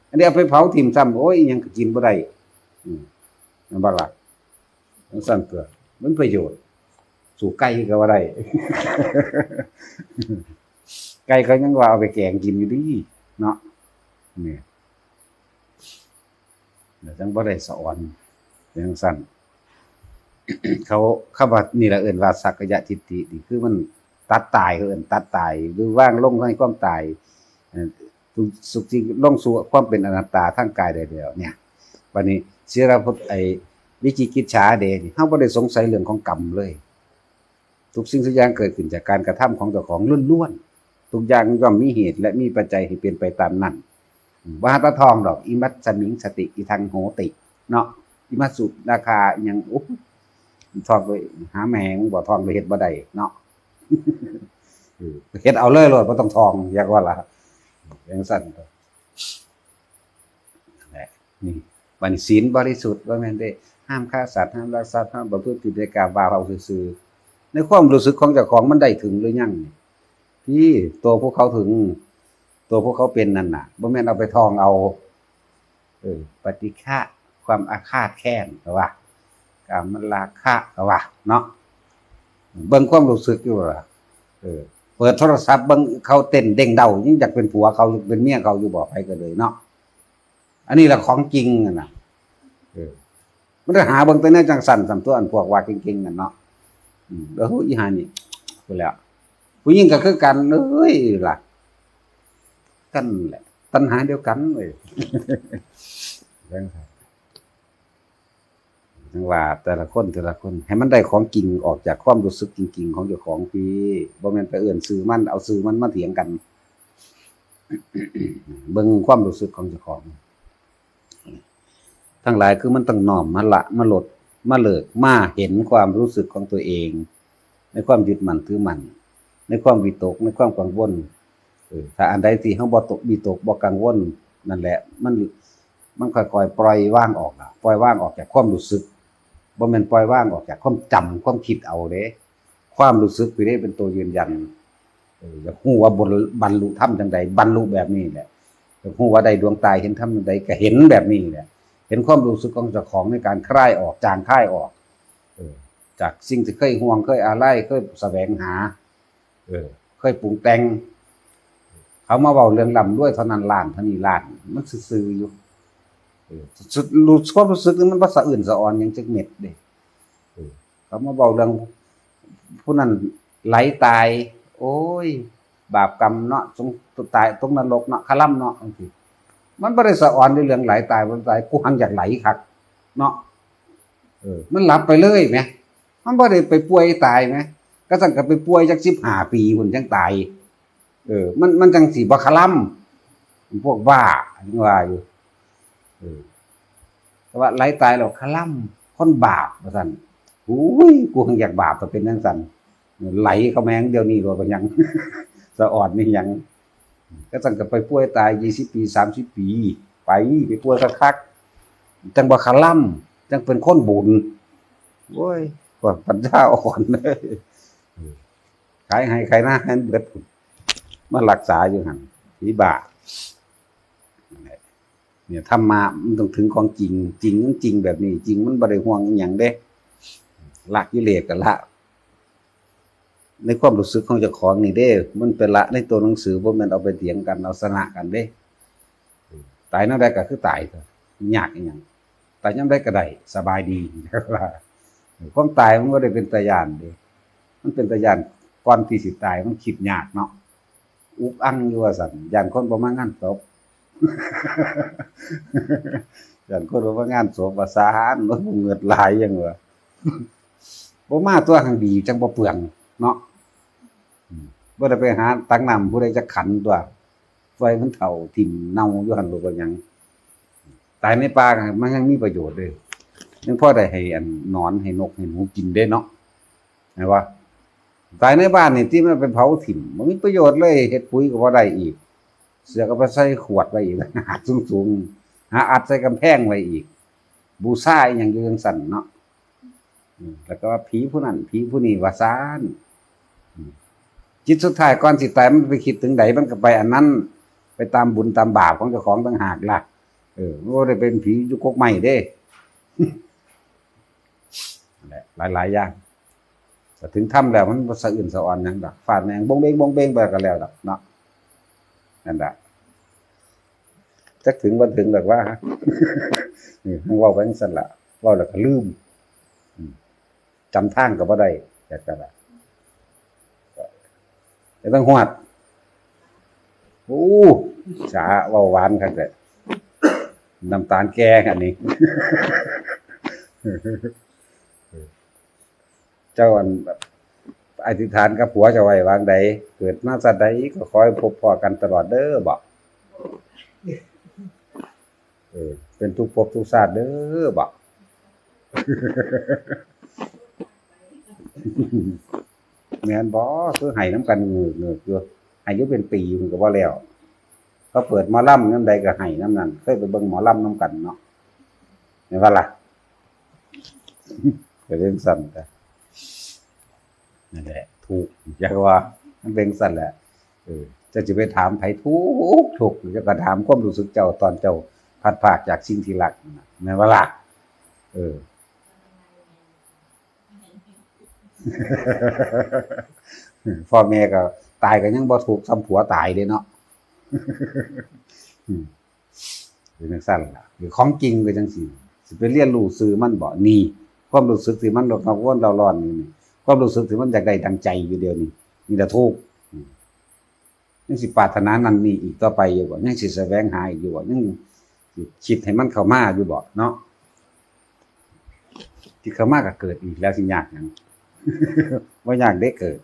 อันนี้เอาไปเผาถิ่มซ้ำ โอ้ย อิหยังก็กินบ่ได้ อืม นั่นบ่ล่ะ จังซั่นตัว มันประโยชน์ สู้ไก่ก็บ่ได้ ไก่เขายังว่าเอาไปแกงกินอยู่ดีเนาะ เนี่ย แล้วจังบ่ได้สะออน จังซั่น เขา คำว่านี่ล่ะเอิ้นว่าสักกายทิฏฐิ นี่คือมันตัดตาย เขาเอิ้นตัดตาย หรือวางลงในความตาย เอ่อ ทุกสุขที่ลงสู่ความเป็นอนัตตาทางกายได้แล้วเนี่ย บัดนี้ ศีลพจน์ ไอ้ วิจิกิจฉาเด้นี่ เฮาบ่ได้สงสัยเรื่องของกรรมเลย ทุกสิ่งทุกอย่างเกิดขึ้นจากการกระทำของเจ้าของล้วนๆ ทุกอย่างย่อมมีเหตุและมีปัจจัยให้เป็นไปตามนั้น อืม บ่หาตาทองดอก อิมัสสมิงสติ อิทังโหติ เนาะ อิมัสสุราคาอิหยัง อุ๊ย ทองไปหาแม่งบ่ ทองไปเฮ็ดบ่ได้เนาะ เออ เฮ็ดเอาเลยโลด บ่ต้องทอง อยากว่าล่ะ จังซั่น นั่นแหละ นี่ บัดนี้ศีลบริสุทธิ์ บ่แม่นเด้ ห้ามฆ่าสัตว์ ห้ามลักทรัพย์ ห้ามประพฤติผิดในกาม ว่าเอาซื่อๆ ในความรู้สึกของเจ้าของมันได้ถึงหรือยัง ที่ตัวพวกเขาถึง ตัวพวกเขาเป็นนั่นน่ะ บ่แม่นเอาไปทองเอา เออ ปฏิฆะ ความอาฆาตแค้นก็ว่า กามราคะก็ว่า เนาะ เบิ่งความรู้สึกอยู่ล่ะ เออ เปิดโทรศัพท์เบิ่งเขาเต้นเด้งเด้า ยังอยากเป็นผัวเขา อยากเป็นเมียเขาอยู่บ่ ไผก็เลยเนาะ อันนี้แหละของจริงนั่นน่ะ เออ มันจะหาเบิ่งแต่แนวจังซั่น ซั่นตัว อันพวกว่าเก่งๆนั่นเนาะ อืม เออ อีห่านี่ พูดแล้ว ผู้หญิงก็คือกัน เอ้ย ล่ะ กันแหละ ตัณหาเดียวกันเว้ย จังซั่น จังว่าแต่ละคน แต่ละคน ให้มันได้ของจริงออกจากความรู้สึกจริงๆของเจ้าของพี่ บ่แม่นไปเอิ้นชื่อมัน เอาชื่อมันมาเถียงกัน เบิ่งความรู้สึกของเจ้าของ ทั้งหลายคือมันต้องน้อมมาละ มาลด มาเลิก มาเห็นความรู้สึกของตัวเอง ในความยึดมั่นถือมั่น ในความวิตก ในความกังวล เออ ถ้าอันใดที่เฮาบ่ตก วิตก บ่กังวล นั่นแหละ มัน มันค่อยๆปล่อยวางออกล่ะ ปล่อยวางออกจากความรู้สึก บ่แม่นปล่อยวางออกจากความจำ ความคิดเอาเด้ ความรู้สึกนี่เด้เป็นตัวยืนยัน เออ อยากฮู้ว่าบรรลุธรรมจังใด บรรลุแบบนี้แหละ อยากฮู้ว่าได้ดวงตาเห็นธรรมจังใด ก็เห็นแบบนี้แหละ เห็นความรู้สึกของเจ้าของในการคลายออก จางคลายออก เออ จากสิ่งที่เคยห่วง เคยอาลัย เคยแสวงหา เออ เคยปรุงแต่ง เขามาเว้าเรื่องร่ำรวยเท่านั้นล้าน เท่านี้ล้าน มันซื่อๆอยู่ เออ สุด รู้ ความรู้สึกนี่มันบ่สะอื้นสะออนหยังจักเม็ดเด้ เออ เขามาเว้าเรื่องผู้นั้นไหลตาย โอ้ย บาปกรรมเนาะ สง ตายตกนรกเนาะ คาร่ำเนาะ จังซี้ มันบ่ได้สะออนในเรื่องไหลตาย บ่ไหลตาย กูหังอยากไหลคักเนาะ เออ มันหลับไปเลยแหม มันบ่ได้ไปป่วยตายแหม กะซั้นกะไปป่วยจักสิบห้าปีพุ้นจั่งตาย เออ มัน มันจั่งสิบ่คาร่ำ พวกบ้า ยังว่าอยู่ เออ แต่ว่าไหลตายแล้วคาร่ำ คนบาป ว่าซั่น โอ้ย กูหังอยากบาป ถ้าเป็นจั่งซั้น ไหลเข้ามาเดี๋ยวนี้โลด เป็นหยัง สะออนนี่หยัง กะซั้นกะไปป่วยตายยี่สิบปี สามสิบปี ไป ไปป่วยคักๆ จั่งบ่คาร่ำ จั่งเป็นคนบุญ โอ้ย พวกปัญญาอ่อนเลย ขายไฮ่ขายนาให้มันเบิด มารักษาอยู่หั่น ผีบ้า เนี่ย ธรรมะมันต้องถึงของจริง จริงมันจริงแบบนี้ จริงมันบ่ได้ห่วงอิหยังเด้ ละกิเลสกะละ ในความรู้สึกของเจ้าของนี่เด้ มันไปละในตัวหนังสือ บ่แม่นเอาไปเถียงกัน เอาชนะกันเด้ ตายแนวใดกะคือตาย ยากอิหยัง ตายยามใดกะได้ สบายดี ความตายมันบ่ได้เป็นตาย้านเด้ มันเป็นตาย้านก่อนที่สิตาย มันคิดยากเนาะ อุกอั่งอยู่ว่าซั่น ย้านคนบ่มางานศพ ย้านคนบ่มางานศพว่าซั่น โอ้ย กูเงิดหลายหยังวะ บ่มาตัวหังดี จั่งบ่เปลืองเนาะ อืม บ่ได้ไปหาตักน้ำผู้ใดจักขันตัว ปล่อยมันเฒ่าถิ่มเน่าอยู่หั่นโลด บ่หยัง ตายในป่ามันยังมีประโยชน์เด้ ยังพอได้ให้อันหนอนให้นกให้หนูกินเด้เนาะ แม่นบ่ ตายในบ้านนี่ติมันไปเผาถิ่ม บ่มีประโยชน์เลย เฮ็ดปุ๋ยกะบ่ได้อีก เสื้อกะไปใส่ขวดไว้อีก หากสูงๆ หาอัดใส่กำแพงไว้อีก บูชาอิหยังอยู่จั่งซั้นเนาะ อืม แล้วกะว่าผีผู้นั้น ผีผู้นี้ว่าซั่น อืม จิตสุดท้ายก่อนสิตายมันไปคิดถึงใด มันกะไปอันนั้น ไปตามบุญตามบาปของเจ้าของต่างหากล่ะ เออ มันบ่ได้เป็นผีอยู่กกไม้เด้ นั่นแหละ หลายๆอย่าง แต่ถึงธรรมแล้วมันบ่สะอื้นสะออนหยังดอก ฟาดแม่งบงเบงบงเบงไปกะแล้วดอกเนาะ นั่นแหละ จักถึงบ่ถึงดอกว่า อืม เว้าไปจั่งซั้นล่ะ เว้าแล้วกะลืม อืม จำทางกะบ่ได้ จั่งซั้นล่ะ แต่ต้องฮอด โอ้ สา เว้าหวานคักแท้ น้ำตาลแก่อันนี้ เจ้าอัน อธิษฐานกับผัวเจ้าไว้วางใด เกิดมาชาติใดก็ขอให้พบพ้อกันตลอดเด้อ บอก เออ เป็นทุกภพทุกชาติเด้อ บอก แม่นบ่ คือไห้นำกันเงือกๆอยู่ ไห้อยู่เป็นปีมันกะบ่แล้ว เขาเปิดหมอลำยามใดกะไห้นำนั้น เคยไปเบิ่งหมอลำนำกันเนาะ แม่นบ่ล่ะ กะจั่งซั้นกะ นั่นแหละ ทุกข์ อยากว่า มันเป็นจั่งซั้นแหละ เออ เจ้าสิไปถามไผทุกข์ ทุกข์ เจ้ากะถามความรู้สึกเจ้าตอนเจ้าพลัดพรากจากสิ่งที่รักนั่นน่ะ แม่นบ่ล่ะ เออ พ่อแม่กะ ตายก็ยังบ่ทุกข์ส่ำผัวตายเด้เนาะ อืม เป็นจั่งซั้นล่ะ หรือของจริงก็จั่งซี้ สิไปเรียนรู้ซื่อมันบ่ นี่ ความรู้สึกที่มันกังวลเร้าร้อนนี่ นี่ ความรู้สึกที่มันอยากได้ดังใจอยู่เดี๋ยวนี้ นี่ล่ะทุกข์ อืม ยังสิปรารถนานั่นนี่อีกต่อไปอยู่บ่ ยังสิแสวงหาอีกอยู่บ่ ยังสิคิดให้มันเข้ามาอยู่บ่เนาะ ที่เข้ามาก็เกิดอีกแล้ว สิยากหยัง บ่ยากเด้เกิด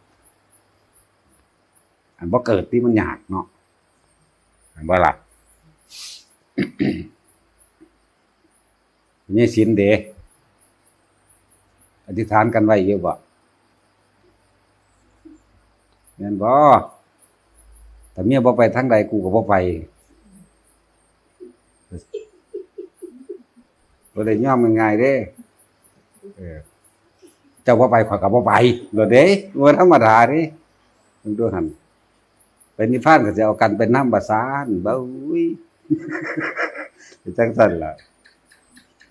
อันบ่เกิดที่มันยากเนาะ อันบ่ล่ะ มีศีลเด้ อธิษฐานกันไว้อยู่บ่ แม่นบ่ ถ้าเมียบ่ไปทางใด กูก็บ่ไป บ่ได้ยอมง่ายๆเด้ เออ เจ้าบ่ไป ข้อยก็บ่ไป โลดเด้ บ่ธรรมดาเด้ เบิ่งดูหั่น ไปนิพพานก็สิเอากันไปนำ บ่าซั่น เบ้ย เป็นจั่งซั้นล่ะ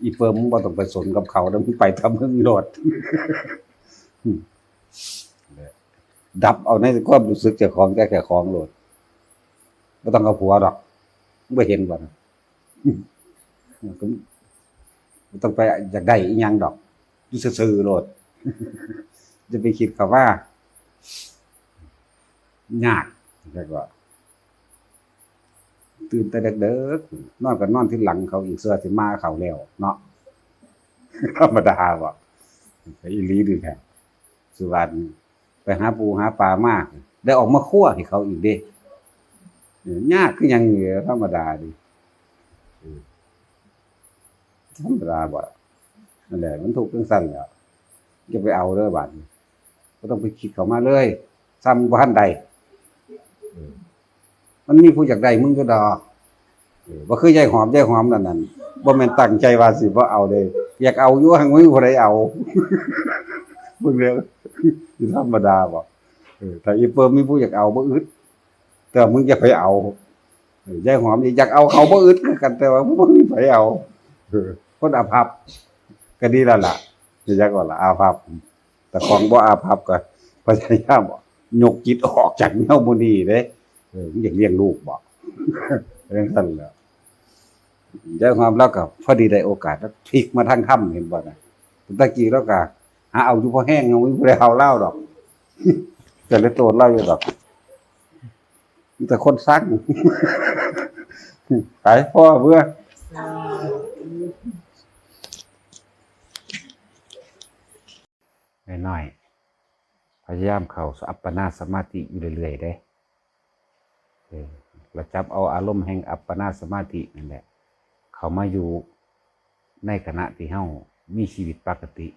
อีเปิม มึงบ่ต้องไปสนกับเขาเด้อ มึงไปแต่มึงโลด ดับเอาในความรู้สึกเจ้าของ แต่เจ้าของโลด บ่ต้องเอาผัวดอก มึงบ่เห็นบ่นะ บ่ต้องไปอยากได้อีหยังดอก อยู่ซื่อๆโลด จะไปคิดเขาว่า ยาก แล้วก็ ตื่นแต่เด็กๆ นอนก็นอนที่หลังเขาอีก เสื้อสิมาเขาแล้วเนาะ ธรรมดาบ่ อีหลีดีแท้ สุวรรณ ไปหาปูหาปลามา ได้ออกมาครัวให้เขาอีกเด้ เออ ยากคือหยังนี่ ธรรมดาดิ เออ ธรรมดาบ่ นั่นแหละ มันทุกข์จั่งซั้นแหละ อย่าไปเอาเด้อบาดนี้ บ่ต้องไปคิดเข้ามาเลย ซ้ำบ่ทันได้ เออ มันมีผู้อยากได้มึงอยู่ดอก เออ บ่คือยายหอม ยายหอมนั่นนั่น บ่แม่นตั้งใจว่าสิบ่เอาเด้ อยากเอาอยู่ หั้นบ่มีผู้ใดเอา เบิ่งแล้ว สิธรรมดาบ่ เออ ถ้าอีเปิมมีผู้อยากเอาบ่อึด แต่มึงอย่าไปเอา เออ ยายหอมนี่อยากเอาเขาบ่อึดคือกัน แต่ว่าบ่มีไผเอา เออ คนอาภัพก็ดีแล้วล่ะ สิจักว่าล่ะ อาภัพ แต่ของบ่อาภัพก็พยายามยกจิตออกจากแนวหมู่นี้เด้ เออ มึงอยากเลี้ยงลูกบ่ จั่งซั้นแหละ ยายหอมลาวก็พอดีได้โอกาส แล้วพลิกมาทางธรรม เห็นบ่นะ ตะกี้ลาวก็หาเอาอยู่พอแฮง บ่มีผู้ใดเอาลาวดอก ก็เลยโตนลาวอยู่ดอก มีแต่คนซัง ไป พอเบิ่ง น้อยๆ พยายามเข้าอัปปนาสมาธิอยู่เรื่อยๆเด้ เออ แล้วจับเอาอารมณ์แห่งอัปปนาสมาธินั่นแหละ เข้ามาอยู่ในขณะที่เฮามีชีวิตปกติ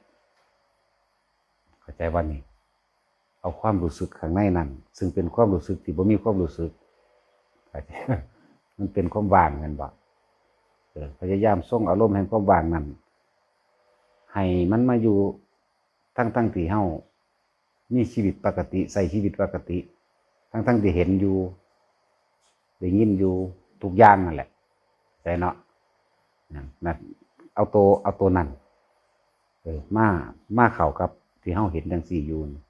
เข้าใจบ่นี่ เอาความรู้สึกข้างในนั่น ซึ่งเป็นความรู้สึกที่บ่มีความรู้สึก เข้าใจ มันเป็นความว่างแม่นบ่ เออ พยายามทรงอารมณ์แห่งความว่างนั่น ให้มันมาอยู่ ทั้งๆที่เฮามีชีวิตปกติ ใช้ชีวิตปกติ ทั้งๆที่เห็นอยู่ ได้ยินอยู่ ทุกอย่างนั่นแหละ เข้าใจเนาะ นั่น นั่น เอาโต เอาโตนั่น เออ มา มาเข้ากับที่เฮาเห็นจั่งซี้อยู่นี่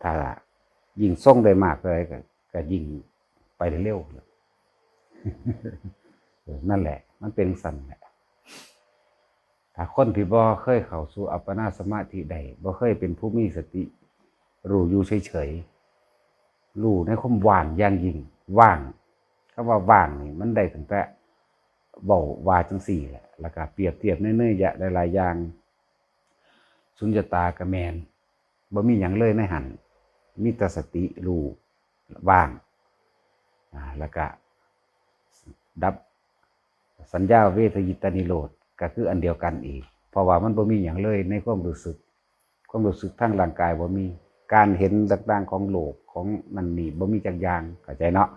ถ้ายิ่งทรงได้มากเท่าใดก็ ก็ยิ่งไปได้เร็ว เออ นั่นแหละ มันเป็นจั่งซั้นแหละ ถ้าคนที่บ่เคยเข้าสู่อัปปนาสมาธิได้ บ่เคยเป็นผู้มีสติ รู้อยู่เฉยๆ รู้ในความว่างอย่างยิ่ง ว่าง คำว่าว่างนี่มันได้ตั้งแต่เว้าว่าจั่งซี้แหละ แล้วก็เปรียบเทียบในเนยยะหลายๆอย่าง สุญญตาก็แม่น บ่มีหยังเลยในหั่น มีแต่สติรู้ว่าง อ่า แล้วก็ดับสัญญาเวทยิตานิโรธ ก็คืออันเดียวกันอีก เพราะว่ามันบ่มีหยังเลยในความรู้สึก ความรู้สึกทางร่างกายบ่มี การเห็นต่างๆของโลกของนั่นนี่บ่มีจักอย่าง เข้าใจเนาะ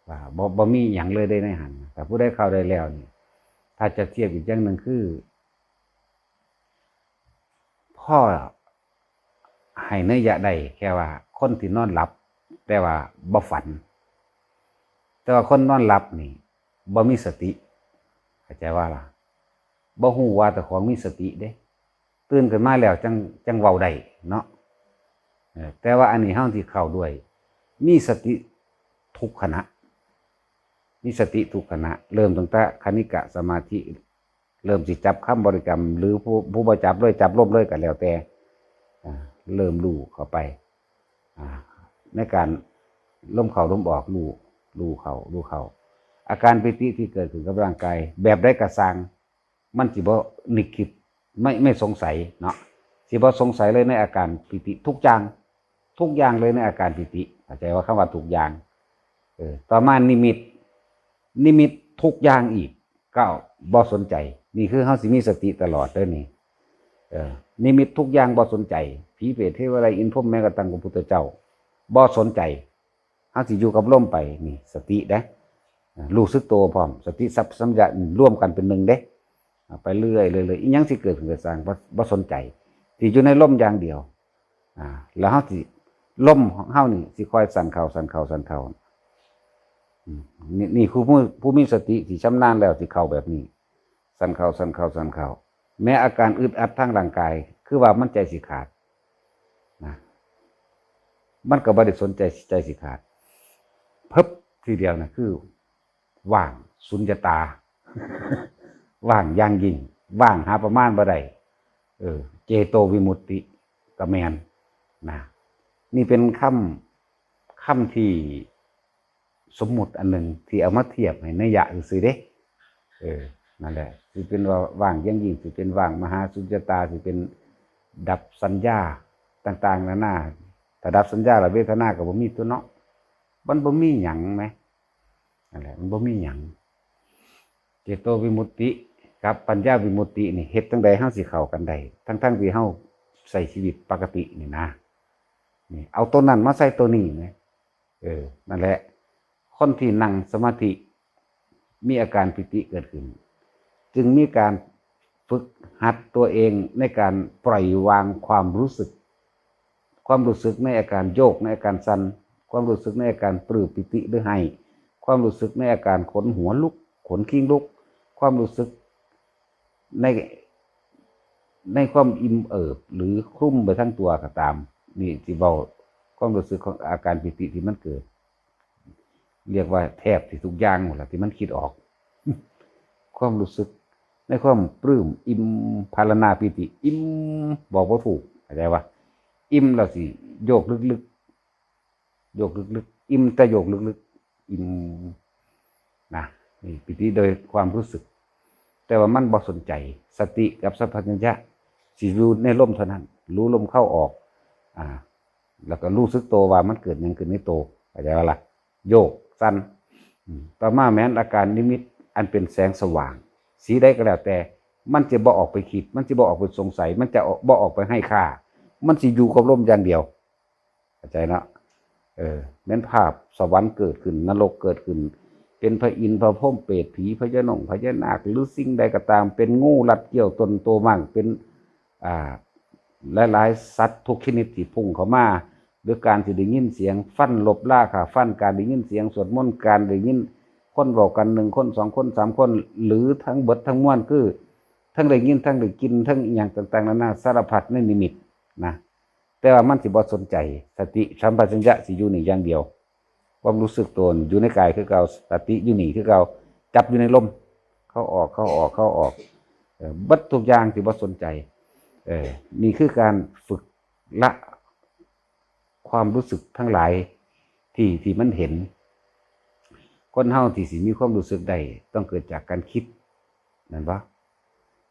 ว่าบ่ บ่มีหยังเลยเด้ในหั่น ถ้าผู้ใดเข้าได้แล้วนี่ ถ้าจะเทียบอีกอย่างหนึ่งคือ พอให้นัยยะได้แค่ว่าคนที่นอนหลับ แต่ว่าบ่ฝัน แต่ว่าคนนอนหลับนี่บ่มีสติ เข้าใจว่าล่ะ บ่ฮู้ว่าเจ้าของมีสติเด้ ตื่นขึ้นมาแล้วจั่ง จั่งเว้าได้เนาะ เออ แต่ว่าอันนี้เฮาสิเข้าด้วย มีสติทุกขณะ มีสติทุกขณะ เริ่มตั้งแต่คณิกะสมาธิ เริ่มสิจับคำบริกรรม หรือผู้ ผู้บ่จับเลย จับลมเลยก็แล้วแต่ อ่า เริ่มรู้เข้าไป อ่า ในการลมเข้าลมออก รู้ รู้เข้า รู้เข้า อาการปีติที่เกิดขึ้นกับร่างกาย แบบใดก็ซ่าง มันสิบ่นึกคิด ไม่ ไม่สงสัยเนาะ สิบ่สงสัยเลยในอาการปีติทุกอย่าง ทุกอย่างเลยในอาการปีติ เข้าใจว่าคำว่าทุกอย่าง เออ ต่อมานิมิต นิมิตทุกอย่างอีก ก็บ่สนใจ นี่คือเฮาสิมีสติตลอดเด้อนี่ เออ นิมิตทุกอย่างบ่สนใจ ผีเปรตเทวดาอินทร์พรหม แม้กระทั่งพระพุทธเจ้า บ่สนใจ เฮาสิอยู่กับลมไป นี่สติเด้ อ่า รู้สึกตัวพร้อม สติสัมปชัญญะร่วมกันเป็นหนึ่งเด้ อ่า ไปเรื่อยๆ เรื่อยๆ อิหยังสิเกิดขึ้นก็ซ่าง บ่ บ่สนใจ ที่อยู่ในลมอย่างเดียว อ่า แล้วเฮาสิ ลมของเฮานี่สิคอยสั่นเข้า สั่นเข้า สั่นเข้า อืม นี่ นี่คือผู้ ผู้มีสติที่ชำนาญแล้วสิเข้าแบบนี้ สั่นเข้า สั่นเข้า สั่นเข้า แม้อาการอึดอัดทางร่างกาย คือว่ามันใจสิขาด นะ มันก็บ่ได้สนใจใจสิขาด เพิบทีเดียวนะ คือว่างสุญญตา ว่างอย่างยิ่ง ว่างหาประมาณบ่ได้ เออ เจโตวิมุตติก็แม่นนะ นี่เป็นคำ คำที่สมมุติอันหนึ่งที่เอามาเทียบให้นัยยะซื่อๆเด้ เออ นั่นแหละ สิเป็นว่าว่างอย่างยิ่ง สิเป็นว่างมหาสุญญตา สิเป็นดับสัญญาต่างๆนานา ถ้าดับสัญญาแล้วเวทนาก็บ่มีตัวเนาะ มันบ่มีหยังแหม นั่นแหละ มันบ่มีหยัง เจโตวิมุตติกับปัญญาวิมุตตินี่ เฮ็ดจั่งใดเฮาสิเข้ากันได้ ทั้งๆที่เฮาใช้ชีวิตปกตินี่นะ นี่ เอาตัวนั้นมาใส่ตัวนี้นะ เออ นั่นแหละ คนที่นั่งสมาธิ มีอาการปีติเกิดขึ้น จึงมีการฝึกหัดตัวเองในการปล่อยวางความรู้สึก ความรู้สึกในอาการโยก ในอาการสั่น ความรู้สึกในอาการปลื้มปีติหรือไห้ ความรู้สึกในอาการขนหัวลุก ขนคิงลุก ความรู้สึกใน ในความอิ่มเอิบหรือคลุมไปทั้งตัวก็ตาม นี่สิเว้าความรู้สึกของอาการปีติที่มันเกิด เรียกว่าแทบสิทุกอย่างหมดละที่มันคิดออก ความรู้สึกในความปลื้มอิ่ม พารานาปีติ อิ่ม บอกบ่ถูก เข้าใจปะ อิ่มแล้วสิโยกลึกๆ โยกลึกๆ อิ่มแต่โยกลึกๆ อิ่มนะ นี่ปีติโดยความรู้สึก แต่ว่ามันบ่สนใจ สติกับสัมปชัญญะสิอยู่ในลมเท่านั้น รู้ลมเข้าออก อ่า แล้วก็รู้สึกตัวว่ามันเกิดหยังขึ้นในตัว เข้าใจปะล่ะ โยกสั่น อืม ต่อมาแม้นอาการนิมิตอันเป็นแสงสว่าง สีใดก็แล้วแต่ มันจะบ่ออกไปคิด มันจะบ่ออกไปสงสัย มันจะบ่ออกไปให้ค่า มันสิอยู่กับลมอย่างเดียว เข้าใจเนาะ เออ แม้นภาพสวรรค์เกิดขึ้น นรกเกิดขึ้น เป็นพระอินทร์ พระพรหม เปรต ผี พญาหนง พญานาค หรือสิ่งใดก็ตาม เป็นงูรัดเกี้ยวตนโตมั่ง เป็น อ่า หลายๆ สัตว์ทุกชนิดที่พุ่งเข้ามา หรือการที่ได้ยินเสียงฟันลบราฆ่าฟัน การได้ยินเสียงสวดมนต์ การได้ยินคนเว้ากันหนึ่งคน สองคน สามคน หรือทั้งเบิดทั้งมวล คือทั้งได้ยิน ทั้งได้กลิ่น ทั้งอิหยังต่างๆนานา สารพัดในนิมิตนะ แต่ว่ามันสิบ่สนใจ สติสัมปชัญญะสิอยู่นี่อย่างเดียว ความรู้สึกตัวอยู่ในกายคือเก่า สติอยู่นี่คือเก่า จับอยู่ในลม เข้าออก เข้าออก เข้าออก เออ เบิดทุกอย่างสิบ่สนใจ เออ นี่คือการฝึกละความรู้สึกทั้งหลายที่ ที่มันเห็น คนเฮาที่สิมีความรู้สึกได้ ต้องเกิดจากการคิด แม่นบ่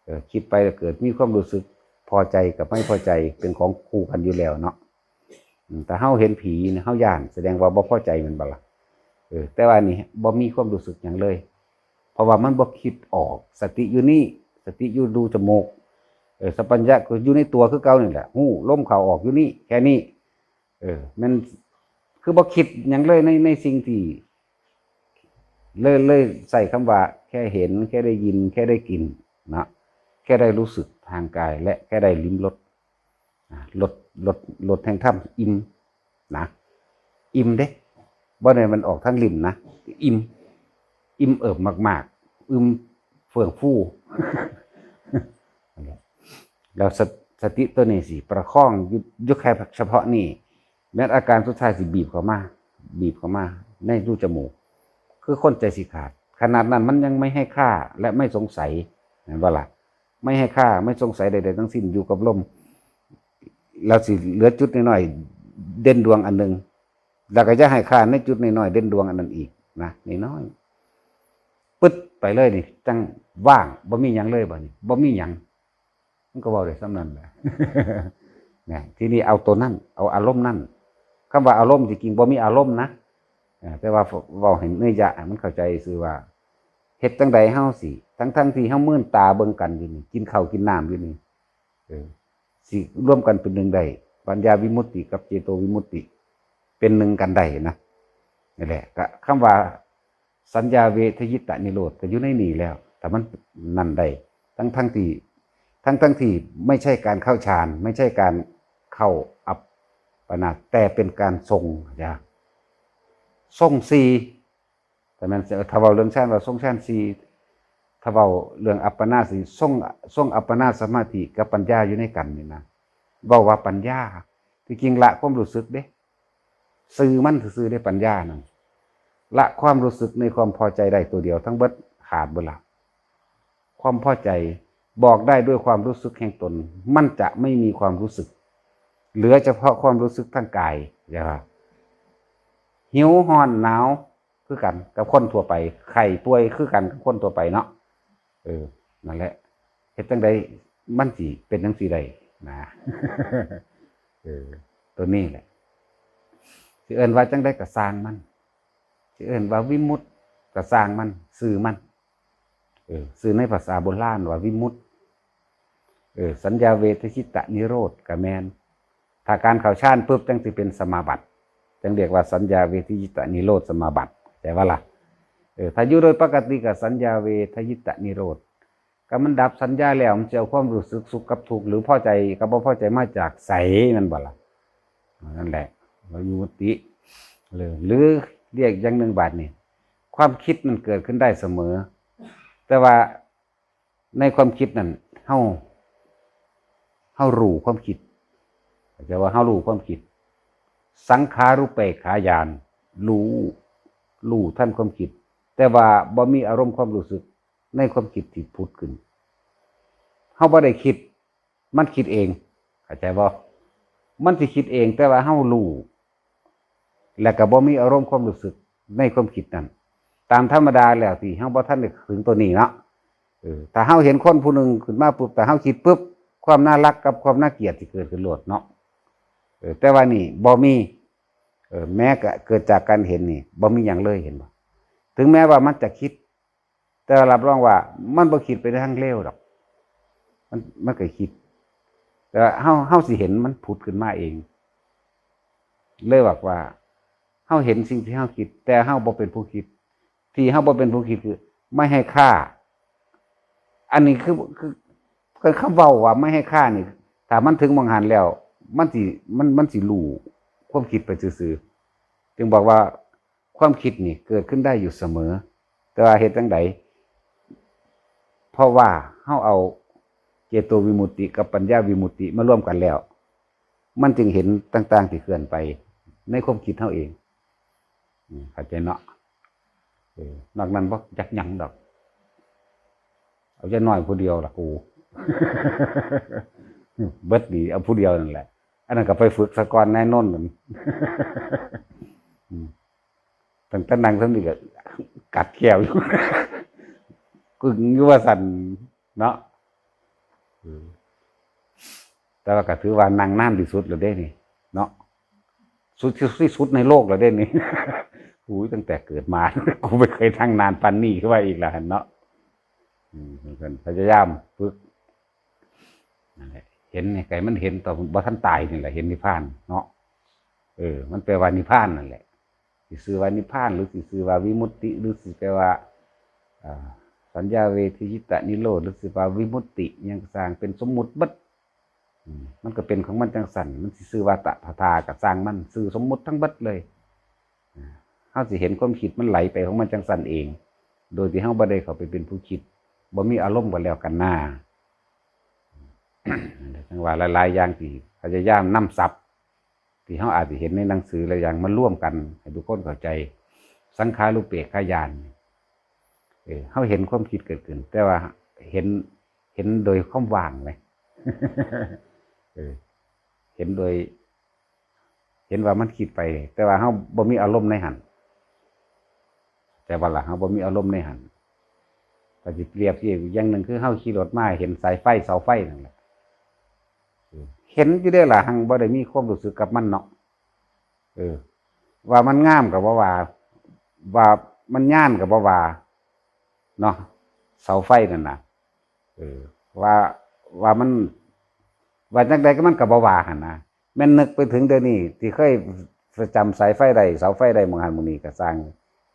เออ คิดไปแล้วเกิดมีความรู้สึกพอใจกับไม่พอใจ เป็นของคู่กันอยู่แล้วเนาะ อืม แต่เฮาเห็นผีเนี่ย เฮาย้าน แสดงว่าบ่พอใจแม่นบ่ล่ะ เออ แต่ว่านี่บ่มีความรู้สึกหยังเลย เพราะว่ามันบ่คิดออก สติอยู่นี่ สติอยู่รูจมูก เออ สัมปชัญญะก็อยู่ในตัวคือเก่านี่แหละ ฮู้ลมเข้าออกอยู่นี่ แค่นี้ เออ มันคือบ่คิดหยังเลยใน ในสิ่งที่ เลย เลยใช้คำว่าแค่เห็น แค่ได้ยิน แค่ได้กลิ่น เนาะ แค่ได้รู้สึกทางกาย และแค่ได้ลิ้มรส อ่ะ รส รส รสแห่งธรรม อิ่มนะ อิ่มเด้ บ่ได้มันออกทางลิ้นนะ อิ่ม อิ่มเอิบมากๆ อิ่มเฟื่องฟู แล้วส- สติตัวนี้สิประคองอยู่ อยู่แค่เฉพาะนี่ แม้นอาการสุดท้ายสิบีบเข้ามา บีบเข้ามาในรูจมูก คือคนใจสิขาด ขนาดนั้นมันยังไม่ให้ค่าและไม่สงสัย เห็นบ่ล่ะ ไม่ให้ค่าไม่สงสัยใดๆทั้งสิ้น อยู่กับลม แล้วสิเหลือจุดน้อยๆเด่นดวงอันหนึ่ง แล้วก็จะให้ค่าในจุดน้อยๆเด่นดวงอันนั้นอีกนะ น้อยๆปึ๊ดไปเลยนี่ จั่งว่าง บ่มีหยังเลยบัดนี้ บ่มีหยัง มันก็เว้าได้ส่ำนั้นแหละ นะ ทีนี้เอาตัวนั้น เอาอารมณ์นั้น คำว่าอารมณ์ที่จริงบ่มีอารมณ์นะ อ่า แต่ว่าเว้าให้นัยยะให้มันเข้าใจซื่อว่า เฮ็ดจั่งใดเฮาสิ ทั้งๆที่เฮามืนตาเบิ่งกันอยู่นี่ กินข้าวกินน้ำอยู่นี่ เออ สิรวมกันเป็นหนึ่งได้ ปัญญาวิมุตติกับเจโตวิมุตติ เป็นหนึ่งกันได้นะ นี่แหละ ก็คำว่า สัญญาเวทยิตนิโรธก็อยู่ในนี่แล้ว แต่มันนั่นได้ ทั้งๆที่ ทั้งๆที่ไม่ใช่การเข้าฌาน ไม่ใช่การเข้าอัปปนาส แต่เป็นการทรง นะ ทรงสี่ แต่แม่นถ้าเว้าเรื่องฌานว่าทรงฌานสี่ ถ้าเว้าเรื่องอัปปนาสนี่ ทรง ทรงอัปปนาสสมาธิกับปัญญาอยู่ในกันนี่นะ เว้าว่าปัญญา ที่จริงละความรู้สึกเด้ ซื่อมันซื่อๆเด้ ปัญญานั่น ละความรู้สึกในความพอใจได้ตัวเดียวทั้งเบิด ขาดเบิดละ ความพอใจบอกได้ด้วยความรู้สึกแห่งตน มันจะไม่มีความรู้สึก เหลือเฉพาะความรู้สึกทางกาย อย่าว่า หิว ร้อน หนาว คือกันกับคนทั่วไป ไข้ป่วยคือกันกับคนทั่วไปเนาะ เออ นั่นแหละ เฮ็ดจั่งใดมันสิเป็นจั่งซี้ได้นะ เออ ตัวนี้แหละ สิเอิ้นว่าจั่งใดก็ซ่างมัน สิเอิ้นว่าวิมุตติก็ซ่างมัน ซื่อมัน เออ ซื่อในภาษาโบราณว่าวิมุตติ เออ สัญญาเวทยิตนิโรธก็แม่น ถ้าการเข้าฌานปุ๊บจั่งสิเป็นสมาบัติ จั่งเรียกว่าสัญญาเวทยิตนิโรธสมาบัติ เข้าใจบ่ล่ะ เออ ถ้าอยู่โดยปกติก็สัญญาเวทยิตนิโรธ ก็มันดับสัญญาแล้ว มันจะเอาความรู้สึกสุขกับทุกข์ หรือพอใจกับบ่พอใจมาจากไส แม่นบ่ล่ะ นั่นแหละ วิมุตติ หรือ หรือเรียกอย่างหนึ่งบาดนี้ ความคิดมันเกิดขึ้นได้เสมอ แต่ว่าในความคิดนั่น เฮา เฮารู้ความคิด เข้าใจว่าเฮารู้ความคิด สังขารุปเปกขาญาณ รู้ รู้ทันความคิด แต่ว่าบ่มีอารมณ์ความรู้สึกในความคิดที่ผุดขึ้น เฮาบ่ได้คิด มันคิดเอง เข้าใจบ่ มันสิคิดเอง แต่ว่าเฮารู้ และก็บ่มีอารมณ์ความรู้สึกในความคิดนั้น ตามธรรมดาแล้วที่เฮาบ่ทันได้ถึงตัวนี้เนาะ เออ ถ้าเฮาเห็นคนผู้หนึ่งขึ้นมาปุ๊บ ถ้าเฮาคิดปุ๊บ ความน่ารักกับความน่าเกลียดสิเกิดขึ้นโลดเนาะ เออ แต่ว่านี่บ่มี เออ แม้ก็เกิดจากการเห็นนี่ บ่มีหยังเลย เห็นบ่ ถึงแม้ว่ามันจะคิด แต่รับรองว่ามันบ่คิดไปในทางเลวดอก มัน มันก็คิด แต่ว่าเฮา เฮาสิเห็นมันผุดขึ้นมาเอง เลยบอกว่า เฮาเห็นสิ่งที่เฮาคิด แต่เฮาบ่เป็นผู้คิด ที่เฮาบ่เป็นผู้คิดคือ ไม่ให้ค่า อันนี้คือ คือ คือคำเว้าว่าไม่ให้ค่านี่ ถ้ามันถึงหม่องหั้นแล้ว มันสิ มัน มันสิรู้ความคิดไปซื่อๆ จึงบอกว่าความคิดนี่เกิดขึ้นได้อยู่เสมอ แต่ว่าเฮ็ดจั่งใด เพราะว่าเฮาเอาเจโตวิมุตติกับปัญญาวิมุตติมารวมกันแล้ว มันจึงเห็นต่างๆที่เคลื่อนไปในความคิดเฮาเอง อืม เข้าใจเนาะ เออ นอกนั้นบ่จักหยังดอก เอาจักหน่อยผู้เดียวล่ะกู เบิดดีเอาผู้เดียวนั่นแหละ อันนั้นก็ไปฝึกซะก่อน นายนนท์นั่น อืม ตั้งแต่นั่งเท่านี้ก็กัดแก้วอยู่ กึ่งอยู่ว่าสั่นเนาะ อืม แต่ว่าก็ถือว่านั่งนานที่สุดแล้วเด้นี่ เนาะ สุดที่สุดในโลกแล้วเด้นี่ กูตั้งแต่เกิดมา กูไม่เคยนั่งนานปานนี้ คือว่าอีกแล้วหั่นเนาะ อืม เพิ่นพยายามฝึก นั่นแหละ เห็นนี่ ไก่มันเห็นตอนบ่ทันตายนี่แหละ เห็นนิพพานเนาะ เออ มันแปลว่านิพพานนั่นแหละ สิชื่อว่านิพพาน หรือสิชื่อว่าวิมุตติ หรือสิแปลว่า อ่า สัญญาเวทยิตนิโรธ หรือสิว่าวิมุตติ หยังก็ซ่าง เป็นสมมุติเบิด อืม มันก็เป็นของมันจั่งซั่น มันสิชื่อว่าตถาคตก็ซ่างมัน ชื่อสมมุติทั้งเบิดเลย อ่า เฮาสิเห็นความคิดมันไหลไปของมันจั่งซั่นเอง โดยที่เฮาบ่ได้เข้าไปเป็นผู้คิด บ่มีอารมณ์กันแล้วกันหน้า จั่งว่าหลายๆอย่างที่พยายามนำศัพท์ ที่เฮาอาจสิเห็นในหนังสือหลายอย่างมารวมกันให้ทุกคนเข้าใจ สังขารูปเปกขญาณ เออ เฮาเห็นความคิดเกิดขึ้น แต่ว่าเห็น เห็นโดยความว่างไหม เออ เห็นโดย เห็นว่ามันคิดไป แต่ว่าเฮาบ่มีอารมณ์ในหั้น แต่ว่าล่ะ เฮาบ่มีอารมณ์ในหั้น ถ้าสิเปรียบเทียบอีกอย่างหนึ่งคือเฮาขี่รถมาเห็นสายไฟเสาไฟนั่นแหละ เห็นอยู่เด้ล่ะ หังบ่ได้มีความรู้สึกกับมันเนาะ เออ ว่ามันงามก็บ่ว่า ว่ามันย่านก็บ่ว่า เนาะ เสาไฟนั่นน่ะ เออ ว่า ว่ามัน ว่าจั่งใดก็มันก็บ่ว่าหั่นนะ แม่นนึกไปถึงเดี๋ยวนี้ ที่เคยประจำสายไฟได้ เสาไฟได้ หม่องหั้นหม่องนี้ก็ซ่าง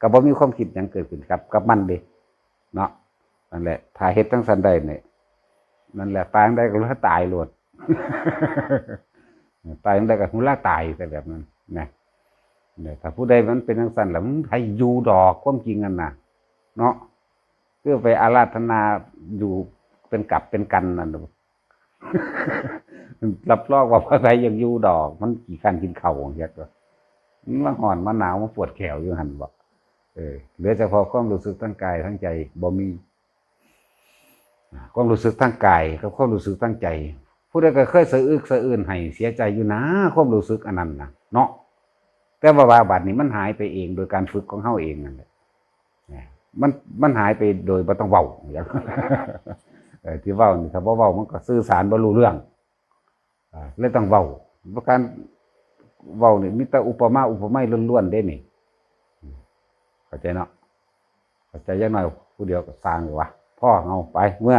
ก็บ่มีความคิดหยังเกิดขึ้นกับ กับมันเด้ เนาะ นั่นแหละ ถ้าเฮ็ดจั่งซั้นได้เนี่ย นั่นแหละ ปางใดก็รู้ว่าตายโลด ปางใดก็รู้ว่าตาย แต่แบบนั้นนะ เนี่ย ถ้าผู้ใดมันเป็นจั่งซั้นล่ะ มันไผอยู่ดอก ความจริงนั่นน่ะ เนาะ คือไปอาราธนาอยู่เป็นกับเป็นกันนั่นน่ะ รับรองว่าไผยังอยู่ดอก มันขี้คร้านกินข้าวจั่งซี้ มันมาฮ้อนมาหนาวมาปวดแข้วอยู่หั่นบ่ เออ เหลือเฉพาะความรู้สึกทางกายทางใจ บ่มี ความรู้สึกทางกายกับความรู้สึกทางใจ ผู้ใดก็เคยสะอึกสะอื้นให้เสียใจอยู่นะ ความรู้สึกอันนั้นนะ เนาะ แต่ว่า ว่าบัดนี้มันหายไปเองโดยการฝึกของเฮาเองนั่นแหละ นะ มัน มันหายไปโดยบ่ต้องเว้า เออ ที่เว้านี่ ถ้าบ่เว้ามันก็สื่อสารบ่รู้เรื่อง อ่า เลยต้องเว้า เพราะการเว้านี่มีแต่อุปมาอุปไมยล้วนๆเด้นี่ เข้าใจเนาะ เข้าใจอย่างน้อยผู้เดียวก็ซ่างอยู่วะ พอ เอาไป เมือ